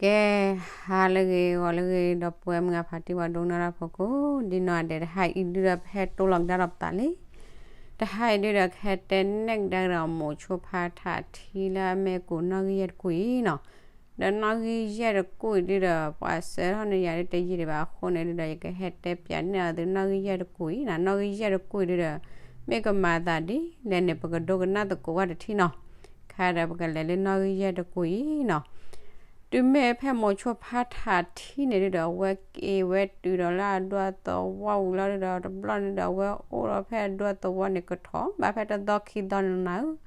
ကဲ, ဟါလၢအဂ့ၤ ဂီၤလၢအဂ့ၤ ဒီပုၢ်ဝဲၢ်မုၢ်ဂၤဖါတံၢ် ပှၤဒိကနၣ်တၢ်ဖိကိးဒံနီၢ်ဒဲး, တဟါအံၤဒုဒီး ပဟဲတိလီၤကဒါဒီးပသးလံ. တဟါအံၤဒုဒီးကဟဲတဲနဲၣ်ကဒါကဒီး မိၤဆိဖါထးထံလၢအမ့ၢ်ကိးနီၣ်ဂံၢ်ယဲၢ်တကူၣ်အံၤနီၤ. ဒီးနီၣ်ဂံၢ်ယဲၢ်တကူၣ်အံၤဒုဒီး ပှၤဆှၢထီၣ်န့ၢ်ယၤဒုတယံာ်ဒံးဘၣ်အဃိန့ၣ်ဒုဒီး ယကဟဲတဲပၠးန့ၢ်အီၤသုနီၣ်ဂံၢ်ယဲၢ်တကူၣ်အံၤနီၤ. နီၣ်ဂံၢ်ယဲၢ်တကူၣ်အံၤဒုဒီး မ့ၢ်ကမၤသးဒ်လဲၣ်န့ၣ် ပကဒိကနၣ်သကိးဝဲတထံၣ်နီၤ. ခဲဒီးပကလဲၤလၢနီၣ်ဂံၢ်ယဲၢ်တကူၣ်အံၤနီၤ. တုၤမ့ၢ်ဖဲမိၤဆိဖါထးထံန့ၣ်ဒုဒီး အဝဲက့ၤဝဲတုၤဒီးလၢအဒူသဝီဝံၤလီၤဒုဒီး တဘျီန့ၣ်ဒီး အဝဲအိၣ်ဒီးဖဲအဒူသဝီန့ၣ် ကထီၣ်ဘၣ်ဖဲတသီခံသီန့ၣ်နၤဧၢ.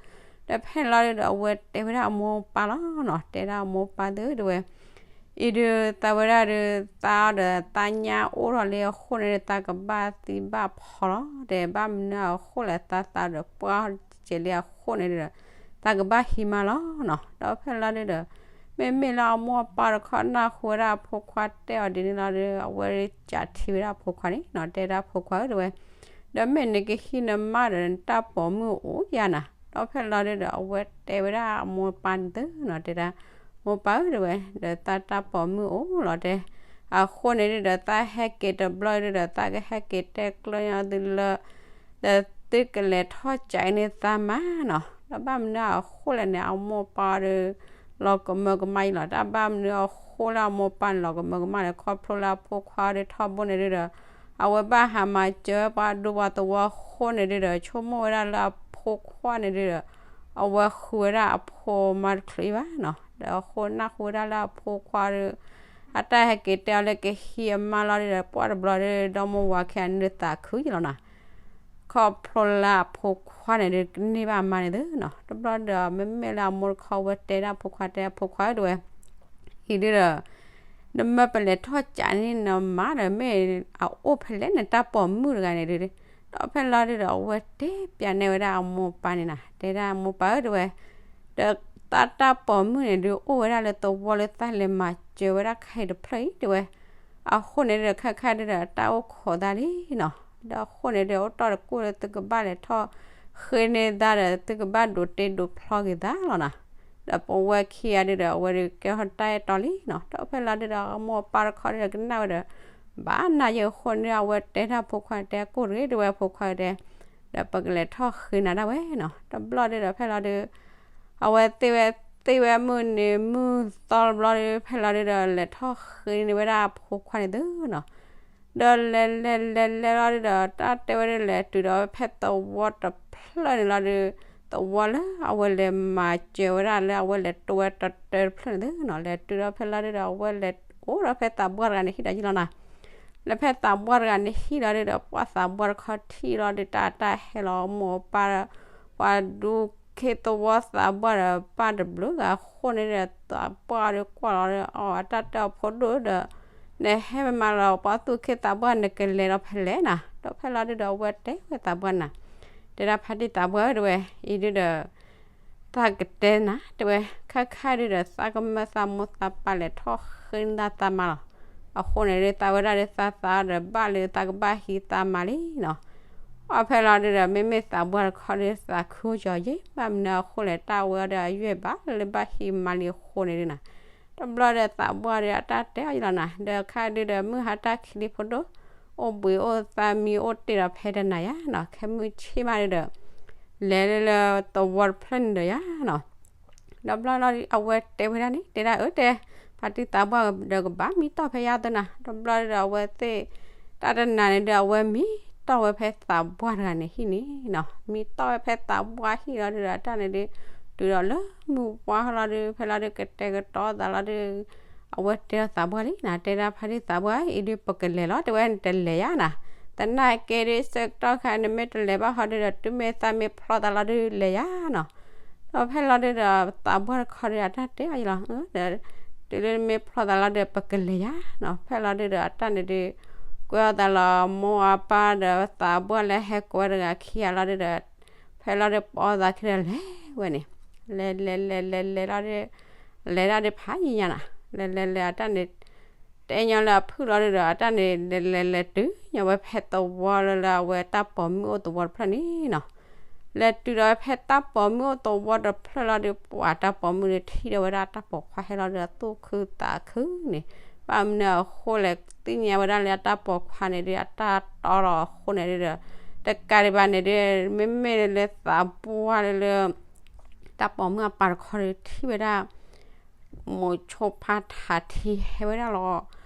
ဒီးဖဲလီၤဒုဒီး အဝဲတဲဝဲဒၣ်အမိၢ်ပၢ်လီၤနီၤ, တဲဒၣ်အမိၢ်ပၢ်သုဧၢ တဲဝဲ အံၤဒုး သးဝဲဒၣ်ဒီး သးအီၤဒီးသးညါအိၣ်ထီၣ်လံအဃိန့ၣ်ဒီး သးကဘၣ်သံဘၣ်ဖီလီၤ, တဲဘၣ်မနုၤအဃိလဲၣ် သးသးဒီးပှၢ်ကဲလံအဃိန့ၣ်ဒီး သးကဘၣ်ဟံးမါလီၤနီၤ. ဒီးဖဲလီၤဒုဒီး မ့မ့ၢ်လၢအမိၢ်အပၢ်တခီနၢ်ဟူဝဲဒၣ်အဖိခွါတဲအီၤဒ်န့ၣ်လီၤဒီး အဝဲကးထံဝဲဒၣ်အဖိခွါန့ၣ်နီၤ, တဲဒၣ်အဖိခွါဧၢ တဲဝဲ ဒီးမ့ၢ်နကဟံးနမါဒီးနတၢ်ပိာ်မုၣ်အိၣ်ယါနၤ. ဒီးဖဲလီၤဒုဒီး အဝဲတဲဝဲဒၣ်အမိၢ်ပၢ်န့ၣ်သုနီၤ, တဲဒၣ် မိၢ်ပၢ်ဧၢ တဲဝဲ ဒီးသးတၢ်ပိာ်မုၣ်အိၣ်လီၤတဲ. အဃိန့ၣ်ဒုဒီး သးဟဲက့ၤတဘျီဒုဒီး သးကဟဲက့ၤတဲကျၢၤညီသုလၢ ဒီးသုကလဲၤထီၣ်ကးန့ၢ်သးမါနီၤ. ဒီးဘၣ်မနုၤအဃိလဲၣ်န့ၣ် အမိၢ်ပၢ်ဒီး လီၤကမၢကမၣ်အံၤလီၤ. တၢ်ဘၣ်မနုၤအဃိလၢအမိၢ်ပၢ်န့ၣ် လီၤကမၢကမၣ်လဲၣ် ခီဖျိလၢအဖိခွါဒီးထီဘိန့ၣ်ဒုဒီး အဝဲဘၣ်ဟးမၤစၢၤဝဲပှၤဒူပှၤသဝီအဃိန့ၣ်ဒုဒီး ဆိကမိၣ်ဝဲဒၣ်လၢအဖိခွါန့ၣ်ဒုဒီး အဝဲဃုဝဲဒၣ်အဖိမါတချုးအံၤဘၣ်နီၤ. ဒီးအဃိနၢ်ဟူဝဲဒၣ်လၢအဖိခွါဒီး အတၢ်ဟဲက့ၤတဲအီၤလၢကဟံးအမါလီၤဒုဒီး ပှၢ်တဘျီဒီး ဒီမိၢ်ဝၤခံဂၤန့ၣ်ဒုးသးခုယံလီၤနၤ. ခီဖျိလၢအဖိခွါန့ၣ်ဒုးကန့ၢ်ဘၣ်အမါန့ၣ်သုနီၤ. တဘျီဒီး မ့မ့ၢ်လၢအမိၢ်တခီဝဲတဲဒၣ်အဖိခွါ တဲအဖိခွါဧၢ တဲဝဲ အံၤဒုဒီး နမ့ၢ်ပလဲၤထီၣ်ကးန့ၢ်နမါဒီး မ့ၢ်အအိၣ်ဖဲလဲၣ်နတၢ်ပိာ်မုၣ်တဂၤန့ၣ်ဒုး ဒီးဖဲလီၤဒုဒီး အဝဲတဲပၠးနဲၣ်ဝဲဒၣ်အမိၢ်ပၢ်န့ၣ်နၤ, တဲဒၣ်အမိၢ်ပၢ်ဧၢ တဲဝဲ ဒီးသးတၢ်ပိာ်မုၣ်န့ၣ်ဒုး အိၣ်ဝဲဒၣ်လၢသဝီလၢသးလဲၤမၤစၢၤဝဲဒၣ်ခဲအံၤတဖျၢၣ်အံၤ တဲဝဲ. အဃိန့ၣ်ဒုဒီး ခဲခါဒုဒီး တၢ်အိၣ်ခိးသးလံနီၤ. ဒီးအဃိန့ၣ်ဒုး အိၣ်တီၢ်တကူၣ်လၢသုကဘၣ်လဲၤထီၣ်ဃ့န့ၢ်သးဒီး သုကဘၣ်ဒိးတ့ဒိးဖျီက့ၤသးလီၤနၤ. ဒီးပဝဲခံဂၤဒုဒီး အဝဲဒုးကဲထီၣ်တၢ်အဲၣ်တီလံနီၤ. ဒီးဖဲလီၤဒုဒီး အမိၢ်ပၢ်တခီဒုဒီးကနၣ်ဝဲဒီး ဘၣ်နၤယဲအဃိန့ၣ် အဝဲတဲဒၣ်အဖိခွါတဲ ကိၢ်တဂ့ၤ တဲဝဲအဖိခွါတဲ ဒီးပကလဲၤထီၣ်ဃ့နၤဒၣ်ဝဲနီၤ. တဘျီဒုဒီးဖဲလီၤဒု အဝဲသ့ၣ်ဝဲ သ့ၣ်ဝဲမုၢ်နံၤမုၢ်သီတဘျီဒု ဖဲလီၤဒုဒီး လဲၤထီၣ်ဃ့န့ၢ်ဝဲဒၣ်အဖိခွါန့ၣ်သုနီၤ. ဒီးလဲၤလဲၤလဲၤလဲၤလီၤဒုဒီး တၢ်တဲဝဲဒၣ်လဲၤတုၤဒီးဖဲသဝီတဖျၢၣ်န့ၣ်လီၤဒု သဝီလၢအဝဲလဲၤမၤစၢၤဝဲဒၣ်လၢအဝဲလဲၤတိဝဲတတၢတဖျၢၣ်န့ၣ်သုနီၤ. လဲၤတုၤဒီးဖဲလီၤဒုဒီး အဝဲလဲၤအိၣ်ဒီးဖဲသးပှၢ်တဂၤန့ၣ်ဟံၣ်ဒီးယံလီၤနၤ. လၢဖဲသးပှၢ်တဂၤန့ၣ်ဟံၣ်လီၤဒုဒီး ပှၢ်သးပှၢ်တခီထံၣ်လီၤဒု တၢ်တၢ်ဟဲလီၤမိၢ်ပၢ် ပှၤဒူခ့သဝီသးပှၢ်ဒီး ပၢ်တဘျုးဂၤအဃိန့ၣ်ဒီး သးပှၢ်ဒီးကွၢ်လီၤဒီး အတၢ်တဲအီၤဖိဒိၣ်ဒီး နဟဲမၤလီၤပှၤသူၣ်ခ့သးပှၢ် နကလဲၤလီၤဖဲလဲၣ်နၤ. ဒီးဖဲလီၤဒုဒီး အဝဲတဲဝဲသးပှၢ်နၤ, တဲဒၣ်ဖါတံၢ်သးပှၢ်ဧၢ တဲဝဲ အံၤဒုဒီး သးကတဲနၤ တဲဝဲ ခဲခါဒုဒီး သးကမၢသးမိၢ်သးပၢ်လဲၤထီၣ်ဃ့နသးမါလီၤ. အဃိန့ၣ်ဒု သးဝဲဒၣ်ဒု သးသးဒီးဘၣ်လၢသးကဘၣ်ဟံးသးမါလံနီၤ. အီၤဖဲလီၤဒုဒီး မ့မ့ၢ်သးပှၢ်တခီဒု သးခုကီၤယဲ ဘၣ်မနုၤအဃိလဲၣ် တၢ်ဝဲအီၤဒီးအယွဲၢ်ဘၣ်လၢဘၣ်ဟံးမါလံအဃိန့ၣ်ဒုနၤ. တဘျီဒီးသးပှၢ်ဒီးအတၢ်တဲအီၤယံလီၤနၤ. ဒီးခါဒုဒီး မုၢ်ဟါတၢ်ခံးလံဖိဒိၣ် အိၣ်ဘှံးအိၣ်သါမံအိၣ်တ့ၢ်ဒီးဖဲတနၤယါနီၤ. ခဲမုၢ်ဆ့ၣ်မးဒုဒီး လဲၤလၢလၢသဝီတဖျၢၣ်န့ၣ်ဒီးယါနီၤ. ဒီးဘျီလီၤဒု အဝဲတဲဝဲဒၣ်န့ၣ် တဲဒၣ်အၢ တဲ ဖါတံၢ်သးပှၢ်ဒီးကဘၣ်မံတီၢ်ဖဲယါသၢနၤ. ဒီးဘျီဒုဒီး အဝဲသ့ၣ် တၢ်တနၤန့ၣ်ဒု အဝဲမံတီၢ်ဝဲဖဲသးပှၢ်တဂၤန့ၣ်ဟံၣ်န့ၣ်နီၤ. မံတီၢ်ဝဲဖဲသးပှၢ်ဟံၣ်လီၤဒုဒီး အတၢ်န့ၣ်ဒု တုၤဒီးလၢမုၢ်ပှၢ်လီၤဒု ဖဲလီၤဒု ကတဲာ်ကတီၤသးလီၤဒု အဝဲတဲဒီးသးပှၢ်လံနၤ, တဲဒၣ်ဖါတံၢ်သးပှၢ် အံၤဒု ပကလဲၤလီၤ တဲဝဲ နတလဲၤယါနၤ. သနာ်က့ဒု ဆၢကတီၢ်ခါ နမ့ၢ်တလဲၤဘၣ်ဟီဒုဒီး တုၤမ့ၢ်သးမ့ၢ်ဖျီသးလီၤဒု လဲၤယါနီၤ. ဒီးဖဲလီၤဒုဒီး သးပှၢ်တခီဒု အတၢ်တဲအီၤယံလီၤ ဒီး တုၤလၢနမ့ၢ်ဖျီသးလီၤဒု ပကလဲၤယါနီၤ. ဖဲလီၤဒုဒီး အတၢ်န့ၣ်ဒု ကွဲအီၤသးလီၤ မိၢ်အပၢ်ဒီးသးပှၢ်လၢဟဲကိးဝဲတဂၤခံဂၤလီၤဒုဒီး ဖဲလီၤဒုပီသးခံဒီးလဲၤဝဲန့ၣ် လဲၤလဲၤလဲၤလဲၤလဲၤလီၤဒု လဲၤဒၣ်ဒုဖးယံၤညါနၤ လဲၤလဲၤလဲၤအတၢ်န့ၣ် တဲညီလၢအဖုၣ်လီၤဒုဒီး အတၢ်န့ၣ် လဲၤလဲၤလဲၤတုၤညီဝဲဖဲသဝီလၢလၢအဝဲတၢ်ပိာ်မုၣ်အိၣ်သဝီတဖျၢၣ်န့ၣ်နီၤ. လဲၤတုၤဒီးဖဲတၢ်ပိာ်မုၣ်အိၣ်သဝီတဖျၢၣ်လီၤဒီး ပှၤတၢ်ပိာ်မုၣ်ဒီးထံၣ်ဒီးဝဲဒၣ်တၢ်ပိာ်ခွါဟဲလီၤဒီးသူၣ်ခုသးခုန့ၣ်, ဘၣ်မနုၤအဃိလဲၣ်သ့ၣ်ညါဝဲဒၣ်လၢအတၢ်ပိာ်ခွါန့ၣ်ဒီး အတၢ်တီလီၤအဃိန့ၣ်ဒီး, တကးဒံးဘၣ်န့ၣ်ဒီး မ့မ့ၢ်လၢသးပှၢ်လၢလၢ တၢ်ပိာ်မုၣ်အပၢ်တခီဒီးထံၣ်ဝဲဒၣ် မိၤဆိဖါထးထံဟဲဝဲဒၣ်လီၤ.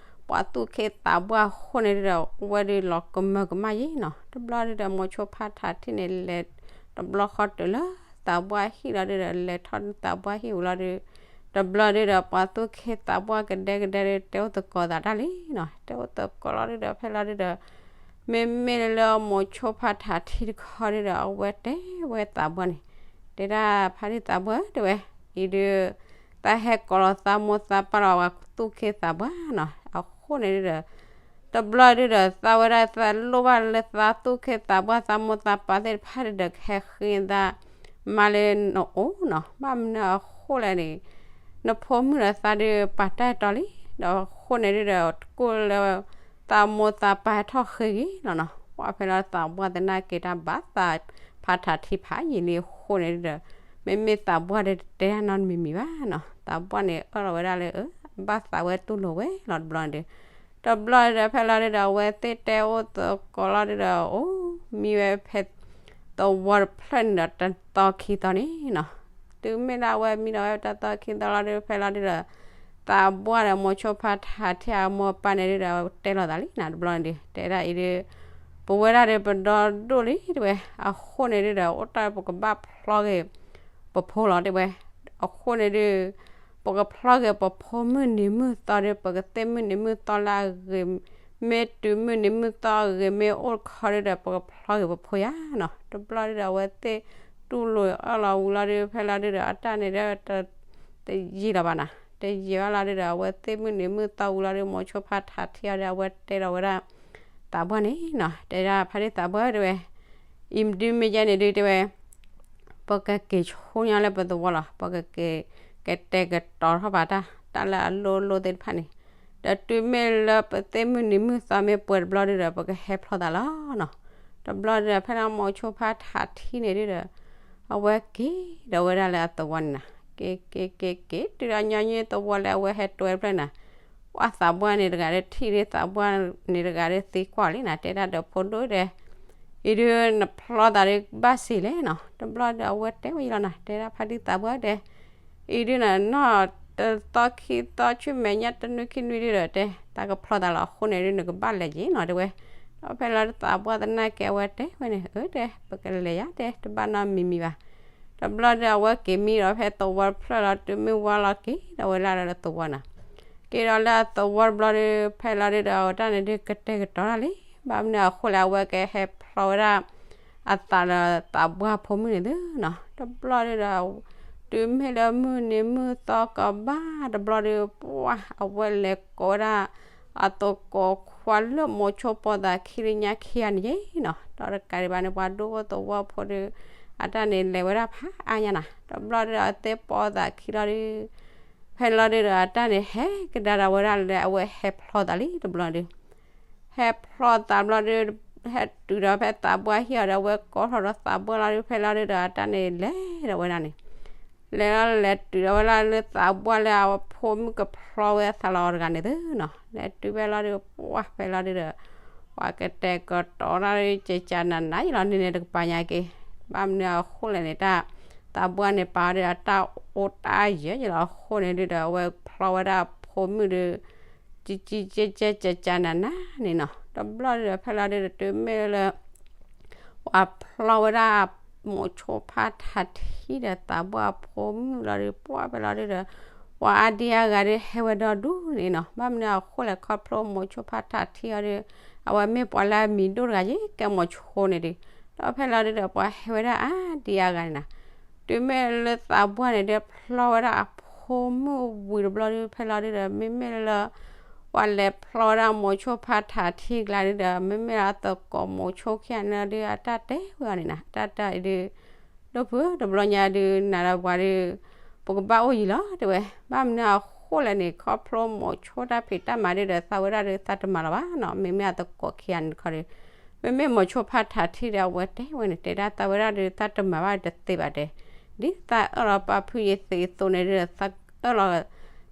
ပှၤသူၣ်က့သးပှၢ်အဃိန့ၣ်ဒီး အဝဲဒီးလီၤကမၢကမၣ်ယဲနီၤ. တဘျီဒီး မိၤဆိဖါထးထံန့ၣ် လဲၤတဘျီဃီတုၤလၢသးပှၢ်ဟံၣ်လီၤဒီး လဲၤထီၣ်သးပှၢ်ဟံၣ်ဝံၤလီၤဒီး, တဘျီဒီး ပှၤသူၣ်က့သးပှၢ်ကဒဲကဒဲဒီး တဲအိၣ်သကိးသးတၢ်လံနီၤ. တဲအိၣ်သကိးလီၤဒီး ဖဲလီၤဒီး မ့မ့ၢ်လၢမိၤဆိဖါထးထံတခီဒီး အဝဲတဲဝဲသးပှၢ်န့ၣ်, တဲဒၣ်ဖါတံၢ်သးပှၢ်တဲဝဲ, အံၤဒုး သးဟဲကိးလီၤသးမိၢ်သးပၢ်လီၤ ပှၤသူၣ်က့သးပှၢ်နီၤ. အဃိန့ၣ်ဒီး တဘျီဒီး သးဝဲဒၣ်သးလိၣ်ဘၣ်လၢသးသူၣ်က့သးပှၢ် သးမိၢ်သးပၢ်သ့ၣ်တဖၣ်ဒီး ကဟဲဃ့သးမါလၢနအိၣ်နီၤ. ဘၣ်မနုၤအဃိလဲၣ်န့ၣ် နဖိမုၣ်ဒီးသးဒီးပာ်တၢ်အဲၣ်တီလံ, ဒီးအဃိန့ၣ်ဒီး တကိၢ်လၢ သးမိၢ်သးပၢ်ဟဲထီၣ်ဃ့ဂ့ၤလီၤနီၤ. ပှၤဖဲလီၤသးပှၢ်သနာ်က့တၢ်ဘၣ်သးဖါထးထံဖးယံာ်လံအဃိန့ၣ်ဒီး မ့မ့ၢ်သးပှၢ်ဒီးတတဲတၢ်နီတမံၤမံၤဘၣ်နီၤ. သးပှၢ်န့ၣ်အၢၣ်လီၤဝဲဒၣ်လၢ ဘၣ်သးဝဲတူၢ်လိာ်ဝဲလီၤတဘျီန့ၣ်ဒီး, တဘျီဒီး ဖဲလီၤဒီး အဝဲသ့ၣ်တဲအိၣ်သကိးလီၤဒီး အိၣ်မံဝဲဖဲ သဝီတဖျၢၣ်န့ၣ်ဒီး တသီခံသီန့ၣ်နီၤ. တုၤမ့ၢ်လၢအဝဲမံဒီးဝဲတသီခံသီလီၤဒီး ဖဲလီၤဒီး သးပှၢ်ဒီးမိၤဆိဖါထးထံအမိၢ်အပၢ်န့ၣ်ဒီး တဲလိာ်သးလံနီၤ. တဘျီန့ၣ်ဒီး တဲဒၣ်အံၤဒီး ပဝဲဒၣ်ဒီးပဒီဒိၣ်လံတဲဝဲ, အဃိန့ၣ်ဒီး အိၣ်တၢ်ပကဘၣ်ဖျီက့ၤ ပဖိလီၤတဲဝဲ. အဃိန့ၣ်ဒီး ပကဖျီက့ၤပဖိမုၢ်နံၤမုၢ်သီဒီး ပကသ့မုၢ်နံၤမုၢ်သီလၢအဂ့ၤ, မ့ၢ်တုၤမုၢ်နံၤမုၢ်သီအဂ့ၤမ့ၢ်အိၣ်တခီဒီး ပကဖျီက့ၤပဖိယါနီၤ. တဘျီဒီး အဝဲသ့ၣ်တူၢ်လိာ်အၢၣ်လီၤဝံၤလီၤဒီး ဖဲလီၤဒီး အတၢ်န့ၣ်ဒီး တယံာ်လီၤဘၣ်နီၤ. တယံာ်ဘၣ်လီၤဒီး အဝဲသ့ၣ်မုၢ်နံၤမုၢ်သီဝံၤလီၤဒီး မိၤဆိဖါထးထံအီၤဒီး အဝဲတဲဒီးဝဲဒၣ် သးပှၢ်န့ၣ်နီၤ, တဲဒၣ်ဖါတံၢ်သးပှၢ်တဲဝဲ, အံၤမ့ၢ်ဒုးမ့ၢ်ယဲန့ၣ်ဒုးတဲဝဲ ပကက့ၤဆူညါလၢပသဝီလီၤ, ပကက့ၤ ကတဲာ်ကတီၤထီၣ်ဘၣ်တၢ် တၢ်လၢအလိၣ်လိၣ်သ့ၣ်တဖၣ်န့ၣ်, ဒီးတုၤမ့ၢ်လၢပသ့ၣ်မုၢ်နံၤမုၢ်သီမ့ၢ်ပှဲၤတဘျီဒီး ပကဟဲဖျီသးလီၤနီၤ. တဘျီဒီး ဖဲလၢမိၤဆိဖါထးထံန့ၣ်ဒုးဒီး အဝဲက့ၤဒီးဝဲဒၣ်လၢအသဝီန့ၣ်နီၤ, က့ၤက့ၤက့ၤက့ၤ တုၤဒီးညီနုၢ်သဝီလၢအဝဲဟဲတွဲတဖျၢၣ်န့ၣ်, ပှၤသးပှၢ်န့ၣ်တဂၤဒီး ထံၣ်ဒ်သးပှၢ်န့ၣ်တဂၤဒီးသံကွၢ်လံနီၤ, တဲဒၣ်ဒီးဖိဒိၣ်ဒီး အံၤဒုးနဖျီသးဒီးဘၣ်စ့ၢ်လဲၣ်နီၤ. တဘျီဒီးအဝဲတဲဝဲယလီၤနီၤ, တဲဒၣ်ဖါတံၢ်သးပှၢ်တဲ အံၤဒုးနီၤ နီၢ်တသီခံသီဆူမဲာ်ညါတနွံခံနွံဒုးဒီးတဲ တၢ်ကဖျီသးလီၤအဃိန့ၣ်ဒုး နကဘၣ်လဲၤက့ၤနီၤတဲဝဲ. ဒီးဖဲလီၤဒီးသးပှၢ်သနာ်က့အဝဲတဲဝဲန့ၣ် အၢတဲ ပကလဲၤယါတဲ တဘၣ်နီတမံၤမံၤဘၣ်. တဘျီဒီးအဝဲက့ၤမံဒီးဖဲသဝီတဖျၢၣ်လီၤ တုၤမုၢ်ဝါလီၤက့ၤဒီးဝဲဒၣ်လၢသဝီနီၤ. က့ၤဒီးလၢအသဝီတဘျီဒီး ဖဲလီၤဒုးဒီး အတၢ်န့ၣ်ဒုးကတဲာ်ကတီၤတၢ်လံ, ဘၣ်မနုၤအဃိလဲၣ် အဝဲကဟဲဖျီဝဲဒၣ် အသးဒီးသးပှၢ်ဖိမုၣ်န့ၣ်သုနီၤ. တဘျီဒုးဒီး တုၤမ့ၢ်လၢမုၢ်နံၤမုၢ်သီကဘၣ်တဘျီဒီး ပှၤအဝဲလဲၤကိးဝဲဒၣ် အသကိးခွါလၢမိၤဆိပိာ်သးခံလၢညါခံဂၤန့ၣ်ယဲနီၤ. ဒီးတကးဒံးဘၣ်န့ၣ် ပှၤဒိၣ်ဖိသဝီဖိဒီး အတၢ်န့ၣ်လဲၤဝဲဒၣ်ဖးအါညါနီၤ. တဘျီဒုးဒီးအသ့ၣ်ပိာ်သးခံလီၤဒုး ဖဲလီၤဒုးဒီးအတၢ်န့ၣ် ဟဲကဒါဒီးဝဲဒၣ်လၢအဝဲဟဲဖျီသးလံတဘျီဒုး ဟဲဖျီသးဘျီဒုး ဟဲတုၤဒီးဖဲသးပှၢ်ဟံၣ်အီၤဒီး အဝဲကိးထီၣ်ဒီးသးပှၢ်လီၤဒုး ဖဲလီၤဒုးဒီးအတၢ်န့ၣ်လဲၤဒီးဝဲဒၣ်န့ၣ် လဲၤလီၤလဲၤတုၤဒီးဝဲဒၣ်လၢသးပှၢ်လၢအဖိမုၣ်ကဖျီဝဲအသးလီၤတဂၤန့ၣ်သုနီၤ. လဲၤတုၤဖဲလီၤဒုး ပှၤဖဲလီၤဒုးဒီး ပှၤကတဲာ်ကတီၤတၢ်ဒုး ကကနၤနၤယလီၤန့ၣ်န့ၣ် တကပၤညါက့ၤ ဘၣ်မနုၤအဃိလဲၣ်န့ၣ် တၢ်သးပှၢ်န့ၣ်ပာ်အီၤဒီးအတၢ်အိၣ်တၢ်ယၢၤယလီၤအဃိန့ၣ်ဒုးဒီး အဝဲဖျီဝဲဒၣ်အဖိမုၣ်ဒီး ကကကကကကနၤနၤ န့ၣ်နီၤ. တဘျီဒုးဒီးဖဲလီၤဒုးဒီး တုၤမ့ၢ်လၢ ပှၤဖျီဝဲဒၣ်မိၤဆိဖါထးထံဒီးသးပှၢ်အဖိမုၣ်လီၤဒုး ပှၤဖဲလီၤဒုးဒီး ပှၤအါဒံအါဂၤဒုးဟဲဝဲဒီဒူၣ်န့ၣ်နီၤ. ဘၣ်မနုၤအဃိလဲၣ် ခီဖျိမိၤဆိဖါထးထံအီၤဒီး အဝဲမ့ၢ်ပှၤလၢအမံၤဒိၣ်တဂၤယဲ ကဲမိၤဆိန့ၣ်ဒုး ဒီးဖဲလီၤဒုးဒီး ပှၤဟဲဝဲဒၣ်အါဒံအါဂၤန့ၣ်နီၤ. တုၤမ့ၢ်လၢသးပှၢ်န့ၣ်ဒုး ဖျီဝဲဒၣ်အဖိမုၣ်ဝံၤတဘျီဒုး ဖဲလီၤဒုးဒီး မ့မ့ၢ်လၢ ပှၤလဲၤဖျီဝဲဒၣ်မိၤဆိဖါထးထံကျါဒုးဒီး မ့မ့ၢ်လၢအသကိးမိၤဆိခံဂၤန့ၣ်ဒုး အတၢ်တဲဝဲအီၤန့ၣ်နီၤ အတၢ်တဲအံၤဒုး ဒိၣ်ဖု တဘျီညါဒုး နၤဒီးပှၤဒုး ပကဘၣ်အိၣ်ယံၤလီၤတဲဝဲ. ဘၣ်မနုၤအဃိလဲၣ်န့ၣ် ခီဖျိမိၤဆိတၢ်ဖံးတၢ်မၤဒုးဒီး သးဝဲဒၣ်ဒုး သးတမၤလီၤဘၣ်နီၤ မ့မ့ၢ်အသကိးခံဂၤန့ၣ်တခီဒုး မ့မ့ၢ်မိၤဆိဖါထးထံဒီး အဝဲတဲဝဲန့ၣ် တဲဒၣ်သးဝဲဒၣ်ဒီး သးတမၤဘၣ်တသ့ဘၣ်တဲ, ဒ်သးအၢၣ်လီၤပာ်ဖုယသ့အသိးန့ၣ်ဒီး သးအၢၣ်လီၤ,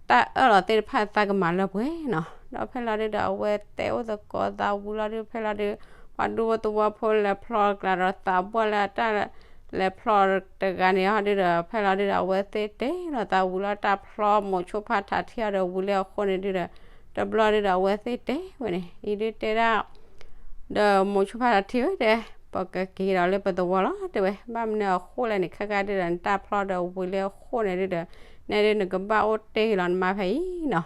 တၢ်အၢၣ်လီၤသ့ၣ်တဖၣ်သးကမၤလၢပှဲၤနီၤ. ဒီးဖဲလီၤဒုဒီး အဝဲတဲအိၣ်သကိးသးဝံၤလီၤဒု ဖဲလီၤဒု ပှၤဒူဖိသဝီဖိလဲၤဖျီကျါဒီး သးပှၢ်လၢတၢ်လဲၤဖျီတဂၤန့ၣ်ဟီဒုဒီး ဖဲလီၤဒုဒီး အဝဲသ့ၣ်တဲလီၤသးဝံၤလီၤတၢ်ဖျီမိၤဆိဖါထးထံအီၤဒီးဝံၤလၢအဃိန့ၣ်ဒုဒီး တဘျီဒုဒီး အဝဲသ့ၣ်တဲဝဲန့ၣ် အံၤဒုတဲဒၣ် ဒီးမိၤဆိဖါထးထံဧၢတဲ, ပကက့ၤဒီးလၢပသဝီလီၤတဲဝဲ, ဘၣ်မနုၤအဃိလဲၣ်န့ၣ် ခဲကါဒုဒီး နတၢ်ဖျီဒီးဝံၤလၢအဃိန့ၣ်ဒုဒီး နဲဒု နကဘၣ်အိၣ်တ့ၢ်လီၤနမါဖဲအံၤနီၤ.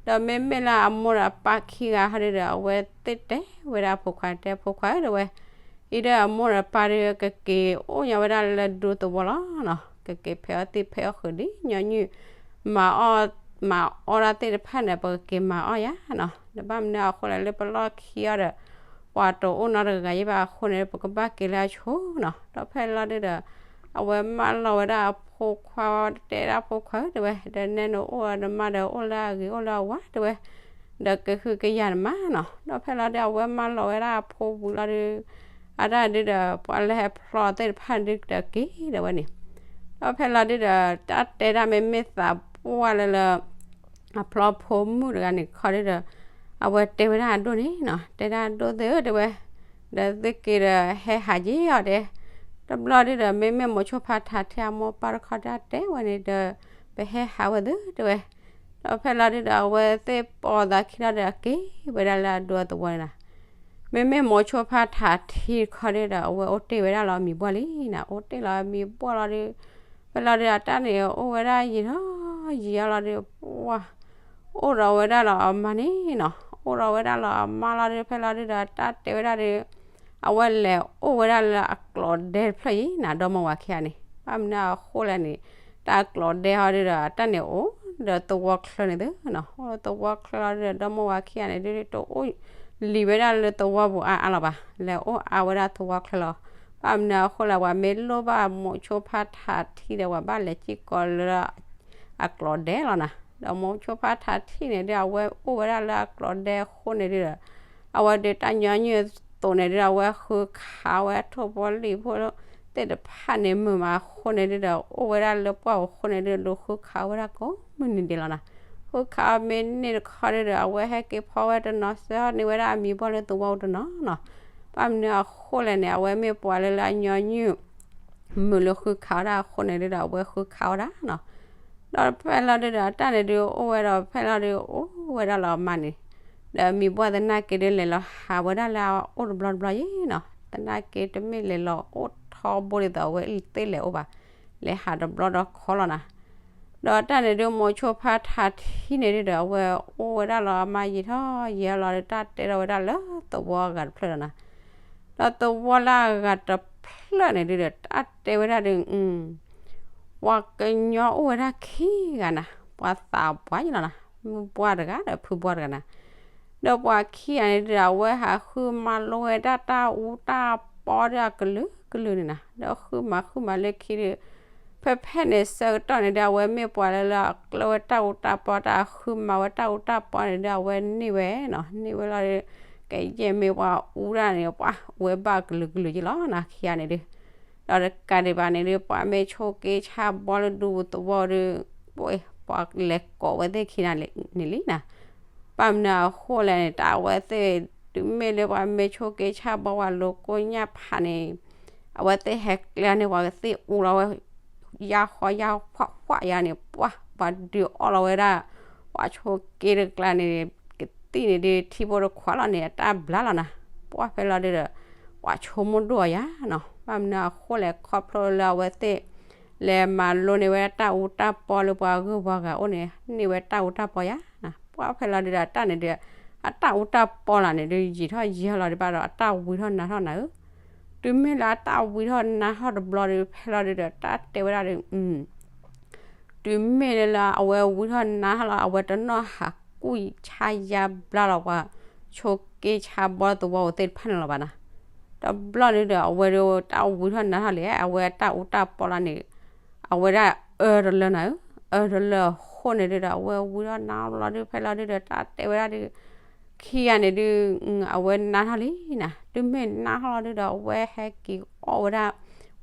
ဒီးမ့မ့ၢ်လၢအမိၢ်ဒီးအပၢ်ခံဂၤဟီဒုဒီး အဝဲသ့ၣ်တဲဝဲဒၣ်အဖိခွါ တဲဖိခွါဧၢတဲဝဲ, အံၤဒီးအမိၢ်ဒီးပၢ်ဒု ကက့ၤအိၣ်ညီဝဲဒၣ်လၢဒူသဝီလီၤနီၤ. ကက့ၤဖဲအီၣ်သ့ၣ်ဖဲအီၣ်ဃုာ်ဒ်ညီနုၢ် မၤအီၣ်, မၤအီၣ်ဒၣ်သ့ၣ်တဖၣ်န့ၣ် ပကက့ၤမၤအီၣ်ယၤနီၤ. ဒီးဘၣ်မနုၤအဃိလဲၣ် လၢပလီၢ်ခံအီၤဒီး ပှၤတအိၣ်နီတဂၤယဲဘၣ်အဃိန့ၣ် ပကဘၣ်က့ၤလၢအဆိနီၤ. ဒီးဖဲလီၤဒုဒီး အဝဲမၢလီၤဝဲဒၣ်အဖိခွါ တဲဒၣ်ဖိခွါဧၢတဲဝဲ, ဒီးနဲနအိၣ်အီၤနမါဒီး အိၣ်လၢအဂ့ၤအိၣ်လၢအဝါတဲဝဲ, ဒီးကဟုကယာ်နမါနီၤ. ဒီးဖဲလီၤဒု အဝဲမၢလီၤဝဲဒၣ်အဖိဝံၤလီၤဒု အတၢ်ဒုဒီး ပှၤလၢဟဲဖျီသ့ၣ်တဖၣ်ဒုဒီးက့ၤဒီးဝဲန့ၣ်. ဒီးဖဲလီၤဒုဒီး တၢ်တဲဒၣ်မ့မ့ၢ်သးပှၢ်လၢလၢ အဖျီဖိမုၣ်တဂၤန့ၣ်ခီဒုဒီး အဝဲတဲဝဲဒၣ်အဒိၣ်န့ၣ်နီၤ, တဲဒၣ်အဒိၣ်သ့ၣ်ဧၢတဲဝဲ, ဒီးသုက့ၤဒီးဟဲဟးက့ၤအီၤတဲ, တဘျီဒုဒီး မ့မ့ၢ်မိၤဆိဖါထးထံအမိၢ်ပၢ်တခီဒုတဲဝဲန့ၣ်ဒီး ပဟဲဟးဝဲသ့ၣ်ဧၢတဲဝဲ. ဒီးဖဲလီၤဒုဒီး အဝဲသ့ၣ်ပိာ်သးခံလီၤဒီး အက့ၤဝဲဒၣ်လၢအဒူအသဝီန့ၣ်နီၤ. မ့မ့ၢ်မိၤဆိဖါထးထံတခီဒုဒီး အဝဲအိၣ်တ့ၢ်ဝဲဒၣ်လီၤအမံၤပှၢ်လံနီၤ, အိၣ်တ့ၢ်လီၤအမံၤပှၢ်လီၤဒု, ဖဲလီၤဒုဒီး အတၢ်န့ၣ်အိၣ်ဝဲဒၣ်ယံာ်ထီၣ်ယံာ်အါလီၤဒု ပှၢ် အိၣ်ဒီးဝဲဒၣ်လီၤအမါန့ၣ်နီၤ, အိၣ်ဒီးဝဲဒၣ်လီၤအမါလီၤဒု ဖဲလီၤဒုဒီး တၢ်တဲဝဲဒၣ်ဒု အဝဲလဲၤအိၣ်ဝဲဒၣ်လၢအကျိးဒဲတဖျၢၣ်အံၤနီၤ, ဒီမါဝၤခံဂၤန့ၣ် ဘၣ်မနုၤအဃိလဲၣ်န့ၣ် တၢ်အကျိးဒဲဟီဒုဒီး အတၢ်န့ၣ်အိၣ်ဒီးသဝီချၢန့ၣ်သ့ၣ်နီၤ, အိၣ်လၢသဝီချၢလီၤဒုဒီး ဒီမါဝၤခံဂၤန့ၣ်ဒု တအိၣ်လံၤဝဲဒၣ်လၢသဝီပူၤအါအါလီၤဘၣ်, လဲၤအိၣ်အါဝဲဒၣ်သဝီချၢလီၤ. ဘၣ်မနုၤအဃိလဲၣ် ပှၤမ့ၢ်လိၣ်ဘၣ်မိၤဆိဖါထးထံဒီး ပှၤဘၣ်လဲၤစံၣ်ကီးလၢအကျိးဒဲလီၤနီၤ. ဒီးမိၤဆိဖါထးထံန့ၣ်ဒု အဝဲအိၣ်ဝဲဒၣ်လၢအကျိးဒဲအဃိန့ၣ်ဒုဒီး အဝဲဒုးတၢ်ညီနုၢ်အသိးန့ၣ်ဒု အဝဲဃုခးဝဲထိၣ်ဖိလံၣ်ဖိသ့ၣ်တဖၣ်န့ၣ် မုာ်မးအဃိန့ၣ်ဒုဒီး အိၣ်ဝဲဒၣ်လၢပှၢ်ပူၤအဃိန့ၣ်ဒု လူၤဃုခးဝဲဒၣ်ကိးမုၢ်နံၤဒဲးလီၤနီၤ. ဃုခးအီၤမ့ၢ်န့ၢ်တခီဒုဒီး အဝဲဟဲက့ၤဖီဝဲတနီၤ စၢၤန့ၢ်ဝဲဒၣ်အမံၤပှၢ်လၢသဝီပူၤတနီၤနီၤ. ဘၣ်မနုၤအဃိလဲၣ်န့ၣ် အဝဲမ့ၢ်ပှၤလၢလၢအညီနုၢ် မုာ်လၢဃုခးဝဲဒၣ်အဃိန့ၣ်ဒုဒီး အဝဲဃုခးဝဲဒၣ်နီၤ. ဒီးဖဲလီၤဒုဒီး အတၢ်န့ၣ်ဒု အိၣ်ဝဲဒီး ဖဲလီၤဒု အိၣ်ဝဲဒၣ်လီၤအမါန့ၣ်, ဒီးမံၤပှၢ်သနာ်က့ဒုလဲၤလီၤဟးဝဲဒၣ်လၢအအိၣ်တဘျီတဘျီယံၤနီၤ, သနာ်က့တမ့ၢ်လဲၤလီၤအိၣ်ထီဘိဒ်သိးအဝဲသ့ၣ်လဲၤအိၣ်ဘၣ်, လဲၤဟးတဘျီဒီးခီလီၤနီၤ. ဒီးတၢ်န့ၣ်ဒု မိၤဆိဖါထးထံန့ၣ်ဒုဒီး အဝဲအိၣ်ဝဲဒၣ်လီၤအမါယံာ်ထီၣ်ယံာ်လီၤဒီး တၢ်တဲထီၣ်ဝဲဒၣ်လၢသဝီအဂၤတဖျၢၣ်လီၤနီၤ. ဒီးသဝီလၢအဂၤတဖျၢၣ်န့ၣ်ဒုဒီး တၢ်တဲဝဲဒၣ်ဒု ပှၤကညီအိၣ်ဝဲဒၣ်ခံဂၤနီၤ, ပှၤသးပှၢ်ယံၤလီၤနီၤ, မုၢ်ပှၢ်တဂၤဒီးဖုပှၢ်တဂၤနီၤ. ဒီးပှၤခံဂၤန့ၣ်ဒုဒီး အဝဲဟးဃုမၤလိဝဲဒၣ်တၢ်အူတၢ်ပီဒီးအကလုာ်ကလုာ်န့ၣ်နီၤ, ဒီးဃုမၤဃုမၤလၢခံဒု ဖဲဖဲန့ၣ်ဆၢကတီၢ်န့ၣ်ဒု အဝဲမ့ၢ်ပှၤလၢလၢအကျၢၢ်ဝဲတၢ်အူတၢ်ပီ တၢ်ဃုမၤဝဲတၢ်အူတၢ်ပီန့ၣ်ဒု အဝဲန့ၢ်ဝဲနီၤ, န့ၢ်ဝဲလီၤဒု ကယဲၢ်မ့ၢ်ပှၤအူဒၣ်န့ၣ် ပှၤဝဲဘၣ်ကလုာ်ကလုာ်ယံၤလီၤနီၤ ခံဂၤန့ၣ်ဒု ဒီးတကးဒံးဘၣ်န့ၣ်ဒု ပှၤမ့ၢ်ဆိးက့ဆါဘီလၢဒူပူၤသဝီဒု ပှၤလဲၤကိးဝဲသ့ၣ်ခံဂၤန့ၣ်လံနီၤ. ဘၣ်မနုၤအဃိလဲၣ်န့ၣ် တၢ်အဝဲသ့ၣ် တုၤမ့ၢ်လၢပှၤမ့ၢ်ဆိးက့ဆါဘီပှၤလိၤကိညၣ်ဖးန့ၣ် အဝဲသ့ၣ်ဟဲကျဲန့ၣ် ပှၤကသ့ၣ်အူလီၤဝဲ ယါဃီယါဖှၣ်ဖှၣ်ယါန့ၣ် ပှၤ ပှၤဒုးအီၣ်လီၤဝဲဒၣ် ပှၤဆိးက့တကျါန့ၣ် ကသံၣ်န့ၣ်ဒုး ထံဖိတခွးလီၤန့ၣ် အတၢ်ဘျါလီၤနီၤ. ပှၤဖဲလီၤဒုဒီး ပှၤဆိကမိၣ်ဒိၣ်အီၤယါနီၤ. ဘၣ်မနုၤအဃိလဲၣ် ခီဖျိလၢအဝဲသ့ၣ် လဲၤမၤလိန့ၢ်ဝဲတၢ်အူတၢ်ပီလၢပှၤဂုၤပှၤဂၤအိၣ်န့ၣ် န့ၢ်ဝဲတၢ်အူတၢ်ပီယါနီၤ. ပှၤဖဲလီၤဒုဒီး အတၢ်န့ၣ်ဒုး အတၢ်အူတၢ်ပီလီၤန့ၣ်ဒုး ယံာ်ထီၣ်ယံာ်ထီၣ်လီၤဒုးဘၣ်ဒီး အတၢ်ဝံထီၣ်နါထီၣ်နၤဧၢ. တုၤမ့ၢ်လၢအတၢ်ဝံထီၣ်နါထီၣ်တဘျီဒုး ဖဲလီၤဒုဒီး တၢ်တဲဝဲဒၣ်ဒုး တုၤမ့ၢ်လၢလၢအဝဲဝံထီၣ်နါထီၣ်လီၤ အဝဲတနီၣ်ဟးကူၣ်ဆါယါဘျါလီၤပှၤ ဆိးက့ဆါဘီသဝီအိၣ်သ့ၣ်တဖၣ်န့ၣ်လီၤဘၣ်နီၤ. တဘျီဒုဒီး အဝဲဒုးတၢ်ဝံထီၣ်နါထီၣ်လံ အဝဲတၢ်အူတၢ်ပီလီၤန့ၣ် အဝဲဒၣ်အၢတလၢနၤဧၢ, အၢတလၢအဃိန့ၣ်ဒုဒီး အဝဲဝံထီၣ်နါထီၣ်ဘျီဒုး ဖဲလီၤဒုဒီး တၢ်တဲဝဲဒၣ်ဒုး ခံဂၤန့ၣ်ဒုး အဝဲနါထီၣ်လံနၤ, တုၤမ့ၢ်နါထီၣ်လီၤဒုးဒီး အဝဲဟဲက့ၤအီၣ်ဝဲဒၣ်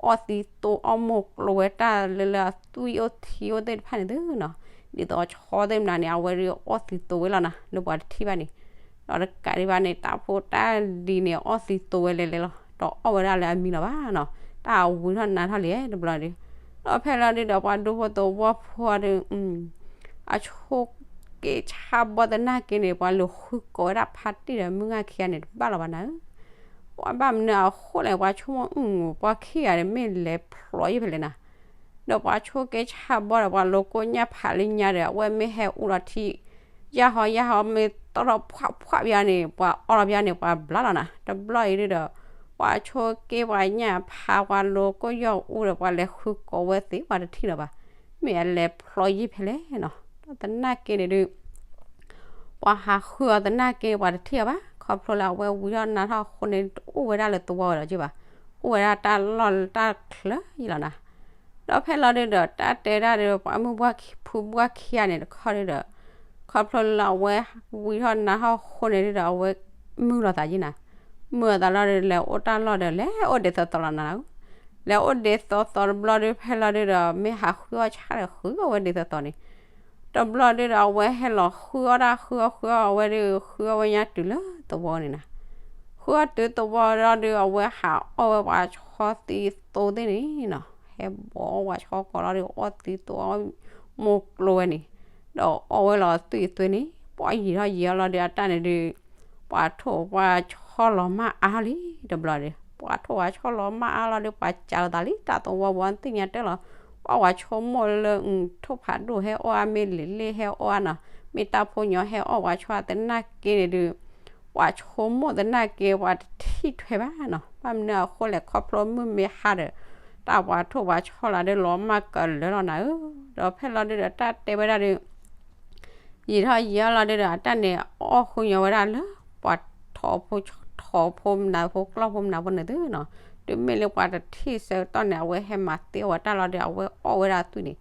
အီၣ်သံသိအီၣ်မိၢ်ကျိၤဝဲတၢ်လၢလၢအသွံၣ်အိၣ်ထံအိၣ်သ့ၣ်တဖၣ်န့ၣ်သုနီၤ, ဒ်သိးဆီသ့ၣ်မနုၤန့ၣ် အဝဲဒုးအီၣ်သံသိဝဲလီၤနၤ, လၢပှၤတထံၣ်ဘၣ်န့ၣ်, ဒီးတကးဒံးဘၣ်န့ၣ် တၢ်ဖိတၢ်လံၤန့ၣ် အီၣ်သံသိဝဲလဲၤလဲၤလီၤ, ဒီးအီၣ်ဝဲဒၣ်လၢအမံလီၤဘၣ်နီၤ, တၢ်အဝံထီၣ်နါထီၣ်လံတဘျီဒုး, ဒီးဖဲလီၤဒုးဒီး ပှၤဒူဖိသဝီဖိဒီး အဆိက့ဆါဘီသနာ်က့န့ၣ် ပှၤလူၤဃုကိးဝဲဒၣ်ဖါတံၢ်ဒီးမုၢ်ဂၢ်ခံဂၤန့ၣ် တဘၣ်လီၤဘၣ်နၤဧၢ, ပှၤဘၣ်မနုၤအဃိလဲၣ် ပှၤဆိကမိၣ်အၢ ပှၤခံဂၤန့ၣ်မ့ၢ်လဲၤဖျိးယံာ်ဖဲလဲၣ်နၤ, ဒီးပှၤဆိက့ဆါဘီဒီး ပှၤလူၤကိးညၣ်ဖးလၢညါဒီး အဝဲမ့ၢ်ဟဲအူလီၤထံ ယၢ်ဟီယၢ်ဟီ မ့ၢ်တီၣ်ထီၣ်ဖှၣ်ဖှၣ်ပယါန့ၣ် ပှၤအီလီၤပယါန့ၣ် ပှၤဘျါလီၤနၤ, တဘျီအံၤဒုးဒီး ပှၤဆိက့ပှၤညၣ်ဖး ပှၤလူၤကိးယီၢ်အူဒီး ပှၤလဲၤဃုကိးဝဲသ့ ပှၤတထံၣ်လီၤဘၣ်, မ့ၢ်အလဲၤဖျိးယံာ်ဖဲလဲၣ်နီၤ, ဒီးသနာ်က့န့ၣ်ဒုး ပှၤဟးဃုအီၤသနာ်က့ ပှၤတထံၣ်အီၤဘၣ်, ခီဖျိလၢအဝဲဝံထီၣ်နါထီၣ်အဃိန့ၣ် တအိၣ်ဝဲဒၣ်လၢသဝီဝဲဒီးက့ဘၣ်, အိၣ်ဝဲဒၣ်တၢ်လီၢ်တၢ်ချၢယံာ်လီၤနၤ, ဒီးဖဲလီၤဒုးဒီး တၢ်တဲဒၣ်ဒီး ပှၤမုၢ်ဘှၢ်ဖုဘှၢ်ခံဂၤန့ၣ်တခီဒုးဒီး ခီဖျိလၢအဝဲဝံထီၣ်နါထီၣ်အဃိန့ၣ်ဒုးဒီး အဝဲမုာ်လီၤသးယံာ်နၤ, မုာ်အသးလီၤဒီး လဲၤအိၣ်တၢ်လီၢ်ဒီး လဲၤအိၣ်ဒ်သိးသိးလီၤနၤ, လဲၤအိၣ်ဒ်သိးသိးတဘျီဒုး ဖဲလီၤဒုးဒီး မ့ၢ်ဟးဃုအီၣ်ဆၣ်ဒီး ဃုအီၣ်ဝဲဒ်သိးသိးန့ၣ်, တဘျီဒုးဒီး အဝဲဟဲလီၤဃုအီၣ်တၢ် ဃုအီၣ်ဃုအီၣ် အဝဲဒုးဃုအီၣ်ဝဲညါတုၤလၢသဝီန့ၣ်နၤ, ဃုအီၣ်တုၤသဝီလီၤဒုး အဝဲဟးအီၣ်ဝဲပှၤဆီသံသိသ့ၣ်န့ၣ်နီၤ, ဟဲဘီပှၤဆီကိးလီၤဒုး အီၣ်သံသိအီၣ်မိၢ်ကျိၤဝဲန့ၣ်, ဒီးအီၣ်ဝဲလီၤသွံၣ်သွဲန့ၣ် ပှၤယံာ်ထီၣ်ယံာ်အီၤလီၤဒုး အတၢ်န့ၣ်ဒုး ပှၤထိၣ်ပှၤဆီလီၤမၢ်အါထီၣ်လံတဘျီဒီး ပှၤထိၣ်ပှၤဆီလီၤမၢ်အါလီၤဒုး ပှၤစးလီၤသးလံ တၢ်သဝီပူၤသ့ၣ်ညါတၢ်လီၤ, ပှၤဝဲဆိကမိၣ်လၢ ထိၣ်ဖးဒိၣ်ဟဲအီၣ်အါ မ့ၢ်လံာ်လ့ၣ်ဟဲအီၣ်အါနီၤ, မ့ၢ်တၢ်ဖိညီဟဲအီၣ်ပှၤဆီသနာ်က့န့ၣ်ဒုး ပှၤဆိကမိၣ်သနာ်က့ ပှၤတထံၣ်ထွဲဘၣ်နီၤ, ဘၣ်မနုၤအဃိလဲၣ် ခီဖျိမုၢ်မ့ၢ်ဟါဒီး တၢ်ပှၤထိၣ်ပှၤဆီလီၤဒုး လီၤမၢ်ကလၢာ်လီၤနၤဧၢ, ဒီးဖဲလီၤဒုးဒီး တၢ်တဲဝဲဒၣ်ဒုး ယံာ်ထီၣ်ယံာ်အီၤလီၤဒုးဒီး အတၢ်န့ၣ်အီၣ်ဃုညီဝဲဒၣ်လၢ ပှၤထိၣ်ဖိ ထိၣ်ဖိမနုၤဖိ ကျီၢ်ဖိမနုၤဖိန့ၣ်သုနီၤ, တုၤမ့ၢ်လၢပှၤတထံၣ်ဆၢကတီၢ်န့ၣ် အဝဲဟဲမၤသ့အီၣ်ဝဲတၢ်လီၤဒုး အဝဲအီၣ်ဝဲဒၣ်သွံၣ်န့ၣ်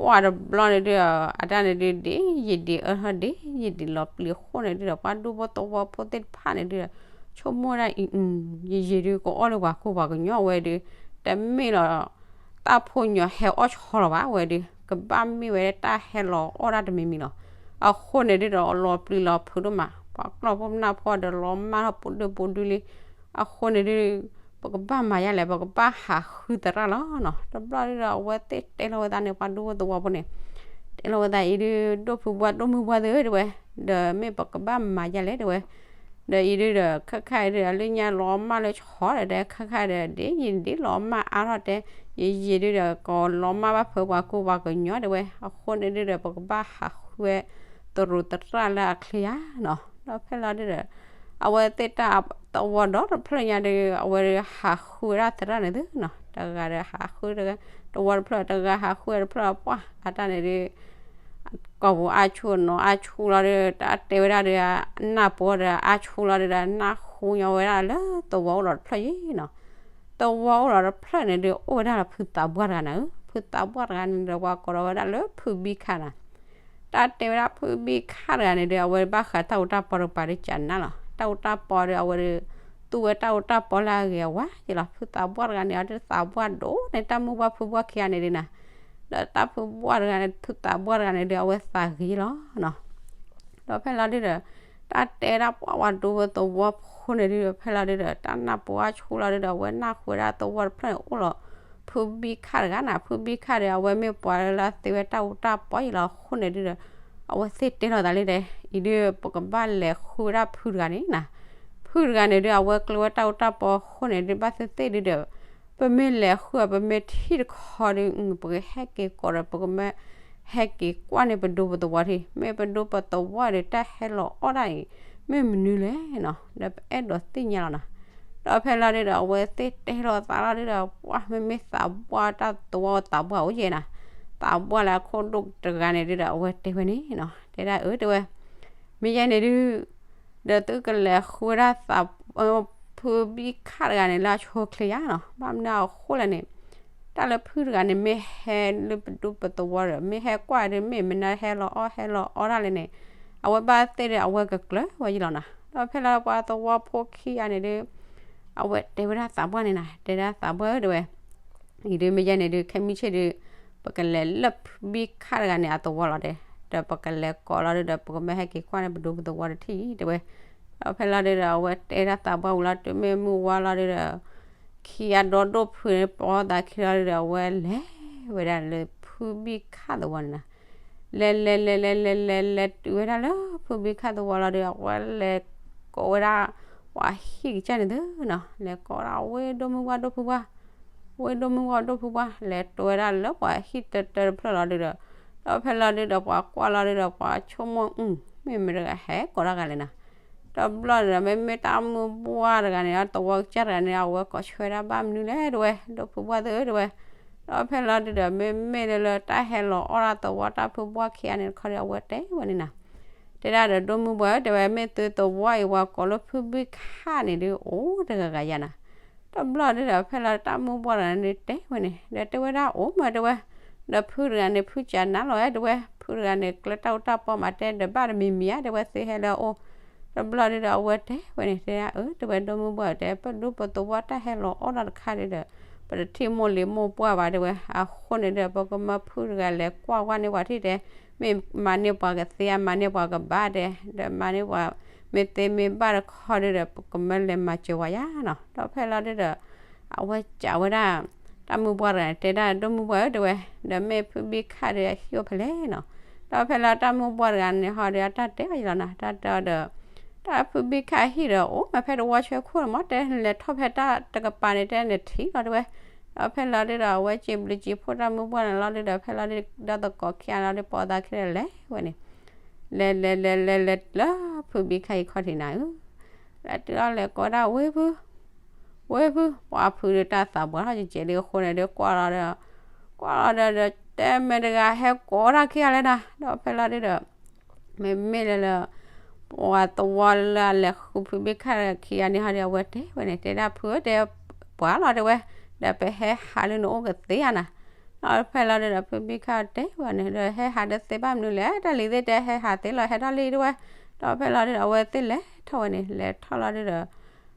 ဝဲတဘျီန့ၣ်ဒုး အတၢ်န့ၣ်ဒုး ဒ်ယံာ်ဒံးအၢထီၣ် ဒ်ယံာ်ဒံးလီၤပျံၤအဃိန့ၣ်ဒုးဒီး ပှၤဒူဖိသဝီဖိသ့ၣ်တဖၣ်န့ၣ်ဒုး ဆိကမိၣ်ဝဲဒၣ်အံၤ ယံာ်ယံာ်ဒုး ကအီၣ်လၢပှၤကိးပှၤကညီဝဲဒုး တမ့ၢ်လီၤ တၢ်ဖိညီဟဲအီၣ်ဆီလီၤဘၣ်ဝဲဒုး ကဘၣ်မ့ၢ်ဝဲတၢ်ဟဲလီၤအီၣ်တၢ်တမံၤမံၤလီၤ. အဃိန့ၣ်ဒုးဒီး လီၤပျံၤလီၤဖုးဒိၣ်မး ပှၤကျီၢ်ဖိမနုၤဖိဒီး လီၤမၢ်ထီၣ်ပူၤဒုပူၤဒုလံ. အဃိန့ၣ်ဒုး ပကဘၣ်မၤယါလဲၣ် ပကဘၣ်ဟးဃုသရၣ်လီၤနီၤ. တဘျီဒုးဒီး အဝဲသ့ၣ်တဲလီၤဝဲသးန့ၣ် ပှၤဒူဖိသဝီဖိန့ၣ် တဲလီၤဝဲသးအံၤဒုး ဒိၣ်ဖုဘှၢ်ဒိၣ်မုၢ်ဘှၢ်သ့ၣ်ဧၢ တဲဝဲ, ဒီးမ့ၢ်ပကဘၣ်မၤယါလဲၣ် တဲဝဲ. ဒီးအံၤဒုးဒီး ခဲခါအံၤဒုးဒီး လၢညါလီၤမၢ်လၢဆီဒီး တဲ ခဲခါဒီး ဒ်ယံာ်ဒ်လီၤမၢ်အါထီၣ်တဲ ယံာ်ယံာ်ဒုးဒီး ကလီၤမၢ်ဘၣ်ဖုးပှၤကိးပှၤကညီတဲဝဲ. အဃိန့ၣ်ဒုးဒီး ပကဘၣ်ဟးဃုဝဲ သရူးသရၣ်လၢအချ့ဧါနီၤ. ဒီးဖဲလီၤဒုးဒီး အဝဲသ့ၣ်တၢ်သဝီဒီတဖျၢၣ်ညါဒုး အဝဲဒုးဟးဃုဝဲဒၣ်သရၣ်န့ၣ်သုနီၤ. တဂၤဒီးဟးဃုတဂၤ သဝီတဖျၢၣ် တဂၤဟးဃုဝဲတဖျၢၣ် ပှၢ်အတၢ်န့ၣ်ဒုး ကိာ်ပူၤအါဆူၣ်နီၤအါဆူၣ်လီၤဒီး တၢ်တဲဝဲဒၣ်ဒီး နၢ်ပၢၢ်ဒီးအါဆူၣ်လီၤဒီး နၢ်ဟူညီဝဲဒၣ်လၢသဝီအိၣ်ဒီးတဖျၢၣ်ယံၤနီၤ. သဝီအိၣ်ဒီးတဖျၢၣ်န့ၣ်ဒုး အိၣ်ဝဲဒၣ်ဒီးဖုသးပှၢ်တဂၤန့ၣ်ဧၢ. ဖုသးပှၢ်တဂၤန့ၣ်ဒီး ပှၤကိးထီၣ်ဝဲဒၣ်လၢဖုဘံခါနီၤ. တၢ်တဲဝဲဒၣ်ဖုဘံခါတဂၤန့ၣ်ဒုး အဝဲဘၣ်ဃးတၢ်အူတၢ်ပီဒီးပှၤဒုးကနၣ်လီၤ. တၢ်အူတၢ်ပီဒီး အဝဲဒုး သူဝဲတၢ်အူတၢ်ပီလၢအဂ့ၤအဝါယံၤလီၤ. ဖုသးပှၢ်တဂၤန့ၣ် အဒုးသးပှၢ်ဒိၣ်န့ၣ် တၢ်မုၢ်ဘှၢ်ဖုဘှၢ်ခံဂၤန့ၣ်ဒုးနၤ ဒီးတၢ်ဖုဘှၢ်တဂၤန့ၣ် ဖုသးပှၢ်တဂၤန့ၣ်ဒုး အဝဲသးဂ့ၤလီၤနီၤ. ဒီးဖဲလီၤဒုးဒီး တၢ်တဲဒၣ်ပှၤဝဲဒူဖိသဝီဖိန့ၣ်ဒုးဒီး ဖဲလီၤဒုးဒီး တၢ်နၢ်ပၢၢ်အါဆူၣ်လီၤဒုးဒီး အဝဲနၢ်ဟူဝဲဒၣ်သဝီတဖျၢၣ်န့ၣ်အိၣ်လီၤ ဖုဘံခါတဂၤနၤ. ဖုဘံခါဒီး အဝဲမ့ၢ်ပှၤလၢအသ့ဝဲတၢ်အူတၢ်ပီယံၤလီၤ. အဃိန့ၣ်ဒုးဒီး အဝဲသ့ၣ်တဲလီၤသးလံဒီး အံၤဒုး ပကဘၣ်လဲၤဃုဝဲဒၣ်ဖုတဂၤန့ၣ်နၤ. ဖုတဂၤန့ၣ်ဒုး အဝဲကျိဝဲတၢ်အူတၢ်ပီအဃိန့ၣ်ဒုး ဘၣ်သ့ၣ်သ့ၣ်ဒုးဒီး ပမ့ၢ်လဲၤဃုအီၤ ပမ့ၢ်ထံၣ်တခီဒီး ပကဟဲက့ၤကိးဒီး ပကမ့ၢ်ဟဲက့ၤကွၢ်န့ၢ်ပဒူပသဝီထံး မ့ၢ်ပဒူပသဝီဒီး တၢ်ဟဲလီၤအီၣ်ဒၣ်အံၤ မ့ၢ်မနုၤလဲၣ်နီၤ ဒီးပအဲၣ်ဒိးသ့ၣ်ညါလီၤနၤ. ဒီးဖဲလီၤဒုးဒီး အဝဲသ့ၣ်တဲလီၤသးလီၤဒုးဒီး ပှၢ်မ့မ့ၢ်သးပှၢ်တၢ်သဝီသးပှၢ်အိၣ်ယဲနၤ သးပှၢ်လၢအခိၣ်ဒိၣ်တဂၤန့ၣ်ဒုးဒီး အဝဲတဲဝဲန့ၣ်နီၤ တဲဒၣ်အၢ တဲဝဲ မ့ၢ်ယဲန့ၣ်ဒုး ဒီးသုကလဲၤဃုဝဲဒၣ်သး ဖုဘံခါတဂၤန့ၣ်လၢအဆိချ့ယါနီၤ. ဘၣ်မနုၤအဃိလဲၣ်န့ၣ် တၢ်လၢဖုတဂၤန့ၣ် မ့ၢ်ဟဲလၢပဒူပသဝီဒီး မ့ၢ်ဟဲကွၢ်ဒုး မ့ၢ်မနုၤဟဲလီၤအီၣ်ဟဲလီၤအီဒၣ်လဲၣ်န့ၣ် အဝဲဘၣ်သ့ၣ်ဒီး အဝဲကကျၢၤဝဲယလီၤနၤ. ဒီးဖဲလီၤပှၤသဝီဖိခံဂၤန့ၣ်ဒုး အဝဲတဲဝဲဒၣ်သးပှၢ်န့ၣ်နၤ, တဲဒၣ်သးပှၢ်ဧၢ တဲဝဲ, အံၤဒုးမ့ၢ်ယဲန့ၣ်ဒုး ခဲမုၢ်ဆ့ၣ်ဒုး ပကလဲၤလၢဖုဘံခၣ်တဂၤန့ၣ်အသဝီလီၤတဲ, ဒီးပကလဲၤကိးလီၤဒုးဒီး ပကမၢဟဲက့ၤကွၢ်န့ၣ် ပဒိပသဝီတထံၣ်အံၤ တဲဝဲ. ဒီးဖဲလီၤဒုးဒီး အဝဲတဲဒၣ်သးပှၢ်ဝံၤလီၤ တုၤမ့ၢ်မုၢ်ဝါလီၤဒုးဒီး ခံဂၤဒီဒိၣ်ဖုန့ၣ် ပိာ်သးခံလီၤဒုးဒီး အဝဲလဲၤဝဲဒၣ်လၢဖုဘံခၣ်သဝီန့ၣ်နၤ. လဲၤလဲၤလဲၤလဲၤလဲၤလဲၤလဲၤ တုၤဝဲဒၣ်လၢဖုဘံခၣ်သဝီလီၤဒုး အဝဲလဲၤကိးဝဲဒၣ် ပှၤဟံၣ်ကစၢ်န့ၣ်သုနီၤ, လဲၤကိးဝဲဒၣ် ဝ့ၢ်ဒိၣ်မုၢ်ဝါဒိၣ်ဖုပှၢ်, ဝ့ၢ်ဒိၣ်မုၢ်ဝါဒိၣ်ဖုပှၢ်, လဲၤတိဝဲဒၣ်လၢပှၤဟံၣ်တၢတၢတဖျၢၣ်လီၤဒုးဒီး, ဒီးဖဲလီၤဒုးဒီး ပှၤကွၢ်လီၤဒုးဒီး ပှၤဆိကမိၣ် အု မ့ၢ်မတၤတဂၤဟဲကိးတၢ်ဂၤလဲၣ်နၤ. ဒီးဘျီန့ၣ်ဒီး မ့မ့ၢ်တၢ်မုၢ်ဘှၢ်တဂၤန့ၣ် အသဝီကစၢ်တဂၤန့ၣ် အဝဲကိးဆၢဝဲဒၣ်ဘၣ်မနုၤလဲၣ် တဲဝဲ, ဒိၣ်ဖုပှၢ်သုဧၢ တဲဝဲ. ဒီးဖဲလီၤဒုးဒီး မ့မ့ၢ်လၢလၢတၢ်ဟဲလီၤအီၣ်တၢ်သဝီတၢ်ဖုဘှၢ်ခံဂၤန့ၣ်တခီဒီး အဝဲတဲဝဲန့ၣ်နၤ. တဲဒၣ်ဒီး ဒိၣ်မုၢ်ဘှၢ်ဧၢ တဲဝဲ, မ့ၢ်သုသဝီအံၤ ပှၤကိးလၢဖုဘံခၣ်န့ၣ်ဒုး အိၣ်တဂၤဂၤယၤနၤ. ဒီးဘျီဒုးဒီး ဖဲလီၤတၢ်မုၢ်ဘှၢ်တဂၤန့ၣ်ဒုးတဲဝဲန့ၣ်, ဒီးတဲဝဲဒၣ်အိၣ်မး တဲဝဲ, ဒီးဖုတဂၤန့ၣ် ဖုကနၣ်လီၤဝဲ တဲဝဲ, ဖုတဂၤန့ၣ် ကျၢၤတၢ်အူတၢ်ပီမး တဲဒီး ဘၣ်တမံၤမံၤဧါ တဲဝဲ သ့ဟဲလၢအအိၣ်. ဒီးဘျီဒုးဒီး အဝဲတဲဝဲန့ၣ် တဲဒၣ်အၢ တဲဝဲ ဒိၣ်မုၢ်ဘှၢ်ဧၢ တဲ ပဒူပသဝီတၢ်ဟဲလီၤအီၣ်တၢ်တခါဒုးဒီး ပတထံၣ်မိၢ်လံၤမိၢ်ပှၢ်ဘၣ် တဲဝဲ, အဃိန့ၣ်ဒီး ပကမၢဖုတဂၤလဲၤကွၢ်ဝဲန့ၢ်ပှၤထံၣ်တဲ မ့ၢ်မၤန့ၢ်ပှၤကသ့ဧါ မၤန့ၢ်ပှၤကဘၣ်တဲ, ဒီးမၤန့ၢ်ပှၤ မ့ၢ်သ့မ့ၢ်ဘၣ်တခီဒုးဒီး ပကမၢလဲၤမၤစၢၤဝဲယၤနီၤ. ဒီးဖဲလီၤဒုးဒီး အဝဲစံးဝဲဒၣ် တၢ်မုၢ်ဘှၢ်တဂၤန့ၣ် တဲဒၣ် ဒိၣ်မုၢ်ဘှၢ်ဧၢ တဲဝဲ, ဒီးမ့ၢ်ဖုဘံခၣ်ဒီးအဟံၣ်အိၣ်ဖဲလဲၣ်နီၤ. ဒီးဖဲလီၤတၢ်မုၢ်ဘှၢ်တဂၤန့ၣ်ဟီဒီး အတၢ်တဲအီၤယလီၤနၤ, တၢ်တဲအီၤဒီး တၢ်ဖုဘံခၣ်အဟံၣ်ဒီး အိၣ်မးဖဲတဝီဆွဲခိၣ်န့ၣ်မး တဲလဲၤထီၣ်ဖဲတၢ်တကပၤန့ၣ် တဲနထံၣ်လီၤ တဲဝဲ. ဒီးဖဲလီၤဒုးဒီး အဝဲစံးဘျုးစံးဖှိၣ်တၢ်မုၢ်ဘှၢ်န့ၣ်လီၤဒုးဒီး ဖဲလီၤဒုးဒီး သကိးခံဂၤလီၤဒုး ပိာ်သးခံဒီးလဲၤဝဲန့ၣ် လဲၤလဲၤလဲၤလဲၤလဲၤလၢဖုဘံခၣ်အံၤခီၣ်ထံးနၤဧၢ, လဲၤတုၤလီၤလဲၤကိးဒၣ်ဝ့ၢ်ဖု, ဝ့ၢ်ဖု, ပှၤဖုဒုးတၢ်သးပှၢ်ထီၣ်ကဲကဲးလံအဃိန့ၣ်ဒုး ကွၢ်လီၤဒီး, ကွၢ်လီၤဒီးဒီး တဲမ့ၢ်တဂၤဟဲကိးတၢ်ခံဂၤလဲၣ်နၤ. ဒီးဖဲလီၤဒုးဒီး မ့မ့ၢ်လၢလၢ ပှၤသဝီလၢအလဲၤဃုဖုဘံခၣ်ခံဂၤန့ၣ်ဟီဒီး အဝဲတဲဝဲန့ၣ် တဲဒၣ်ဖုဧၢ တဲ ပှၤလီၤတဲဝဲ, ဒီးပဟဲဟးလၢနအိၣ်ကသ့ဧါနၤ. ဒီးဖဲလီၤဒုးဒီး ဖုဘံခၣ်တဲဝဲန့ၣ် ဒီးဟဲဟးဒီးသ့ဘၣ်မနုၤလဲၣ် တၢ်လံၤသ့ၣ်တဲ ဟဲဟးသ့လီၤ ဟဲထီၣ်လံတဲဝဲ. ဒီးဖဲလီၤဒုးဒီး အဝဲသ့ၣ်လဲၤထီၣ်ဝဲန့ၣ် လဲၤထီၣ်လီၤဒုးဒီး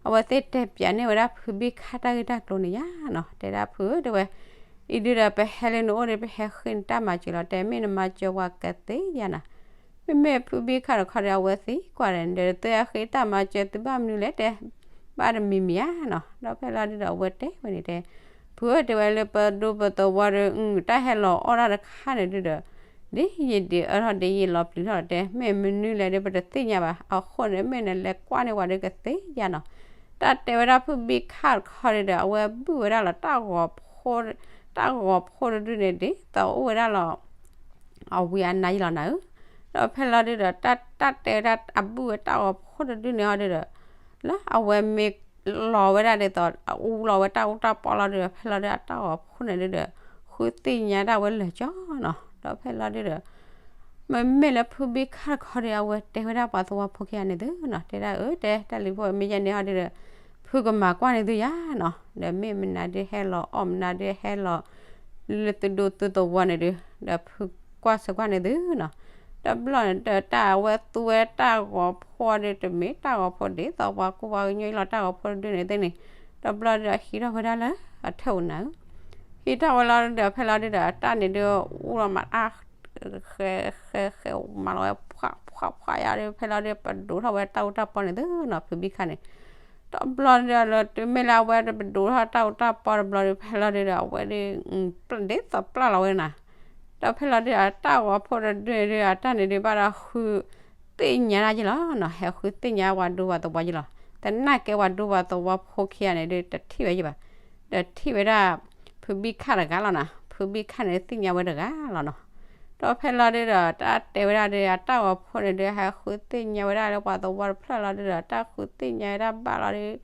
အဝဲသ့ၣ်တဲပၠးန့ၢ်ဝဲဒၣ်ဖုဘံခၣ်တၢ်ဂ့ၢ်တၢ်ကျိၤန့ၣ်ယါနီၤ တဲဒၣ်ဖုဧၢ တဲဝဲ, အံၤဒုးဒီး ပဟဲလၢနအိၣ်ဒီး ပဟဲဃ့နတၢ်မၤစၢၤလီၤ တဲမ့ၢ်နမၤစၢၤပှၤကသ့ဧါနၤ. မ့မ့ၢ်ဖုဘံခၣ်တခီဒီး အဝဲသံကွၢ်ဒီး ဒီးသုဟဲဃ့တၢ်မၤစၢၤသုဘၣ်မနုၤလဲၣ် တဲ ဘၣ်တမံၤမံၤဧါနီၤ. ဒီးဖဲလီၤဒုးဒီး အဝဲတဲဝဲန့ၣ်တဲ ဖုဧၢ တဲဝဲ လၢပဒူပသဝီဒီး တၢ်ဟဲလီၤအီၣ်တၢ်တခါန့ၣ်ဒုးဒီး ဒ်ယဒံးအၢထီၣ်ဒ်ယလီၤပျံၤထီၣ်တဲ မ့ၢ်မနုၤလဲၣ်ဒီး ပတသ့ၣ်ညါဘၣ် အဃိန့ၣ် မ့ၢ်နလဲၤကွၢ်န့ၢ်ပှၤဒီးကသ့ဧါနီၤ. တၢ်တဲဝဲဒၣ်ဖုဘံခၣ်တခီဒီး အဝဲဘုၣ်ဝဲဒၣ်လီၤ တၢ်ဂီၤဖိ, တၢ်ဂီၤဖိတဒုန့ၣ် ဒ်သိးအိၣ်ဝဲဒၣ်လီၤ အဝံၤအနါယလီၤနၤဧၢ. ဒီးဖဲလီၤဒုးဒီး တၢ်တဲဝဲဒၣ်အဘုၣ်ဝဲတၢ်ဂီၤဖိတဒုန့ၣ်ဟီဒုးဒီး လၢအဝဲမ့ၢ်လီၤဝဲဒၣ်ဒ်သိး အအူလီၤဝဲတၢ်အူတၢ်ပီလီၤဒုးဒီး ဖဲလီၤဒုးအတၢ်ဂီၤဖိန့ၣ်ဒုးဒီး ဃုသ့ၣ်ညါဒၣ်ဝဲလၢာ်ကၠီနီၤ. ဒီးဖဲလီၤဒုးဒီး မ့မ့ၢ်လၢဖုဘံခၣ်တခီဒီး အဝဲတဲဝဲဒၣ်ပှၤသဝီဖိခံဂၤန့ၣ်သုနီၤ တဲဒၣ်အၢ တဲတၢ်လံၤဖိမ့ၢ်ယဲန့ၣ်ဟီဒုးဒီး ဖုကမၤကွၢ်န့ၢ်သုယါနီၤ ဒီးမ့ၢ်မနုၤဒုးဟဲလီၤအီၣ်မနုၤဒုးဟဲလီၤ လၢသုဒူသုသဝီန့ၣ်ဒုး ဒီးဖုကွၢ်ဆၢကွၢ်န့ၢ်သုနီၤ. ဒီးဘျီန့ၣ်ဒီးတၢ်အဝဲသူဝဲတၢ်ဂီၤဖိဒီး တမ့ၢ်တၢ်ဂီၤဖိဒ်သိးပှၤကူပှၤကညီအံၤလီၤ တၢ်ဂီၤဖိတဒုန့ၣ်သ့ၣ်န့ၣ်. ဒီးဘျီဒီးဟံးထီၣ်ဝဲဒၣ်လၢအထၢၣ်အိၣ်နၤဧၢ ဟံးထီၣ်ဝဲလီၤဒီး ဖဲလီၤဒုးဒီး အတၢ်န့ၣ်ဒုး အူလီၤမး ဃဲဃဲဃဲ မၤလီၤဝဲ ဖှးဖှးဖှးယါဒီး ဖဲလီၤဒုး ပဒိးထီၣ်ဝဲတၢ်အူတၢ်ပီန့ၣ်သုနီၤ ဖုဘံခၣ်န့ၣ်. ဒီးဘျီဒီး လၢတုၤမ့ၢ်လၢအဝဲပဒိးထီၣ်တၢ်အူတၢ်ပီတဘျီဒီး ဖဲလီၤဒုးဒီး အဝဲဒုး ဒ်သိးပျၢ်လီၤဝဲနၤ. ဒီးဖဲလီၤဒုး အတၢ်ဂီၤဖိတဒုန့ၣ်ဒုး အတၢ်န့ၣ်ဒုး ဘၣ်ဒီးဃုသ့ၣ်ညါဒၣ်ယလီၤနီၤ ဟဲဃုသ့ၣ်ညါပှၤဒူပှၤသဝီယလီၤ. သနာ်က့ပှၤဒူပှၤသဝီဖိခံဂၤန့ၣ်ဒုး တထံၣ်ဝဲယဘၣ် ဒီးထံၣ်ဝဲဒၣ် ဖုဘံခၣ်တဂၤလီၤနၤ ဖုဘံခၣ်န့ၣ်သ့ၣ်ညါဝဲတဂၤလီၤနီၤ. ဒီးဖဲလီၤဒုးဒီး တၢ်တဲဝဲဒၣ်ဒီး အတၢ်ဂီၤဖိန့ၣ်ဒုး ဟဲဃုသ့ၣ်ညါဝဲဒၣ်လၢပှၤသဝီတဖျၢၣ်လီၤဒုးဒီး တၢ်ဃုသ့ၣ်ညါဝဲဒၣ်ဘၣ်လီၤဒီး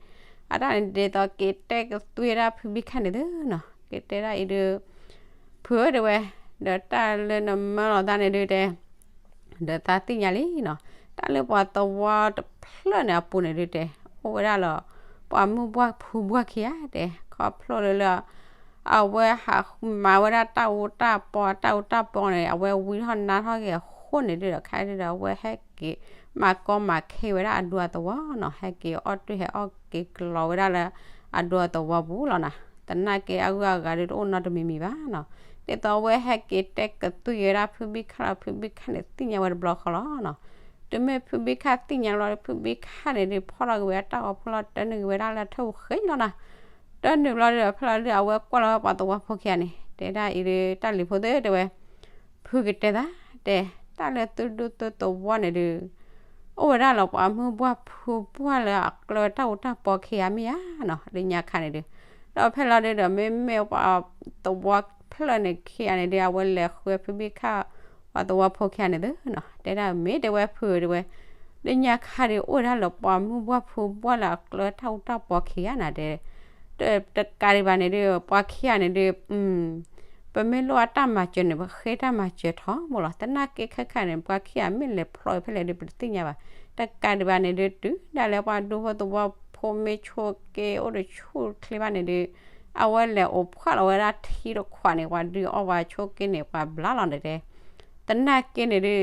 အတၢ်န့ၣ်ဒ်သိးက့ၤတဲကသွံဝဲဒၣ်ဖုဘံခၣ်န့ၣ်သုနီၤ က့ၤတဲဒၣ်အံၤဒုး ဖုဧၢ တဲဝဲ, ဒီးတၢ်လၢနမၢလီၤသးန့ၣ်ဒုးတဲ ဒီးသးသ့ၣ်ညါလံနီၤ, တၢ်လၢပှၤသဝီတဖျၢၣ်န့ၣ်အပူၤန့ၣ်ဒုးတဲ အိၣ်ဝဲဒၣ်လီၤ ပှၤမုၢ်ဘှၢ်ဖုဘှၢ်ခံဂၤတဲ ခီဖျိလၢလၢ အဝဲဟးမၤဝဲဒၣ်တၢ်အူတၢ်ပီ တၢ်အူတၢ်ပီန့ၣ် အဝဲဝံထီၣ်နါထီၣ်က့ၤအဃိန့ၣ်ဒုးဒီး ခဲဒုးဒီး အဝဲဟဲ ဟဲက့ၤမၤကီမၤခဲဝဲဒၣ်အဒူအသဝီနီၤ, ဟဲက့ၤအီၣ်တၢ်ဟဲအီၣ်က့ၤကလီဝဲဒၣ်လၢအဒူအသဝီပူၤလီၤနီၤ. သနာ်က့အဂုၤအဂၤဒုးတအိၣ်နီတမံၤမံၤဘၣ်နီၤ. ဒ်သိးအဝဲဟဲက့ၤတဲကသွံၣ်ဝဲဒၣ်ဖုဘံခၣ်လီၤ, ဖုဘံခၣ်န့ၣ်သ့ၣ်ညါဝဲတဘျီဃီလီၤနီၤ. တုၤမ့ၢ်ဖုဘံခၣ်သ့ၣ်ညါလီၤဒီး ဖုဘံခၣ်န့ၣ်ဒုးဖီၣ်ထီၣ်က့ၤဝဲတၢ်ဂီၤဖိလီၤ, တၢနုာ်က့ၤဝဲဒၣ်လၢထၢၣ်ပူၤဃ့လီၤနီၤ. တၢနုာ်လီၤဒီး ဖဲလီၤဒုး အဝဲကွၢ်လီၤဝဲပှၤသဝီဖိခံဂၤန့ၣ် တဲဒၣ်အံၤဒုး တၢ်လံၤဖိသ့ၣ် တဲဝဲ, ဖုကတဲသး တဲ, တၢ်လၢသုဒူသုသဝီန့ၣ်ဒုး အိၣ်ဝဲဒၣ်လီၤပှၤမုၢ်ဘှၢ်ဖုဘှၢ်လၢအကျၢၤတၢ်အူတၢ်ပီခံဂၤမ့ၢ်ဧါနီၤ, လၢညါခါန့ၣ်ဒုး. ဒီးဖဲလီၤဒုးဒီး မ့မ့ၢ်ပှၤသဝီဖျၢၣ်န့ၣ်ခံဂၤန့ၣ်ဒုး အဝဲလဲၤဃုဖုဘံခၣ် ပှၤသဝီဖိခံဂၤန့ၣ်သုနီၤ, တဲဒၣ်မ့ၢ်တဲဝဲဖုဧၢ တဲဝဲ, လၢညါခါဒုး အိၣ်ဝဲဒၣ်လီၤပှၤမုၢ်ဘှၢ်ဖုဘှၢ်လၢအကျၢၤတၢ်အူတၢ်ပီခံဂၤနၤ တဲ တကးဒံးဘၣ်န့ၣ်ဒုး ပှၤခံဂၤန့ၣ်ဒုး ပမ့ၢ်လိၣ်အတၢ်မၤစၢၤန့ၣ် ပဃ့တၢ်မၤစၢၤထီဘိလီၤ. သနာ်က့ခဲခါန့ၣ် ပှၤခံဂၤမ့ၢ်လဲၤဖျိးဖဲလဲၣ်ဒုး ပတသ့ၣ်ညါဘၣ်. တကးဒံးဘၣ်န့ၣ်ဒုး တုၤဒၣ်လဲာ်ပှၤဒူဖိသဝီဖိမ့ၢ်ဆိက့အိၣ်တဆူၣ်ချ့ဘၣ်န့ၣ်ဒုး အဝဲလဲၤအိးဖှၣ်လီၤဝဲဒၣ်ထံတခွးန့ၣ် ပှၤဒုးအီၣ်ပှၤဆိက့န့ၣ် ပှၤဘျါလီၤန့ၣ်တဲ သနာ်က့န့ၣ်ဒုး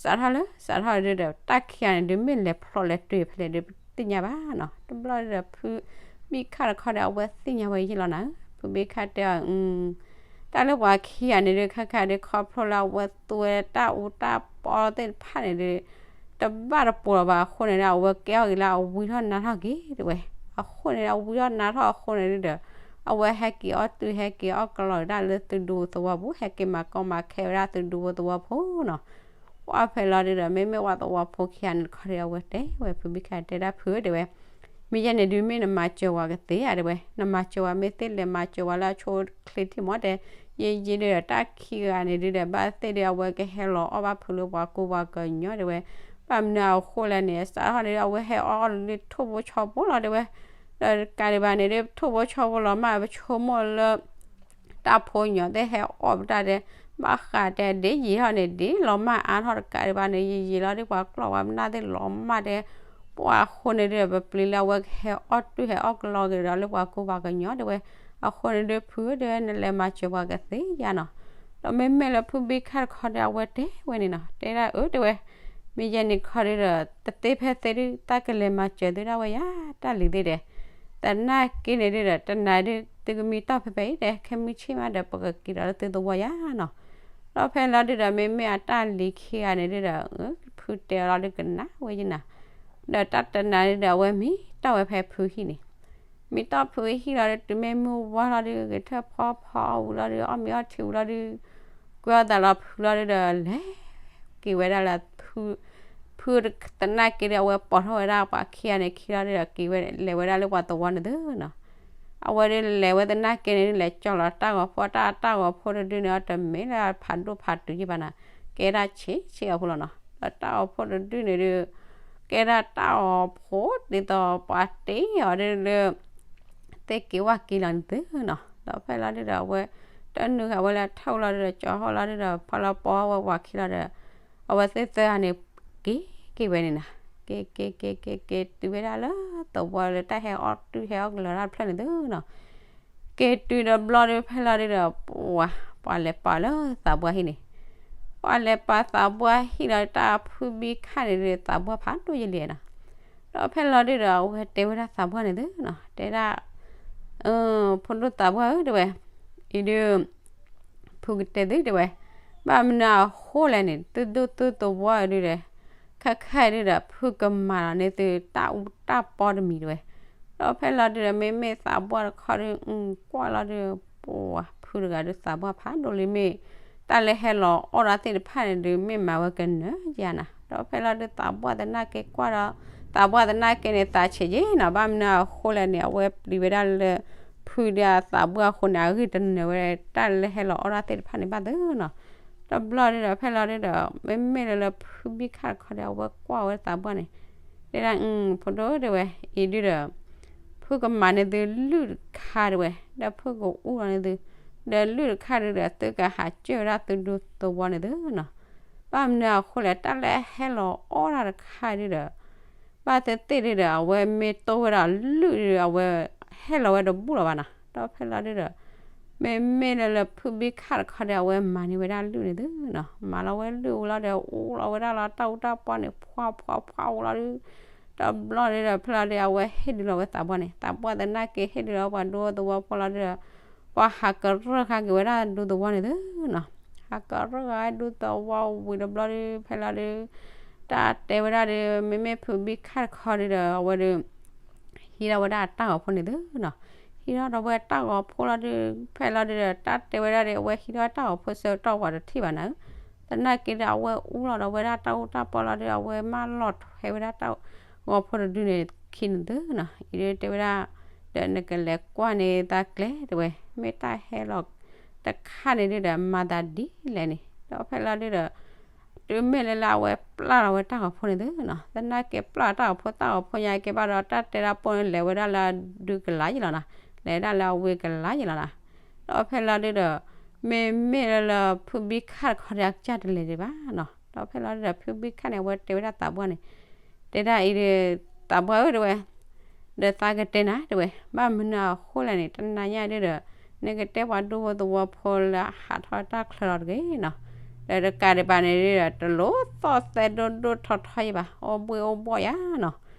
စးထီၣ်လၢ စးထီၣ်ဒုးဒီး တၢ်ခံဂၤန့ၣ်ဒုး မ့ၢ်လဲၤဖျိးလဲၤတုၤဖဲလဲၣ်ဒုး ပတသ့ၣ်ညါဘၣ်နီၤ. တဘျီဒီးဖုဘံခၣ်တခီဒီး အဝဲသ့ၣ်ညါဝဲယဲၢ်လီၤနၤ, ဖုဘံခၣ်တဲအီၤ တၢ်လၢပှၤခံဂၤန့ၣ်ဒုး ခဲခါဒုး ခီဖျိလၢအဝဲသူဝဲတၢ်အူတၢ်ပီသ့ၣ်တဖၣ်န့ၣ်ဒုး တဘၣ်တပိာ်လၢၤဘၣ်အဃိန့ၣ်ဒီး အဝဲကဲအီၣ်က့ၤလၢအဝံထီၣ်နါထီၣ်က့ၤ တဲဝဲ. အဃိန့ၣ်ဒီး အဝံထီၣ်နါထီၣ်အဃိန့ၣ်ဒုးဒီး အဝဲဟဲက့ၤအီၣ်တုၤဟဲက့ၤအီၣ်ကလီၤဒၣ်လၢသုဒူသဝီပူၤ ဟဲက့ၤမၤကီမၤခဲဝဲဒၣ်သုဒူဖိသဝီဖိနီၤ. ပှၢ်ဖဲလီၤဒုးဒီး မ့မ့ၢ်ပှၤသဝီဖိခံဂၤန့ၣ်တခီဒီး အဝဲတဲဝဲဖုဘံခၣ်တဲဒၣ်ဖုဧၢ တဲဝဲ မ့ၢ်ယဲန့ၣ်ဒုးမ့ၢ်နမၤစၢၤဝဲကသ့ဧါ တဲဝဲ, နမၤစၢၤဝဲမ့ၢ်သ့လဲၤမၤစၢၤဝဲလၢအဆိချ့ထံၣ်မး တဲ, ယံာ်ယံာ်ဒုးဒီးတၢ်ခံဂၤန့ၣ်ဒုးဒီး ဘၣ်သ့ၣ်ဒုး အဝဲကဟဲလီၤအီၣ်ဘၣ်ဖုလၢပှၤကူပှၤကညီ တဲဝဲ, ဘၣ်မနုၤအဃိလဲၣ်န့ၣ် စးထီၣ်န့ၣ်ဒုး အဝဲဟဲအီၣ်လၢထိၣ်ဖိဆီဖိလီၤ တဲဝဲ, ဒီးတကးဒံးဘၣ်န့ၣ်ဒုး ထိၣ်ဖိဆီဖိလီၤမး ပဆိကမိၣ်လၢ တၢ်ဖိညီသ့ၣ်ဟဲအီၣ်ပတၢ်တဲ, ဘၣ်ဃးတဲဒ်ယံာ်ထီၣ်န့ၣ် ဒ်လီၤမၢ်အါထီၣ်တကးဒံးဘၣ်န့ၣ် ယံာ်ယံာ်လီၤဒုး ပှၤကျီၢ်ပှၤမနၢ်သ့ၣ်လီၤမၢ်တဲ, ပှၤအဃိန့ၣ်ဒုး ပပျံၤလၢအဝဲကဟဲအီၣ်တုၤဟဲအီၣ်ကလီၤက့ၤဒီးလၢပှၤကူပှၤကညီတဲဝဲ, အဃိန့ၣ်ဒုး ဖုဧၢ တဲဝဲ နလဲၤမၤစၢၤပှၤကသ့ဧါနီၤ, ဒီးမ့မ့ၢ်လၢဖုဘံခၣ်တခီဒီး အဝဲတဲဝဲန့ၣ်နီၤ, တဲဒၣ်အၢ တဲဝဲ, မ့ၢ်ယဲန့ၣ်တခီဒုးဒီး တသ့ဖဲသ့ဒုး တၢ်ကလဲၤမၤစၢၤသုဒၣ်ဝဲယါ တၢ်လံၤသ့ၣ်တဲ သနာ်က့န့ၣ်ဒုးဒီး တနၤဒုး သုကမံတီၢ်ဖဲဖဲအံၤဒီး ခဲမုၢ်ဆ့ၣ်မးဒီး ပကက့ၤဒီးလၢသုသဝီယါနီၤ, ဒီးဖဲလီၤဒုးဒီး မ့မ့ၢ်အတၢ်လံၤခံဂၤန့ၣ်ဒုးဒီး ဖုတဲအီၤလီၤဒုးကနၣ်ဝဲယနၤ, ဒီးတၢ်တနၤဒုးဒီး အဝဲမံတီၢ်ဝဲဖဲဖုဟံၣ်န့ၣ်, မံတီၢ်ဖုဟံၣ်လီၤဒုး တုၤမ့ၢ်မုၢ်ဝါလီၤဒုး ဂဲၤထၢၣ်ဖီဖီအီၣ်ဝံၤလီၤဒုး အီၣ်မ့ၤအီထံဝံၤလီၤဒုး ကွံာ်အီၣ်သးလီၤဖုလီၤဒုးဒီး လဲၤက့ၤဝဲဒၣ်လၢ ဖုသနာ်က့ဒီး အဝဲပိာ်ထီၣ်ဝဲဒၣ်ပှၤခံဂၤန့ၣ်ခံလီၤဒုးဒီး က့ၤဝဲလဲၤဝဲဒၣ်လၢပှၤသဝီန့ၣ်သုနီၤ, အဝဲဒုးလဲၤဝဲသနာ်က့န့ၣ်ဒုး လဲၤကၠီၣ်လီၤတၢ်ဂီၤဖိ တၢ်တၢ်ဂီၤဖိတဒုန့ၣ် အတမ့ၢ်လၢဖးဒိၣ်ဖးတုၤယံၣ်ဘၣ်နီၤ, ကဲဒၣ်ဆံးဆံးအီၤဖိလီၤနီၤ, ဒီးတၢ်ဂီၤဖိတဒုန့ၣ်ဒုး ကဲဒၣ်တၢ်ဂီၤဖိဒ်သိးပှၤတ့အီၤဒုးလၢ သ့ၣ်က့ၤဝၣ်က့ၤလီၤန့ၣ်သုနီၤ, ဒီးဖဲလီၤဒုးဒီး အဝဲတနုာ်ဃာ်ဝဲလၢထၢၣ်လီၤဒုးဒီး ကၠီၤဟီၣ်လီၤဒုးဒီး ဖီလီၤပိာ်ဝဲပှၤခံလီၤဒီး အဝဲသ့ၣ်သၢဂၤန့ၣ် က့ၤက့ၤဝဲန့ၣ်နီၤ, က့ၤက့ၤက့ၤက့ၤက့ၤတုၤဝဲဒၣ်လၢသဝီလၢတၢ်ဟဲအီၣ်တုၤဟဲအီၣ်ကလီၤတၢ်တဖျၢၣ်န့ၣ်သုနီၤ, က့ၤတုၤဒီးဘျီဒုးဖဲလီၤဒုးဒီး ပှၤလဲၤပာ်လၢသးပှၢ်ဟံၣ်န့ၣ်, ပှၤလဲၤပာ်သးပှၢ်ဟံၣ်လီၤ တၢ်ဖုဘံခၣ်န့ၣ်ဒုး သးပှၢ်ဖးဒိၣ်ယဲၢ်လံနီၤ, ဒီးဖဲလီၤဒုးဒီး အဝဲတဲဝဲဒၣ်သးပှၢ်န့ၣ်သုနီၤ, တဲဒၣ် ဖိဒိၣ်သးပှၢ်ဧၢ တဲဝဲ, အံၤဒုး ဖုကတဲသု တဲဝဲ, ဘၣ်မနုၤအဃိလဲၣ်န့ၣ် သုဒူၣ်သုသဝီဒုးဒီး ခဲခါဒုးဒီး ဖုကမၤလီၤန့ၢ်သုတၢ်အူတၢ်ပီတမံၤ တဲဝဲ, ဒီးဖဲလီၤဒုးဒီး မ့မ့ၢ်သးပှၢ်တခီဒုး ကွၢ်လီၤဒုး ပှၤဖုတဂၤဒုးသးပှၢ်ဖးဒိၣ်လံမ့ၢ် တၢ်လၢဟဲလီၤအီၣ်ဒၣ်သ့ၣ်တဖၣ်န့ၣ်ဒုး မ့ၢ်မၤဝဲကနၢၤယါနၤ, ဒီးဖဲလီၤဒုးသးပှၢ်သနာ်က့ကွၢ်ဒီး သးပှၢ်သနာ်က့န့ၣ် သးဆံးယံာ်နီၤ, ဘၣ်မနုၤအဃိလဲၣ်န့ၣ် အဝဲပျံၤဝဲဒၣ်လၢ ဖုဒီးသးပှၢ်အဃိန့ၣ် အဂံၢ်တနၢၤဝဲ တၢ်လၢဟဲလီၤအီၣ်ဒၣ်သ့ၣ်တဖၣ်န့ၣ်ဘၣ်သုနီၤ, တဘျီဒုးဒီး ဖဲလီၤဒုးဒီး မ့မ့ၢ်လၢလၢဖုဘံခၣ်တခီဒီး အဝဲကွၢ်ဝဲသးပှၢ်န့ၣ် တဲဒၣ် ဖိဒိၣ် တဲဝဲ, အံၤဒုးဒီး ဖုကမၤန့ၢ်သုလုၢ်တခါ တဲဝဲ, ဒီးဖုကအိၣ်လီၤန့ၢ်သု ဒီးလုၢ်တခါဒုးဒီး သုကဟးစၢၢ်ဝဲဒၣ်သုဒူသဝီန့ၢ်သုနီၤ, ဘၣ်မနုၤအဃိလဲၣ် တၢ်လၢဟဲလီၤအီၣ်ဒၣ်တခါဒုးဒီး ဘၣ်သ့ၣ်သ့ၣ်ဒုးဒီး အဝဲမ့ၢ်တိၢ်ဝဲဒၣ်လုၢ်ဒုး အဝဲဟဲလီၤဝဲတဘူၣ်လီၤဘၣ်နီၤ, ဒီးဖဲလီၤဒုးဒီး မ့မ့ၢ်လၢလၢဖုဘံခၣ်တခီဒီး အဝဲမၤန့ၢ်ဝဲဒၣ်လုၢ်န့ၣ်သုနီၤ, မၤလီၤဝဲလုၢ်ဝံၤလီၤဒီး အူလီၤဝဲဒၣ်လီၤတၢ်အူတၢ်ပီန့ၣ် ဖှီၣ်ဖှီၣ်ဖှီၣ်အူလီၤဒီး တဘျီန့ၣ်ဒီး ဖဲလီၤဒီး အဝဲဟ့ၣ်ဒုးလီၤဝဲသးပှၢ်န့ၣ်, သးပှၢ်သနာ်က့ဟ့ၣ်ဒုးလီၤပှၤဒူသဝီဖိလီၤဒီး ပှၤဟးကရၢၢ်ဃာ်က့ၤဝဲဒၣ်ဒူသဝီန့ၣ်သုနီၤ. ဟးကရၢၢ်ဃာ်ဒူသဝီဝံၤတဘျီဒီး ဖဲလီၤဒီး တၢ်တဲဝဲဒၣ်ဒီး မ့မ့ၢ်ဖုဘံခၣ်တခီဒီး အဝဲဒီး ဟံးထီၣ်ဝဲဒၣ်အတၢ်ဂီၤဖိန့ၣ်သုနီၤ. ဟံးထီၣ်ဒီးဝဲတၢ်ဂီၤဖိလီၤဒီး ဖဲလီၤဒီး တၢ်တဲဝဲဒၣ်ဒီး အဝဲဟံးထီၣ်တၢ်ဂီၤဖိဆၢကတီၢ်ပှၤတထံၣ်ဘၣ်နၤဧၢ, သနာ်က့ဒီး အဝဲအူလီၤဒီးဝဲဒၣ်တၢ်အူတၢ်ပီလီၤဒီး အဝဲမၢလီၤထွဲဝဲဒၣ်တၢ်ဂီၤဖိတဒုန့ၣ်ခံန့ၣ်သုနီၤ. အံၤဒီးတဲဝဲဒၣ် ဒီးနကလဲၤကွၢ်န့ၢ်သးကျဲတဲဝဲ, မ့ၢ်တၢ်ဟဲလီၤတခါန့ၣ်ဒုဒီး မၤသးဒ်လဲၣ်န့ၣ်, ဒီးဖဲလီၤဒုဒီး တုၤမ့ၢ်လၢလၢအဝဲပျၢ်လီၤဝဲတၢ်ဂီၤဖိန့ၣ်သုနီၤ, သနာ်က့ပျၢ်တၢ်ဂီၤဖိ တၢ်ဂီၤဖိညါက့ဘၣ်ဒီး တၢ်တဲဒၣ်ပိၢ်န့ၣ် လဲၤဝဲဒၣ်လၢအဒုကလါယံၤလီၤနီၤ, လဲၤဒၣ်လၢအဝ့ၢ်ကလါယံၤလီၤနီၤ. ဒီးဖဲလီၤဒုဒီး မ့မ့ၢ်လၢလၢဖုဘံခၣ်တခီဒီး အကစၢ်တလဲၤဒံးဘၣ်နီၤ. ဒီးဖဲလီၤဒုဒီး ဖုဘံခၣ်န့ၣ် အဝဲတဲဝဲဒၣ်သးပှၢ်န့ၣ်, တဲဒၣ်အံၤဒီး သးပှၢ်ဧၢတဲဝဲ ဒီးသးကတဲနၤတဲဝဲ, ဘၣ်မနုၤအဃိလဲၣ်န့ၣ် တနၤညါဒုဒီး နကတဲပှၤဒူဖိသဝီဖိလၢအဟးထီၣ်တၢ်ချၢလီၤတဂ့ၤနီၤ. ဒီးတကးဒံးဘၣ်န့ၣ်ဒုဒီး တလိၣ်သီၣ်သဲဒိၣ်ဒိၣ်ထီထီယံၤဘၣ်, အိၣ်ဘှ့ၣ်အိၣ်ဘှီၣ်ယၤနီၤ.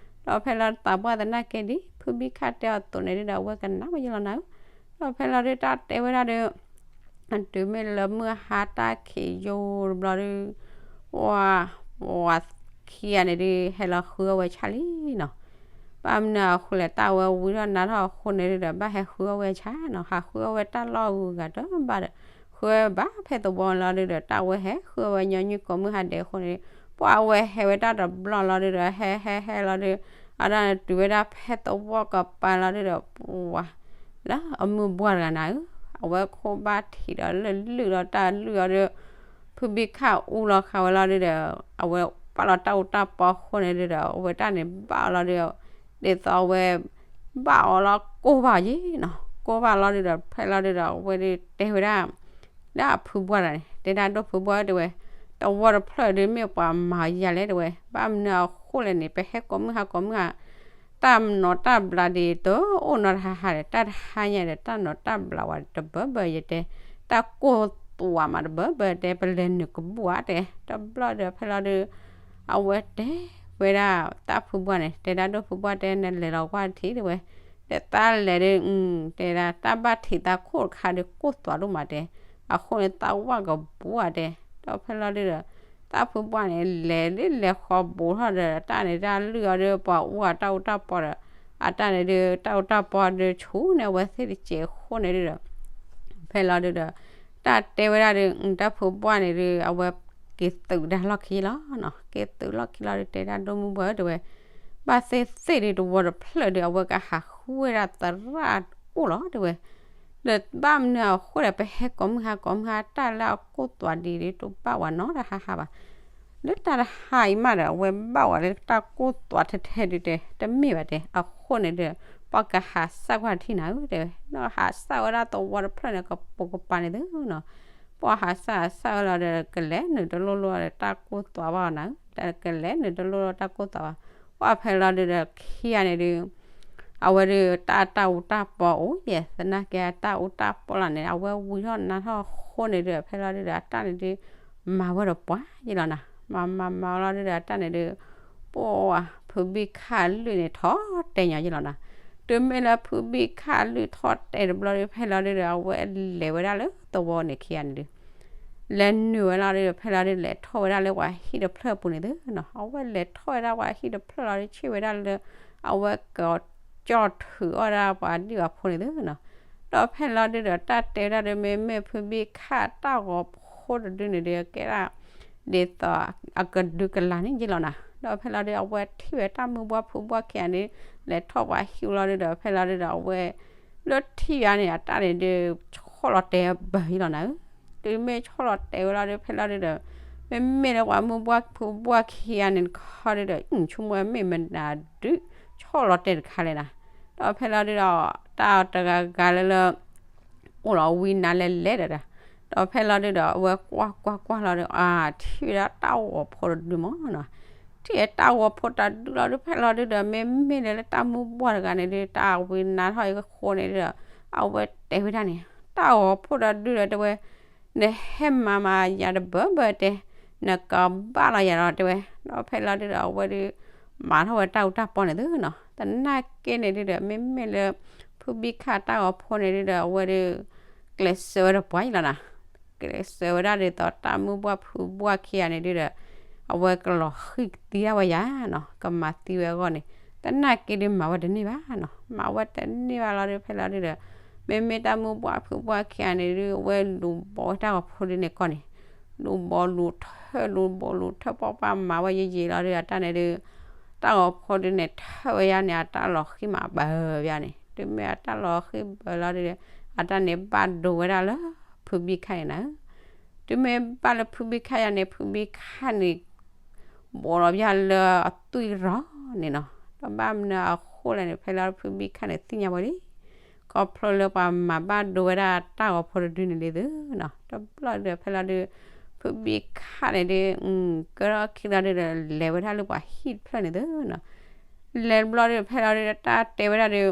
ဒီးဖဲလီၤသးပှၢ်သနာ်က့ဒ် ဖုဘံခၣ်တဲအီၤအသိးန့ၣ်ဒုဒီး အဝဲကနၣ်ဝဲယံၤလီၤနၤဧၢ. ဒီးဖဲလီၤဒုတၢ်တဲဝဲဒၣ်ဒီး တုၤမ့ၢ်လၢမုၢ်ဟါတၢ်ခံးယိာ်တဘျီဒီး ပှၤ ပှၤခံဂၤန့ၣ်ဒုး ဟဲလီၤဃုအီၣ်ဝဲဆၣ်လံနီၤ. ဘၣ်မနုၤအဃိလဲၣ် တၢ်ဝဲဝံထီၣ်နါထီၣ်အဃိန့ၣ်ဒုဒီး ဘၣ်ဟဲဃုအီၣ်ဝဲဆၣ်နီၤ, ဟးဃုအီၣ်ဝဲတၢ်လီၢ်ဂုၤဂၤတဘၣ်ဒီး ဃုဝဲဘၣ်ဖဲသဝီလီၤဒုဒီး တၢ်ဝဲဟဲဃုအီၣ်ဝဲညီနုၢ်ကိးမုၢ်ဟါဒဲးအဃိန့ၣ်ဒုး ပှၤအဝဲဟဲဝဲတၢ်တဘျီလီၤဒုဒီး ဟဲဟဲဟဲလီၤဒုး အတၢ်န့ၣ်တုၤဝဲဒၣ်ဖဲသဝီကပၤလီၤဒုဒီး ပှၤ လၢအမုၢ်ဘှၢ်တဂၤနၤဧၢ, အဝဲခိၣ်ဘၣ်ထံးဒီးလၢလုၢ်ဒီးတၢ်လုၢ်အီၤဒီး ဖုဘံခၣ်အူလီၤဃာ်ဝဲလီၤဒုဒီး အဝဲပာ်လီၤတၢ်အူတၢ်ပီအဃိန့ၣ်ဒုဒီး အဝဲတၢ်န့ၣ်ဘၣ်အီၤလီၤဒီး ဒ်သိးအဝဲ ဘၣ်အီၤလီၤကိၢ်ဘၣ်အီၤယံၤနီၤ, ကိၢ်ဘၣ်လီၤဒုဒီး ဖဲလီၤဒုဒီး အဝဲဒုတဲဝဲဒၣ် လၢအဖုဘှၢ်တဂၤန့ၣ် တဲဒၣ်ဒိၣ်ဖုဘှၢ်တဲဝဲ, သဝီတဖျၢၣ်ဒုးမ့ၢ်ပှၤမၤယၤလဲၣ်တဲဝဲ, ဘၣ်မနုၤအဃိလဲၣ်န့ၣ် ပဟဲကိးမုၢ်ဟါကိးမုၢ်ဟါ တၢ်နီၢ်တၢ်ဘျးဒ်တအိၣ်နီတဟါဟါဒီး တၢ်တဟါညါဒီး တၢ်နီၢ်တၢ်ဘျးဝဲတဘၢဘၢယတဲ, တၢ်ကိၢ်သွးမးတဘၢဘၢတဲ ပလဲၤနုာ်ကဘူၣ်ဧါတဲ, တဘျီဒီးဖဲလီၤဒုး အဝဲတဲဝဲဒၣ်တၢ်ဖုဘှၢ်န့ၣ် တဲဒၣ်ဒိၣ်ဖုဘှၢ်တဲ နလဲၤလီၤကွၢ်ထံၣ်တဲဝဲ, ဒီးတၢ်လဲၤဒုး တဲဒၣ်တၢ်ဘၣ်ထံးသးခိၣ်တခါဒီးကိၢ်သွးဒိၣ်မးတဲ, အဃိန့ၣ်သးဝၢ်ကဘူၣ်ဧါတဲ, ဒီးဖဲလီၤဒုးဒီး တၢ်ဖုဘှၢ်န့ၣ် လဲၤဒုးလဲၤဃီဘူးထီၣ်ဒီး တၢ်န့ၣ်တၢ်လုၢ်အီၤဒီး ပှၤအူအတၢ်အူတၢ်ပီဒီး အတၢ်န့ၣ်ဒုး တၢ်အူတၢ်ပီဒုးဆူၣ်န့ၢ်အဝဲသ့ၣ်တစဲးအဃိန့ၣ်ဒုးဒီး ဖဲလီၤဒုးဒီး တၢ်တဲဝဲဒၣ်ဒုး တၢ်ဖုဘှၢ်န့ၣ်ဒုး အဝဲက့ၤသုးဒၣ်လီၢ်ခံလီၤနီၤ, က့ၤသုးလီၢ်ခံလီၤဒုး တဲဒၣ်ဒိၣ်မုၢ်ဘှၢ်ဧၢတဲဝဲ, ဘၣ်သ့ၣ်သ့ၣ်ဒုး တဝီတဖျၢၣ်ဒုး အဝဲကဟးဃုဝဲဒၣ်သရၣ်အိၣ်လီၤတဲဝဲ, ဒီးဘၣ်မနုၤအဃိဒီး ပဟဲကိးမုၢ်ဟါကိးမုၢ်ဟါ တၢ်လၢအကိၢ်သွးဒ်ဒုး တဘၣ်ဝဲနီတဟါဟါဘၣ် လၢတၢ်တဟါအံၤမးဒီး အဝဲဘၣ်ဝဲလၢတၢ်ကိၢ်သွးထဲထဲဒုးတဲ တမ့ၢ်ဘၣ်တဲ, အဃိန့ၣ်ဒီး ပှၤကဟးစၢ်ကွၢ်ထံၣ်နၤဧၢတဲဝဲ, နီၢ်ဟးစၢ်ဝဲဒၣ်သဝီတဖျၢၣ်န့ၣ် ကပိာ်ကပၤန့ၣ်သုနီၤ, ပှၤဟးစၢ်ဟးစၢ်ဝဲလီၤဒီး ကလဲၤနုာ်တလိၣ်လိၣ်ဒီးတၢ်ကိၢ်သွးဘၣ်အီၤနၤဧၢ, ကလဲၤနုာ်တလိၣ်လိၣ်တၢ်ကိၢ်သွးဘၣ်, ပှၤဖဲလီၤဒုးဒီးခံဂၤန့ၣ်ဒုး အဝဲဒုးတၢ်တၢ်အူတၢ်ပီအိၣ်ယဲၢ် သနာ်က့တၢ်အူတၢ်ပီလီၤန့ၣ် အဝဲဝံထီၣ်နါထီၣ်အဃိန့ၣ်ဒုး ဖဲလီၤဒုးဒီး အတၢ်န့ၣ်ဒုး မၤဝဲဒီးပှၤယဲၢ်လီၤနၤ, မၤမၤမၤလီၤဒုးဒီး အတၢ်န့ၣ်ဒုး ပှၤဖုဘံၣ်ခၣ်အလုၢ်န့ၣ် ထီၣ်တဲာ်ညီယဲၢ်လီၤနၤ, တုၤမ့ၢ်လၢဖုဘံၣ်ခၣ်အလုၢ်ထီၣ်တဲာ်တဘျီဒုး ဖဲလီၤဒုးဒီး အဝဲလဲၤဝဲဒၣ်လၢသဝီန့ၣ်ခံဂၤန့ၣ်ဒုး လဲၤနုာ်ဝဲလီၤဒုး ဖဲလီၤဒုး လဲၤထီၣ်ဝဲဒၣ်လၢပှၤဟံၣ်တဖျၢၣ်အပူၤန့ၣ်သုနီၤ, အဝဲလဲၤထီၣ်ဝဲဒၣ်ပှၤဟံၣ်တဖျၢၣ်လီၤဒုး ဆ့ၣ်ဝဲဒၣ်လၢ အဝဲကီၤကၠီၣ်ထုးအီၣ်ဒၣ်ပှၤဒံၣ်ပှၤဖိန့ၣ်သုနီၤ, ဒီးဖဲလီၤဒုးဒီး တၢ်တဲဝဲဒၣ်ဒီး မ့မ့ၢ်ဖုဘံၣ်ခၣ်တၢ်ဂီၤဖိတဒုန့ၣ်ဒီး ကဲဒၣ် ဒ်သိးအကဒုကလၤန့ၣ်ယဲၢ်လီၤနၤ, ဒီးဖဲလီၤဒုး အဝဲထံၣ်ဝဲတၢ်မုၢ်ဘှၢ်ဖုဘှၢ်ခံဂၤန့ၣ် လဲၤထီၣ်ပှၤဟံၣ်လီၤဒုးဒီး ဖဲလီၤဒုးဒီး အဝဲ လၢထံၣ်ယၤန့ၣ် အတၢ်န့ၣ်ဒုး ဆီၣ်လီၤတဲာ်ဘၢယဲၢ်လီၤနၤဧၢ, တုၤမ့ၢ်ဆီၣ်လီၤတဲာ်ဝဲလီၤဒုး ဖဲလီၤဒုးဒီး မ့မ့ၢ်လၢပှၤမုၢ်ဘှၢ်ဖုဘှၢ်ခံဂၤန့ၣ်တခီဒုးဒီး ဆိကမိၣ်မ့ၢ်မနုၤဒုး ဆီၣ်လီၤတဲာ်တခါလဲၣ်နၤ, ဒီးဖဲလီၤဒုးဒီး တၢ်တဂၤဂၤလၢလၢ အိၣ်လီၤဝံနါလဲၤလဲၤဒီး ဒီးဖဲလီၤဒုးဒီး အဝဲကွၢ်ကွၢ်ကွၢ်လီၤဒီး အါ ထံၣ်ဝဲဒၣ်တၢ်ဂီၤဖိတဒုမးနီၤ, ထံၣ်ဝဲတၢ်ဂီၤဖိတဒုလီၤဒုး ဖဲလီၤဒုးဒီး မ့မ့ၢ်လၢတၢ်မုၢ်ဘှၢ်တဂၤန့ၣ်ဒုး တၢ်ဝံနါထီၣ်အံၤအဃိန့ၣ်ဒုးဒီး အဝဲတဲဝဲဒၣ်န့ၣ် တၢ်ဂီၤဖိတဒုဒီးတဲဝဲ, နဟဲမၤမၤယၤတဘၢဘၢတဲ, နကဘၣ်လီၤယၤလီၤတဲဝဲ, ဒီးဖဲလီၤဒုဒီးအဝဲဒုး မၤထီၣ်ဝဲတၢ်အူတၢ်ပီန့ၣ်သုနီၤ, သနာ်က့န့ၣ်ဒုဒီး မ့မ့ၢ်လၢ ဖုဘံခၣ်တၢ်ဂီၤဖိန့ၣ်ဒုဒီး အဝဲဒုး ကျဲးစၢးဝဲတပှၢ်အံၤလီၤနီၤ, ကျဲးစၢးဝဲဒၣ်ဒ်သိးတၢ်မုၢ်ဘှၢ်ဖုဘှၢ်ခံဂၤန့ၣ်ဒုဒီး အဝဲကလီၤဃံၤကသံဒၣ်ဝဲယၤနီၤ, ကမၤသံဝဲအဂီၢ်န့ၣ်, သနာ်က့ဒုမၤဝဲတန့ၢ်ဘၣ်နီၤ, မၤဝဲတန့ၢ်ဘၣ်လီၤဒုး ဖဲလီၤဒုဒီး မ့မ့ၢ်တၢ်မုၢ်ဘှၢ်ဖုဘှၢ်ခံဂၤန့ၣ်ဒု အဝဲလူၤဘီဝဲတၢ်ဂီၤဖိဒုန့ၣ်ကီၢ်န့ၣ်, လူၤဘီလူၤထၢ လူၤဘီလူၤထၢ ပှၢ်ပှၢ်မၤဝဲယံာ်ယံာ်လီၤဒုး အတၢ်န့ၣ်ဒု တၢ်ဂီၤဖိဒုန့ၣ် ထၢဝဲယါန့ၣ် အတၢ်လီၤဃံၤမးဘၢယါန့ၣ်, တုၤမ့ၢ်အတၢ်လီၤဃံၤဘၢလီၤဒုဒီး အတၢ်န့ၣ်ဘၣ်ဒိဝဲဒၣ်လၢ ဖုဘံခၣ်န့ၣ်နၤ တုၤမ့ၢ်ဘၣ်လၢဖုဘံခၣ်ယါန့ၣ် ဖုဘံခၣ်န့ၣ် ဘိးလီၤဘၣ်လၢအသွံၣ်ရီၤန့ၣ်နီၤ, ဒီးဘၣ်မနုၤအဃိလဲၣ်န့ၣ် ဖဲလီၤဖုဘံခၣ်န့ၣ်သ့ၣ်ညါဝဲလံ, ခီဖျိလၢပှၤမၤဘၣ်ဒိဝဲဒၣ်တၢ်ဂီၤဖိတဒုန့ၣ်လံသုနီၤ, တဘျီဒုးဖဲလီၤဒုး ဖုဘံခၣ်န့ၣ်ဒု ကဲထီၣ်ခံလီၤဒုဒီး လဲၤဝဲဒၣ်လၢပှၤဟံၣ်တဖျၢၣ်န့ၣ်သုနီၤ, လဲၤတဘျီဒုးဖဲလီၤဒုး တၢ်တဲဝဲဒၣ်ဒုး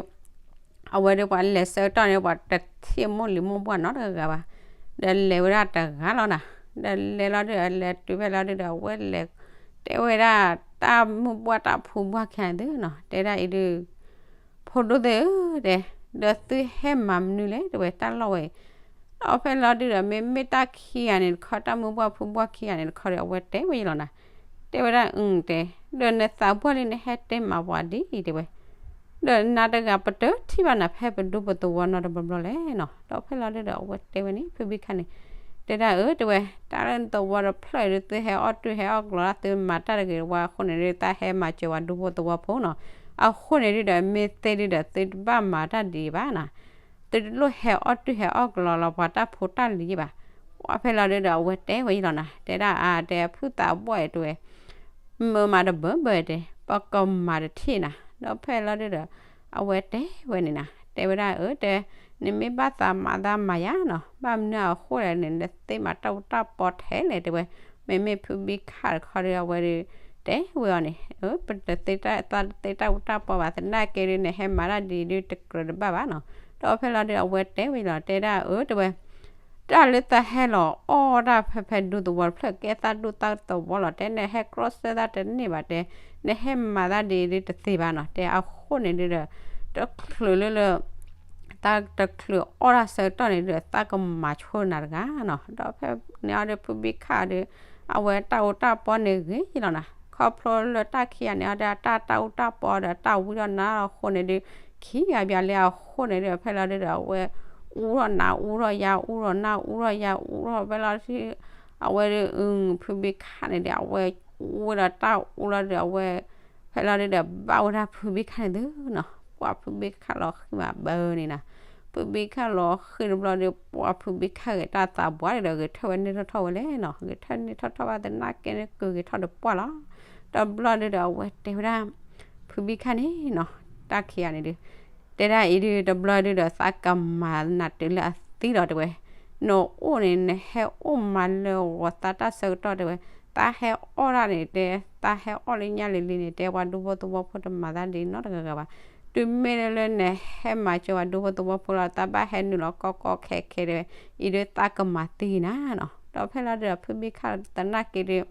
အဝဲဒုးပှၤလဲၤဆၢကတီၢ်န့ၣ် ပှၤတထံၣ်မိၢ်လံၤမိၢ်ပှၢ်နီတဂၤဘၣ်, ဒီးလဲၤဝဲဒၣ်တဂၤလီၤနၤ, ဒီးလဲၤလီၤဒုး အလဲၤတုၤဖဲလီၤဒုးဒီး အဝဲလဲၤ တဲဝဲဒၣ်တၢ်မုၢ်ဘှၢ်တၢ်ဖုဘှၢ်ခံဂၤန့ၣ်သုနီၤ, တဲဒၣ်အံၤဒုး ဖိဒိၣ်သ့ၣ်ဧၢ တဲ, ဒီးသုဟဲမၤမနုၤလဲၣ်တဲဝဲတၢ်လီၢ်ဝဲအံၤ, ဒီးဖဲလီၤဒုးဒီး မ့မ့ၢ်တၢ်ခံဂၤန့ၣ်တခီ တၢ်မုၢ်ဘှၢ်ဖုဘှၢ်ခံဂၤန့ၣ်တခီဒီး အဝဲတဲဝဲယလီၤနၤ, တဲဝဲဒၣ်အုတဲ, ဒီးနသးပှၢ်လံနဟဲတဲမၤပှၤဒ်အံၤတဲဝဲ ဒီးနၤတဂၤပတထံၣ်ဘၣ်နၤဖဲပဒူပသဝီနီတဘျီဘျီလဲၣ်နီၤ, ဒီးဖဲလီၤဒုးဒီးအဝဲတဲဝဲန့ၣ် ဖုဘံခၣ်န့ၣ်, တဲဒၣ်အၢတဲဝဲ, တၢ်လၢနသဝီတဖျၢၣ်အံၤဒုး သုဟဲအီၣ်တၢ်ဟဲအီၣ်ကျီၤလၢ သုမၤတၢ်တဂ့ၤဝဲအဃိန့ၣ်ဒုး သးဟဲမၤစၢၤဝဲဒူဖိသဝီဖိနီၤ, အဃိန့ၣ်ဒုးဒီး မ့ၢ်သ့ဒုးဒီး သုတဘၣ်မၤတၢ်ဒ်အံၤဘၣ်နီၤ သုတလိၣ်ဟဲအီၣ်တၢ်ဟဲအီၣ်ကျီၤလၢပှၤတၢ်ဖိတၢ်လံၤဘၣ်, ပှၢ်ဖဲလီၤဒုးဒီး အဝဲတဲဝဲယလီၤနၤ, တဲဒၣ်အါတဲဖုသးဘီၣ်အံၤတဲဝဲ မၢမၤတဘၢဘၢတဲ, ပကမၤတထံၣ်နၤ, ဒီးဖဲလီၤဒုးဒီး အဝဲတဲဝဲန့ၣ်နၤ, တဲဝဲဒၣ်အၢတဲ, နမ့ၢ်ဘၣ်သးမၤသးမၤယါနီၤ, ဘၣ်မနုၤအဃိလဲၣ်န့ၣ် နသ့မၤတၢ်အူတၢ်ပီထဲလဲၣ်တဲဝဲ, မ့မ့ၢ်ဖုဘံခၣ်တခီဒီး အဝဲဒုး တဲဝဲအီၤန့ၣ်, ပတသ့တၢ်အူတၢ်ပီဘၣ်, သနာ်က့ဒုး နဟဲမၤတၢ်ဒ်အံၤဒုး တကြၢးတဘၣ်ဘၣ်နီၤ, ဒီးဖဲလီၤဒုး အဝဲတဲဝဲလီၤ, တဲဒၣ်အၢတဲဝဲ တၢ်လၢသးဟဲလီၤအီၣ်တၢ်ဖဲဖဲဒူသဝီတဖျၢၣ် ကဲသးဒူသးသဝီလီၤ, တဲနဟဲကျီၢ်စၢၢ်သးတန့ၢ်ဘၣ်တဲ, နဟဲမၤသးဒ်အံၤဒုးတသ့ဘၣ်နီၤ, တဲအဃိန့ၣ်ဒုးဒီး တချုးလၢလၢ တၢ်တချုးအီၣ်တၢ်ဆၢကတီၢ်န့ၣ်ဒုး သးကမၤဆိနၤတဂၤနီၤ, ဒီးဖဲန့ၣ်အီၤဒုး ဖုဘံခၣ်ဒုး အဝဲတၢ်အူတၢ်ပီန့ၣ်ဂ့ၤလီၤနၤ, ခီဖျိလၢတၢ်ခံဂၤန့ၣ်အီၤဒုး တၢ်တၢ်အူတၢ်ပီဒီးတၢ်ဝံထီၣ်နါအဃိန့ၣ်ဒုး ခံဂၤဘၣ်လံအဃိန့ၣ်ဒုး ဖဲလီၤဒုးဒီး အဝဲ အူထီၣ်နါအူထီၣ်ယါ အူထီၣ်နါအူထီၣ်ယါ အူထီၣ်ဖဲလီၤဒုး အဝဲဒုး ဖုဘံခၣ်န့ၣ်ဒီး အဝဲအူဝဲဒီးတၢ်အူလီၤဒုး အဝဲ ဖဲလီၤဒုးဒီး ဘၣ်ဝဲဒၣ်ဖုဘံခၣ်န့ၣ်သုနီၤ, ပှၤဖုဘံခၣ်လီၤဃံၤမးဘၢန့ၣ်နၤ, ဖုဘံခၣ်လီၤဃံၤတဘျီဒီး ပှၤဖုဘံခၣ်ဂ့ၤတၢ်သးပှၢ်ဒီး ဂဲၤထၢၣ်ဝဲန့ၢ်ထီၣ်ထီၣ်ဝဲလဲၣ်နီၤ, ဂဲၤထၢၣ်န့ၢ်ထီၣ်ထီၣ်ဝဲသနာ်က့န့ၣ် ကဂဲၤထီၣ်ဒီးပှၢ်လီၤ, တဘျီဒုးဒီး အဝဲတဲဝဲဒၣ် ဖုဘံခၣ်န့ၣ်နီၤ, တၢ်ခံဂၤန့ၣ်ဒုး တဲဒၣ်အံၤဒုး တဘျီဒုးဒီး သးကမၤနၤတုၤလၢအသံလီၤတဲဝဲ, နအိၣ်န့ၣ် နဟဲအိၣ်မၤလၢဂီၤသးတၢ်ဆၢကတီၢ်တဲဝဲ, သးဟဲအီၣ်တၢ်န့ၣ်တဲ သးဟဲအီၣ်လၢညါလံၤလံၤန့ၣ် တဲပှၤဒူဖိသဝီဖိတမၤသးဒ်နီတဂၤဂၤဘၣ်, တုၤမ့ၢ်လၢလၢနဟဲမၤစၢၤပှၤဒူဖိသဝီဖိလီၤ သးဘၣ်ဟဲနုာ်လီၤကီကီခဲခဲတဲဝဲ, အံၤဒုးသးကမၤသံနၤနီၤ, ဒီးဖဲလီၤဒုးဒီး ဖုဘံခၣ်သနာ်က့ဒုး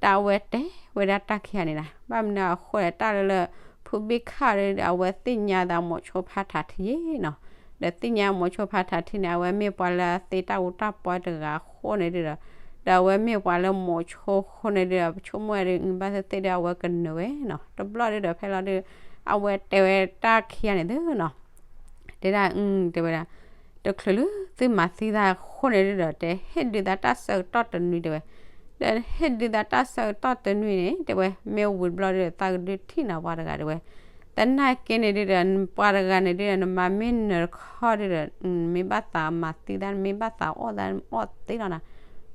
တၢ်အဝဲတဲဝဲဒၣ်တၢ်ခံဂၤန့ၣ်နၤ, ဘၣ်မနုၤအဃိလဲၣ် တၢ်လၢလၢ ဖုဘံခၣ်ဒီး အဝဲသ့ၣ်ညါသးမိၤဆိဖးထးထံယ့နီၤ, ဒီးသ့ၣ်ညါမိၤဆိဖးထးထံန့ၣ် အဝဲမ့ၢ်ပှၤလၢအသ့တၢ်အူတၢ်ပီတဂၤအဃိန့ၣ်ဒုးဒီး, ဒီးအဝဲမ့ၢ်ပှၤလၢမိၤဆိအဃိန့ၣ်ဒုးဒီး ပဆိကမိၣ်ဝဲဒုး ဘၣ်သ့ၣ်သ့ၣ်ဒီး အဝဲကနၢၤဝဲနီၤ, တဘျီဒုးဒီး ဖဲလီၤဒုး အဝဲတဲဝဲတၢ်ခံဂၤန့ၣ်သုနီၤ တဲဒၣ် တဲဝဲဒၣ်, တချုးလၢသုမၤသံသးအဃိန့ၣ်ဒုးဒီး တဲဟ့ၣ်ဒုးသးတၢ်ဆၢကတီၢ်တနွံတဲဝဲ, ဒီးဟ့ၣ်ဒုးသးတၢ်ဆၢကတီၢ်တနွံန့ၣ် တဲဝဲ မ့ၢ်ဝံၤတဘျီဒုးဒီး သးကဒုးထံၣ်နၤပှၤတဂၤတဲဝဲ, သနာ်က့န့ၣ်ဒုးဒီး ပှၤတဂၤန့ၣ်ဒုးဒီး နမၤမ့ၢ်နၢၤတခီဒုးဒီး မ့ၢ်ဘၣ်သးမၤသံသး မ့ၢ်ဘၣ်သးအီၣ်သး အီၣ်သ့လီၤနၤ,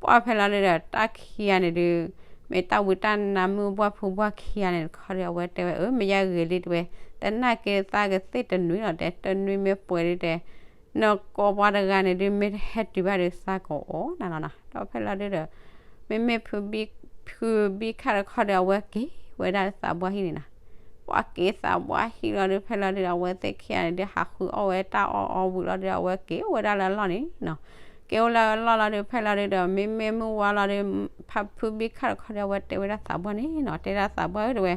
ပှၤဖဲလီၤဒုးဒီး တၢ်ခံဂၤန့ၣ်ဒုး မ့ၢ်တၢ်ဝံတၢ်နါမုၢ်ဘှၢ်ဖုဘှၢ်ခံဂၤန့ၣ်တခီဒီး အဝဲတဲဝဲ အၢ မ့ၢ်ယါဂ့ၤလံတဲဝဲ, သနာ်က့သးကသ့ၣ်တနွံလီၤတဲ တနွံမ့ၢ်ပှဲၤဒုးတဲ နကိးပှၤတဂၤန့ၣ်ဒုး မ့ၢ်တဟဲတုၤဘၣ်ဒုး သးကအီၣ်နၤလီၤနၤ, ဒီးဖဲလီၤဒုးဒီး မ့မ့ၢ် ဖုဘံခၣ်တခီဒီး အဝဲက့ၤဝဲဒၣ်သးပှၢ်ဟံၣ်န့ၣ်နၤ, ပှၤက့ၤသးပှၢ်ဟံၣ်လီၤဒုး ဖဲလီၤဒုးဒီး အဝဲသ့ၣ်ခံဂၤန့ၣ်ဒုး ဟးဃုအီၣ်ဝဲတၢ်အီၣ်အီဝံၤလီၤဒုးဒီး အဝဲက့ၤအိၣ်ဝဲဒၣ်လၢအလီၢ်န့ၣ်နီၤ. က့ၤအိၣ်လၢအလီၢ်လီၤဒုး ဖဲလီၤဒုးဒီး မ့မ့ၢ်မုၢ်ဝါလီၤဒုး ဖုဘံခၣ်တခီဒီး အဝဲတဲဝဲဒၣ်သးပှၢ်န့ၣ်နီၤ, တဲဒၣ်သးပှၢ်ဧၢ တဲဝဲ,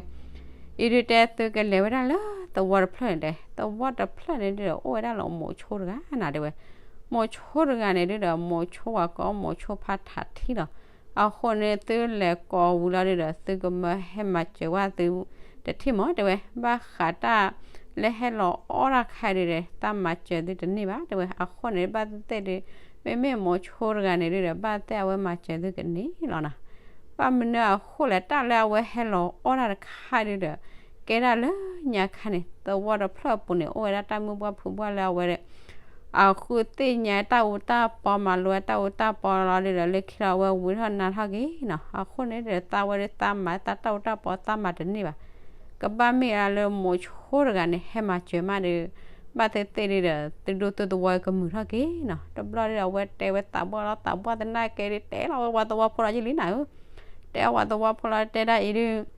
အံၤဒုးတဲသုကလဲၤဝဲဒၣ်လၢသဝီတဖျၢၣ်န့ၣ်တဲ, သဝီတဖျၢၣ်န့ၣ်ဒုးဒီး အိၣ်ဝဲဒၣ်လၢမိၤဆိတဂၤနီၤ တဲဝဲ. မိၤဆိတဂၤန့ၣ်ဒုးဒီး မိၤဆိဝၤကိးမိၤဆိဖါထးထံလီၤ. အဃိန့ၣ်သုလဲၤကိးဝံၤလီၤဒုးဒီး သုကမၢဟဲမၤစၢၤဝဲသုတထံၣ်မး တဲဝဲ, ဘၣ်ဃးတၢ်လၢဟဲလီၤအီၣ်တၢ်ခါဒုးဒီး တၢ်မၤစၢၤသုတန့ၢ်ဘၣ် တဲဝဲ. အဃိန့ၣ် ဘၣ်သ့ၣ်သ့ၣ်ဒုး မ့မ့ၢ်မိၤဆိတဂၤန့ၣ်ဒုးဒီး ဘၣ်သ့ၣ်အဝဲမၤစၢၤသုကန့ၢ်လီၤနီၤ. ဘၣ်မနုၤအဃိလဲၣ် တၢ်လၢအဝဲဟဲလီၤအီၣ်တၢ်တခါဒုးဒီး ကဲဒၣ်လၢညါခါန့ၣ် သဝီတဖျၢၣ်အပူၤန့ၣ် အိၣ်ဝဲဒၣ်တၢ်မုၢ်ပှၢ်ဖုဘှၢ်လၢအဝဲ အဃုသ့ၣ်ညါတၢ်အူတၢ်ပီ မၤလိဝဲတၢ်အူတၢ်ပီလီၤဒုးဒီး လၢခံလီၤအဝဲဝံၤထီၣ်နါထီၣ်က့ၤနီၤ. အဃိန့ၣ်ဒီး သးဝဲဒုးသးမၤသးတၢ်အူတၢ်ပီ သးမၤတန့ၢ်ဘၣ်. ကဘၣ်မ့ၢ်အလၢမိၤဆိတဂၤန့ၣ် ဟဲမၤစၢၤမးဒီး ဘၣ်သ့ၣ်သ့ၣ်ဒုးဒီး သုဒိၣ်သုသဝီကမုာ်ထီၣ်က့ၤနီၤ. တဘျီဒုးဒီး အဝဲတဲဝဲသးပှၢ်လီၤ, သးပှၢ်သနာ်က့ဒုး တဲလီၤဝဲပှၤသဝီဖိလီၤယလံနၤဧၢ, တဲအီၤပှၤသဝီဖိလီၤ တဲဒၣ်အံၤဒုး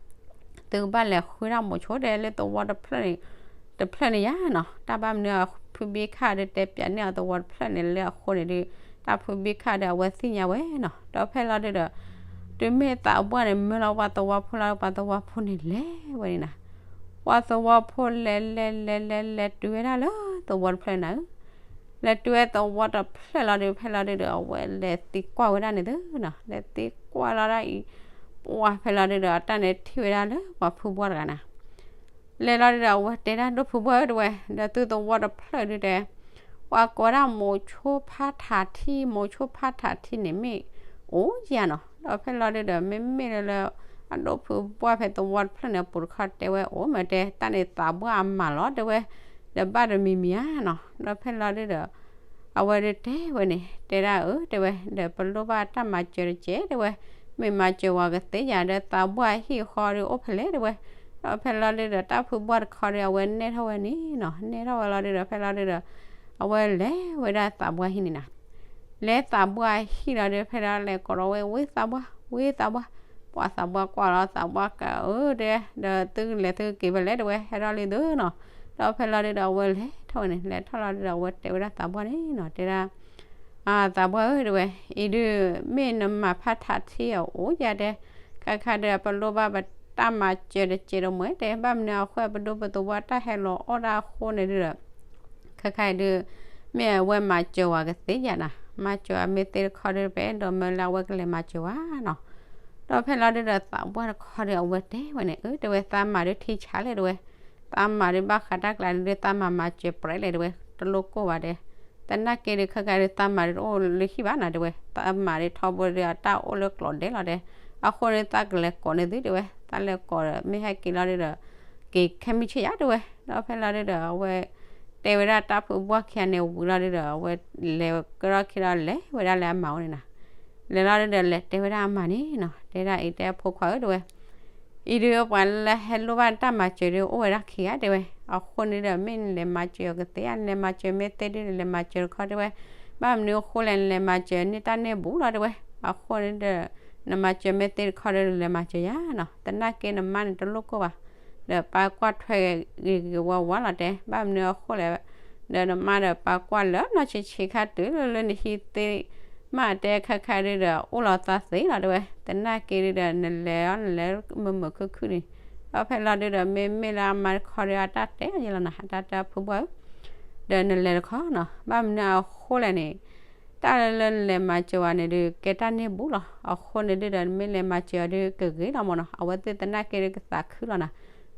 သုကဘၣ်လဲၤဃုဒၣ်မိၤဆိဒဲးလၢသဝီတဖျၢၣ်န့ၣ်, တဖျၢၣ်န့ၣ်ယါနီၤ. တၢ်ဘၣ်မနုၤအဖုဘံခၣ်ဒုး တဲပၠးန့ၢ်အီၤသဝီတဖျၢၣ်န့ၣ်လၢအဃိန့ၣ်ဒုး တၢ်ဖုဘံခၣ်ဒုး အဝဲသ့ၣ်ညါဝဲနီၤ. ဒီးဖဲလီၤဒုးဒီး တုၤမ့ၢ်သးပှၢ်န့ၣ် မၢလီၤပှၤသဝီဖိလီၤ ပှၤသဝီဖိန့ၣ်လဲၤဝဲန့ၣ်နီၤ. ပှၤသဝီဖိလဲၤလဲၤလဲၤလဲၤလဲၤတုၤဝဲဒၣ်လၢသဝီတဖျၢၣ်နၤဧၢ, လဲၤတုၤဝဲသဝီတဖျၢၣ်လီၤဒုး ဖဲလီၤဒုးဒီး အဝဲလဲၤသံကွၢ်ဝဲဒၣ်န့ၣ်သုနီၤ. လဲၤသံကွၢ်လီၤဒၣ်အံၤ ပှၤဖဲလီၤဒုးဒီး အတၢ်န့ၣ်ထံၣ်ဝဲဒၣ်လၢပှၤဖုဘှၢ်တဂၤနၤ လဲၤလီၤဒုးဒီး အဝဲတဲဒၣ်ဒိၣ်ဖုဘှၢ်ဧၢ တဲဝဲ, ဒီးသုသဝီတဖျၢၣ်ဒုးတဲ, ပှၤကိးဒၣ်မိၤဆိဖါထးထံ, မိၤဆိဖါထးထံန့ၣ်မ့ၢ်အိၣ်ဧါနီၤ. ဒီးဖဲလီၤဒုးဒီး မ့မ့ၢ်လၢ အဒိၣ်ဖုဘှၢ်ဖဲသဝီတဖျၢၣ်န့ၣ် အပူၤတခီတဲဝဲအိၣ်မး တဲတၢ်န့ၣ်သးပှၢ်အမၤလီၤ တဲဝဲ, ဒီးဘၣ်တမံၤမံၤဧါနီၤ. ဒီးဖဲလီၤဒုးဒီး အဝဲဒုးတဲဝဲန့ၣ် တဲဒၣ်အၢ တဲဝဲ, ဒီးပလိၣ်ဘၣ်တၢ်မၤစၢၤတကဲး တဲဝဲ, မ့ၢ်မၤစၢၤဝဲကသ့ဧါ ဒီးသးပှၢ်အဟံၣ်အဃီဒုးအိၣ်ဖဲလဲၣ် တဲဝဲ. ဒီးဖဲလီၤဒုးဒီး တၢ်ဖုဘှၢ်တခီဒီး အဝဲနဲၣ်ထီၣ်ဝဲန့ၣ်နီၤ. နဲၣ်ထီၣ်ဝဲလီၤဒုးဒီး ဖဲလီၤဒုးဒီး အဝဲလဲၤဝဲဒၣ်သးပှၢ်ဟံၣ်န့ၣ်နၤ. လဲၤသးပှၢ်ဟံၣ်လီၤဒုး ဖဲလီၤလဲၤကိးဒီးဝဲ ဝ့သးပှၢ်, ဝ့သးပှၢ်, ပှၤသးပှၢ်ကွၢ်လီၤ သးပှၢ်ကးဧၢ တဲ, ဒီးသုလဲၤသုက့ၤဖဲလဲၣ် တဲဝဲ, ဟဲထီၣ်လံသုနီၤ. ဒီးဖဲလီၤဒုးဒီး အဝဲလဲၤထီၣ်ဝဲန့ၣ် လဲၤထီၣ်လီၤဒုးဒီး အဝဲတဲဝဲဒၣ်သးပှၢ်န့ၣ်နီၤ တဲဒၣ် သးပှၢ်ဧၢ တဲဝဲ, အံၤဒုး မ့ၢ်နမၤဖါထးထံအအိၣ်ယါတဲ, ခါခါဒုး ပလိၣ်ဘၣ်ပတၢ်မၤစၢၤတကဲးတမှဲၤတဲ, ဘၣ်မနုၤအဃိ ပဒိၣ်ပသဝီတၢ်ဟဲလီၤအီၣ်တၢ်အဃိန့ၣ်ဒုးဒီး ခါခါအံၤဒုး မ့ၢ်အဝဲမၤစၢၤဝဲကသ့ဧါနၤ, မၤစၢၤအမ့ၢ်သ့တခီဒုး ပအဲၣ်ဒိးမၢလၢအဝဲကလဲၤမၤစၢၤဝဲနီၤ. ဒီးဖဲလီၤဒုးဒီး သးပှၢ်တခီဒီး အဝဲတဲဝဲန့ၣ် အၢ တဲဝဲ သးမၤဒုးထံဆးလဲၣ် တဲဝဲ, သးမၤဒုးဘၣ်ဃးတၢ်ကျါဒုး သးမၤမၤစၢၤပြဲးလဲၣ် တဲဝဲ, တလိၣ်ကိၢ်ဘၣ်တဲ, သနာ်က့ဒုး ခါခါဒုး သးမၤဒုးတအိၣ်လၢဟံၣ်ဘၣ်နၤ တဲဝဲ, သးမၤဒုးထီဘိဒုး အတၢ်အိၣ်လၢကျိးဒဲးလီၤတဲ, အဃိန့ၣ် သးကလဲၤကိးန့ၢ်သု တဲဝဲ, သးလဲၤကိးဒီး မ့ၢ်ဟဲက့ၤလီၤဒုးဒီး က့ၤခဲမုၢ်ဆ့ၣ်ယါ တဲဝဲ. ဒီးဖဲလီၤဒုးဒီး အဝဲ တဲဝဲဒၣ်တၢ်ဖုဘှၢ်ခံဂၤန့ၣ်ဝံၤလီၤဒုးဒီး အဝဲလဲၤကဒီးခံဒီးလဲၤဝဲဒၣ်လၢအမါအိၣ်န့ၣ်နၤ, လဲၤလီၤဒုးဒီး လဲၤတဲဝဲဒၣ်အမါန့ၣ်နီၤ, တဲဒၣ်အံၤတဲအဖိခွါဧၢ တဲဝဲ, အံၤဒုးပှၤလၢဟဲလိၣ်ဘၣ်တၢ်မၤစၢၤဒုး အိၣ်ဝဲဒၣ်ခံဂၤ တဲဝဲ, အဃိန့ၣ်ဒီး မ့ၢ်နလဲၤမၤစၢၤအီၤကသ့ဧါ, နလဲၤမၤစၢၤမ့ၢ်သ့ဒုး နလဲၤမၤစၢၤတခီ တဲဝဲ, ဘၣ်မနုၤအဃိလဲၣ် နလဲၤမၤစၢၤန့ၢ်တၢ်န့ၢ်ဘူးလီၤ တဲဝဲ, အဃိန့ၣ်ဒီး နမၤစၢၤမ့ၢ်သ့တခီဒီး နလဲၤမၤစၢၤယါနီၤ, သနာ်က့နမါန့ၣ်တလိၣ်ကိၢ်ဘၣ် ဒီးပာ်ကွၢ်ထွဲဂ့ၤဂ့ၤဝါဝါလီၤတဲ, ဘၣ်မနုၤအဃိလဲၣ်, ဒီးနမါဒီးပာ်ကွၢ်လၢနီၢ်ဆံးဆံးခါတုၤလၢလၢနဟံးသ့မးတဲ ခါခါဒုးဒီး အိၣ်လီၤသးသ့လီၤ တဲဝဲ, သနာ်က့ဒုးဒီး နလဲၤအီၤနလဲၤမုာ်မုာ်ခုၣ်ခုၣ်န့ၣ်, ဒီးဖဲလီၤဒုးဒီး မ့မ့ၢ်လၢအမါတခီဒီး အတၢ်တဲယဲလီၤနၤ, အတၢ်တဲဖုဘှၢ်ဧၢ, ဒီးနလဲၤတခီနီၤ, ဘၣ်မနုၤအဃိလဲၣ်န့ၣ် တၢ်လၢနလဲၤမၤစၢၤဝဲန့ၣ်ဒုး ကဲတၢ်န့ၢ်ဘူးလီၤ, အဃိန့ၣ်ဒုးဒီး နမ့ၢ်လဲၤမၤစၢၤအီၤဒုး ကဂ့ၤလီၤမၢ်နီၤ, အဝဲသ့ၣ်သနာ်က့ဒုးကသးခုလီၤနၤ,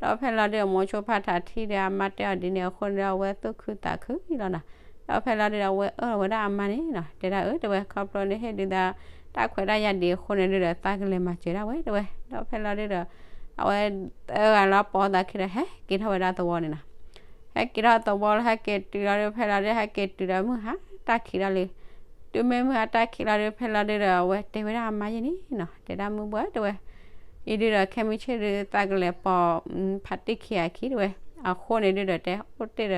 ဒီးဖဲလီၤဒုး အမိၤဆိဖါထးထံဒီး အမါတဲအီၤဒ်န့ၣ် အဃိန့ၣ်ဒီး အဝဲသူၣ်ခုသးခုလီၤနၤ, ဒီးဖဲလီၤဒုးဒီး အဝဲအၢၣ်ဝဲဒၣ်အမါန့ၣ်နီၤ, တဲဒၣ်အၢ တဲဝဲ ခီဖျိနဟ့ၣ်ဒုးသး တၢ်ခွဲးတၢ်ယာ်ဒ်အဃိန့ၣ်ဒုးဒီး သးကလဲၤမၤစၢၤဒၣ်ဝဲ တဲဝဲ, ဒီးဖဲလီၤဒုးဒီး အဝဲ အၢၣ်ဂၤလၢပီသးခံဒီး ဟဲက့ၤထီၣ်ဝဲဒၣ်သဝီန့ၣ်နီၤ, ဟဲက့ၤထီၣ်သဝီလၢဟဲက့ၤတုၤလီၤဒုး ဖဲလီၤဒုး ဟဲက့ၤတုၤဒီးမုၢ်ဟါတၢ်ခံးလီၤလံ, တုၤမ့ၢ်မုၢ်ဟါတၢ်ခံးလီၤဒုး ဖဲလီၤဒုးဒီးအဝဲတဲဝဲဒၣ်အမါယဲန့ၣ်နီၤ, တဲဒၣ်မုၢ်ဘှၢ် တဲဝဲ, အံၤဒုးဒီး ခဲမုၢ်ဆ့ၣ်ဒုး သးကလဲၤပီ ဖးတံၢ်ခံဂၤခံ တဲဝဲ, အဃိန့ၣ်ဒုးဒီး တဲအိၣ်တ့ၢ်ဒီး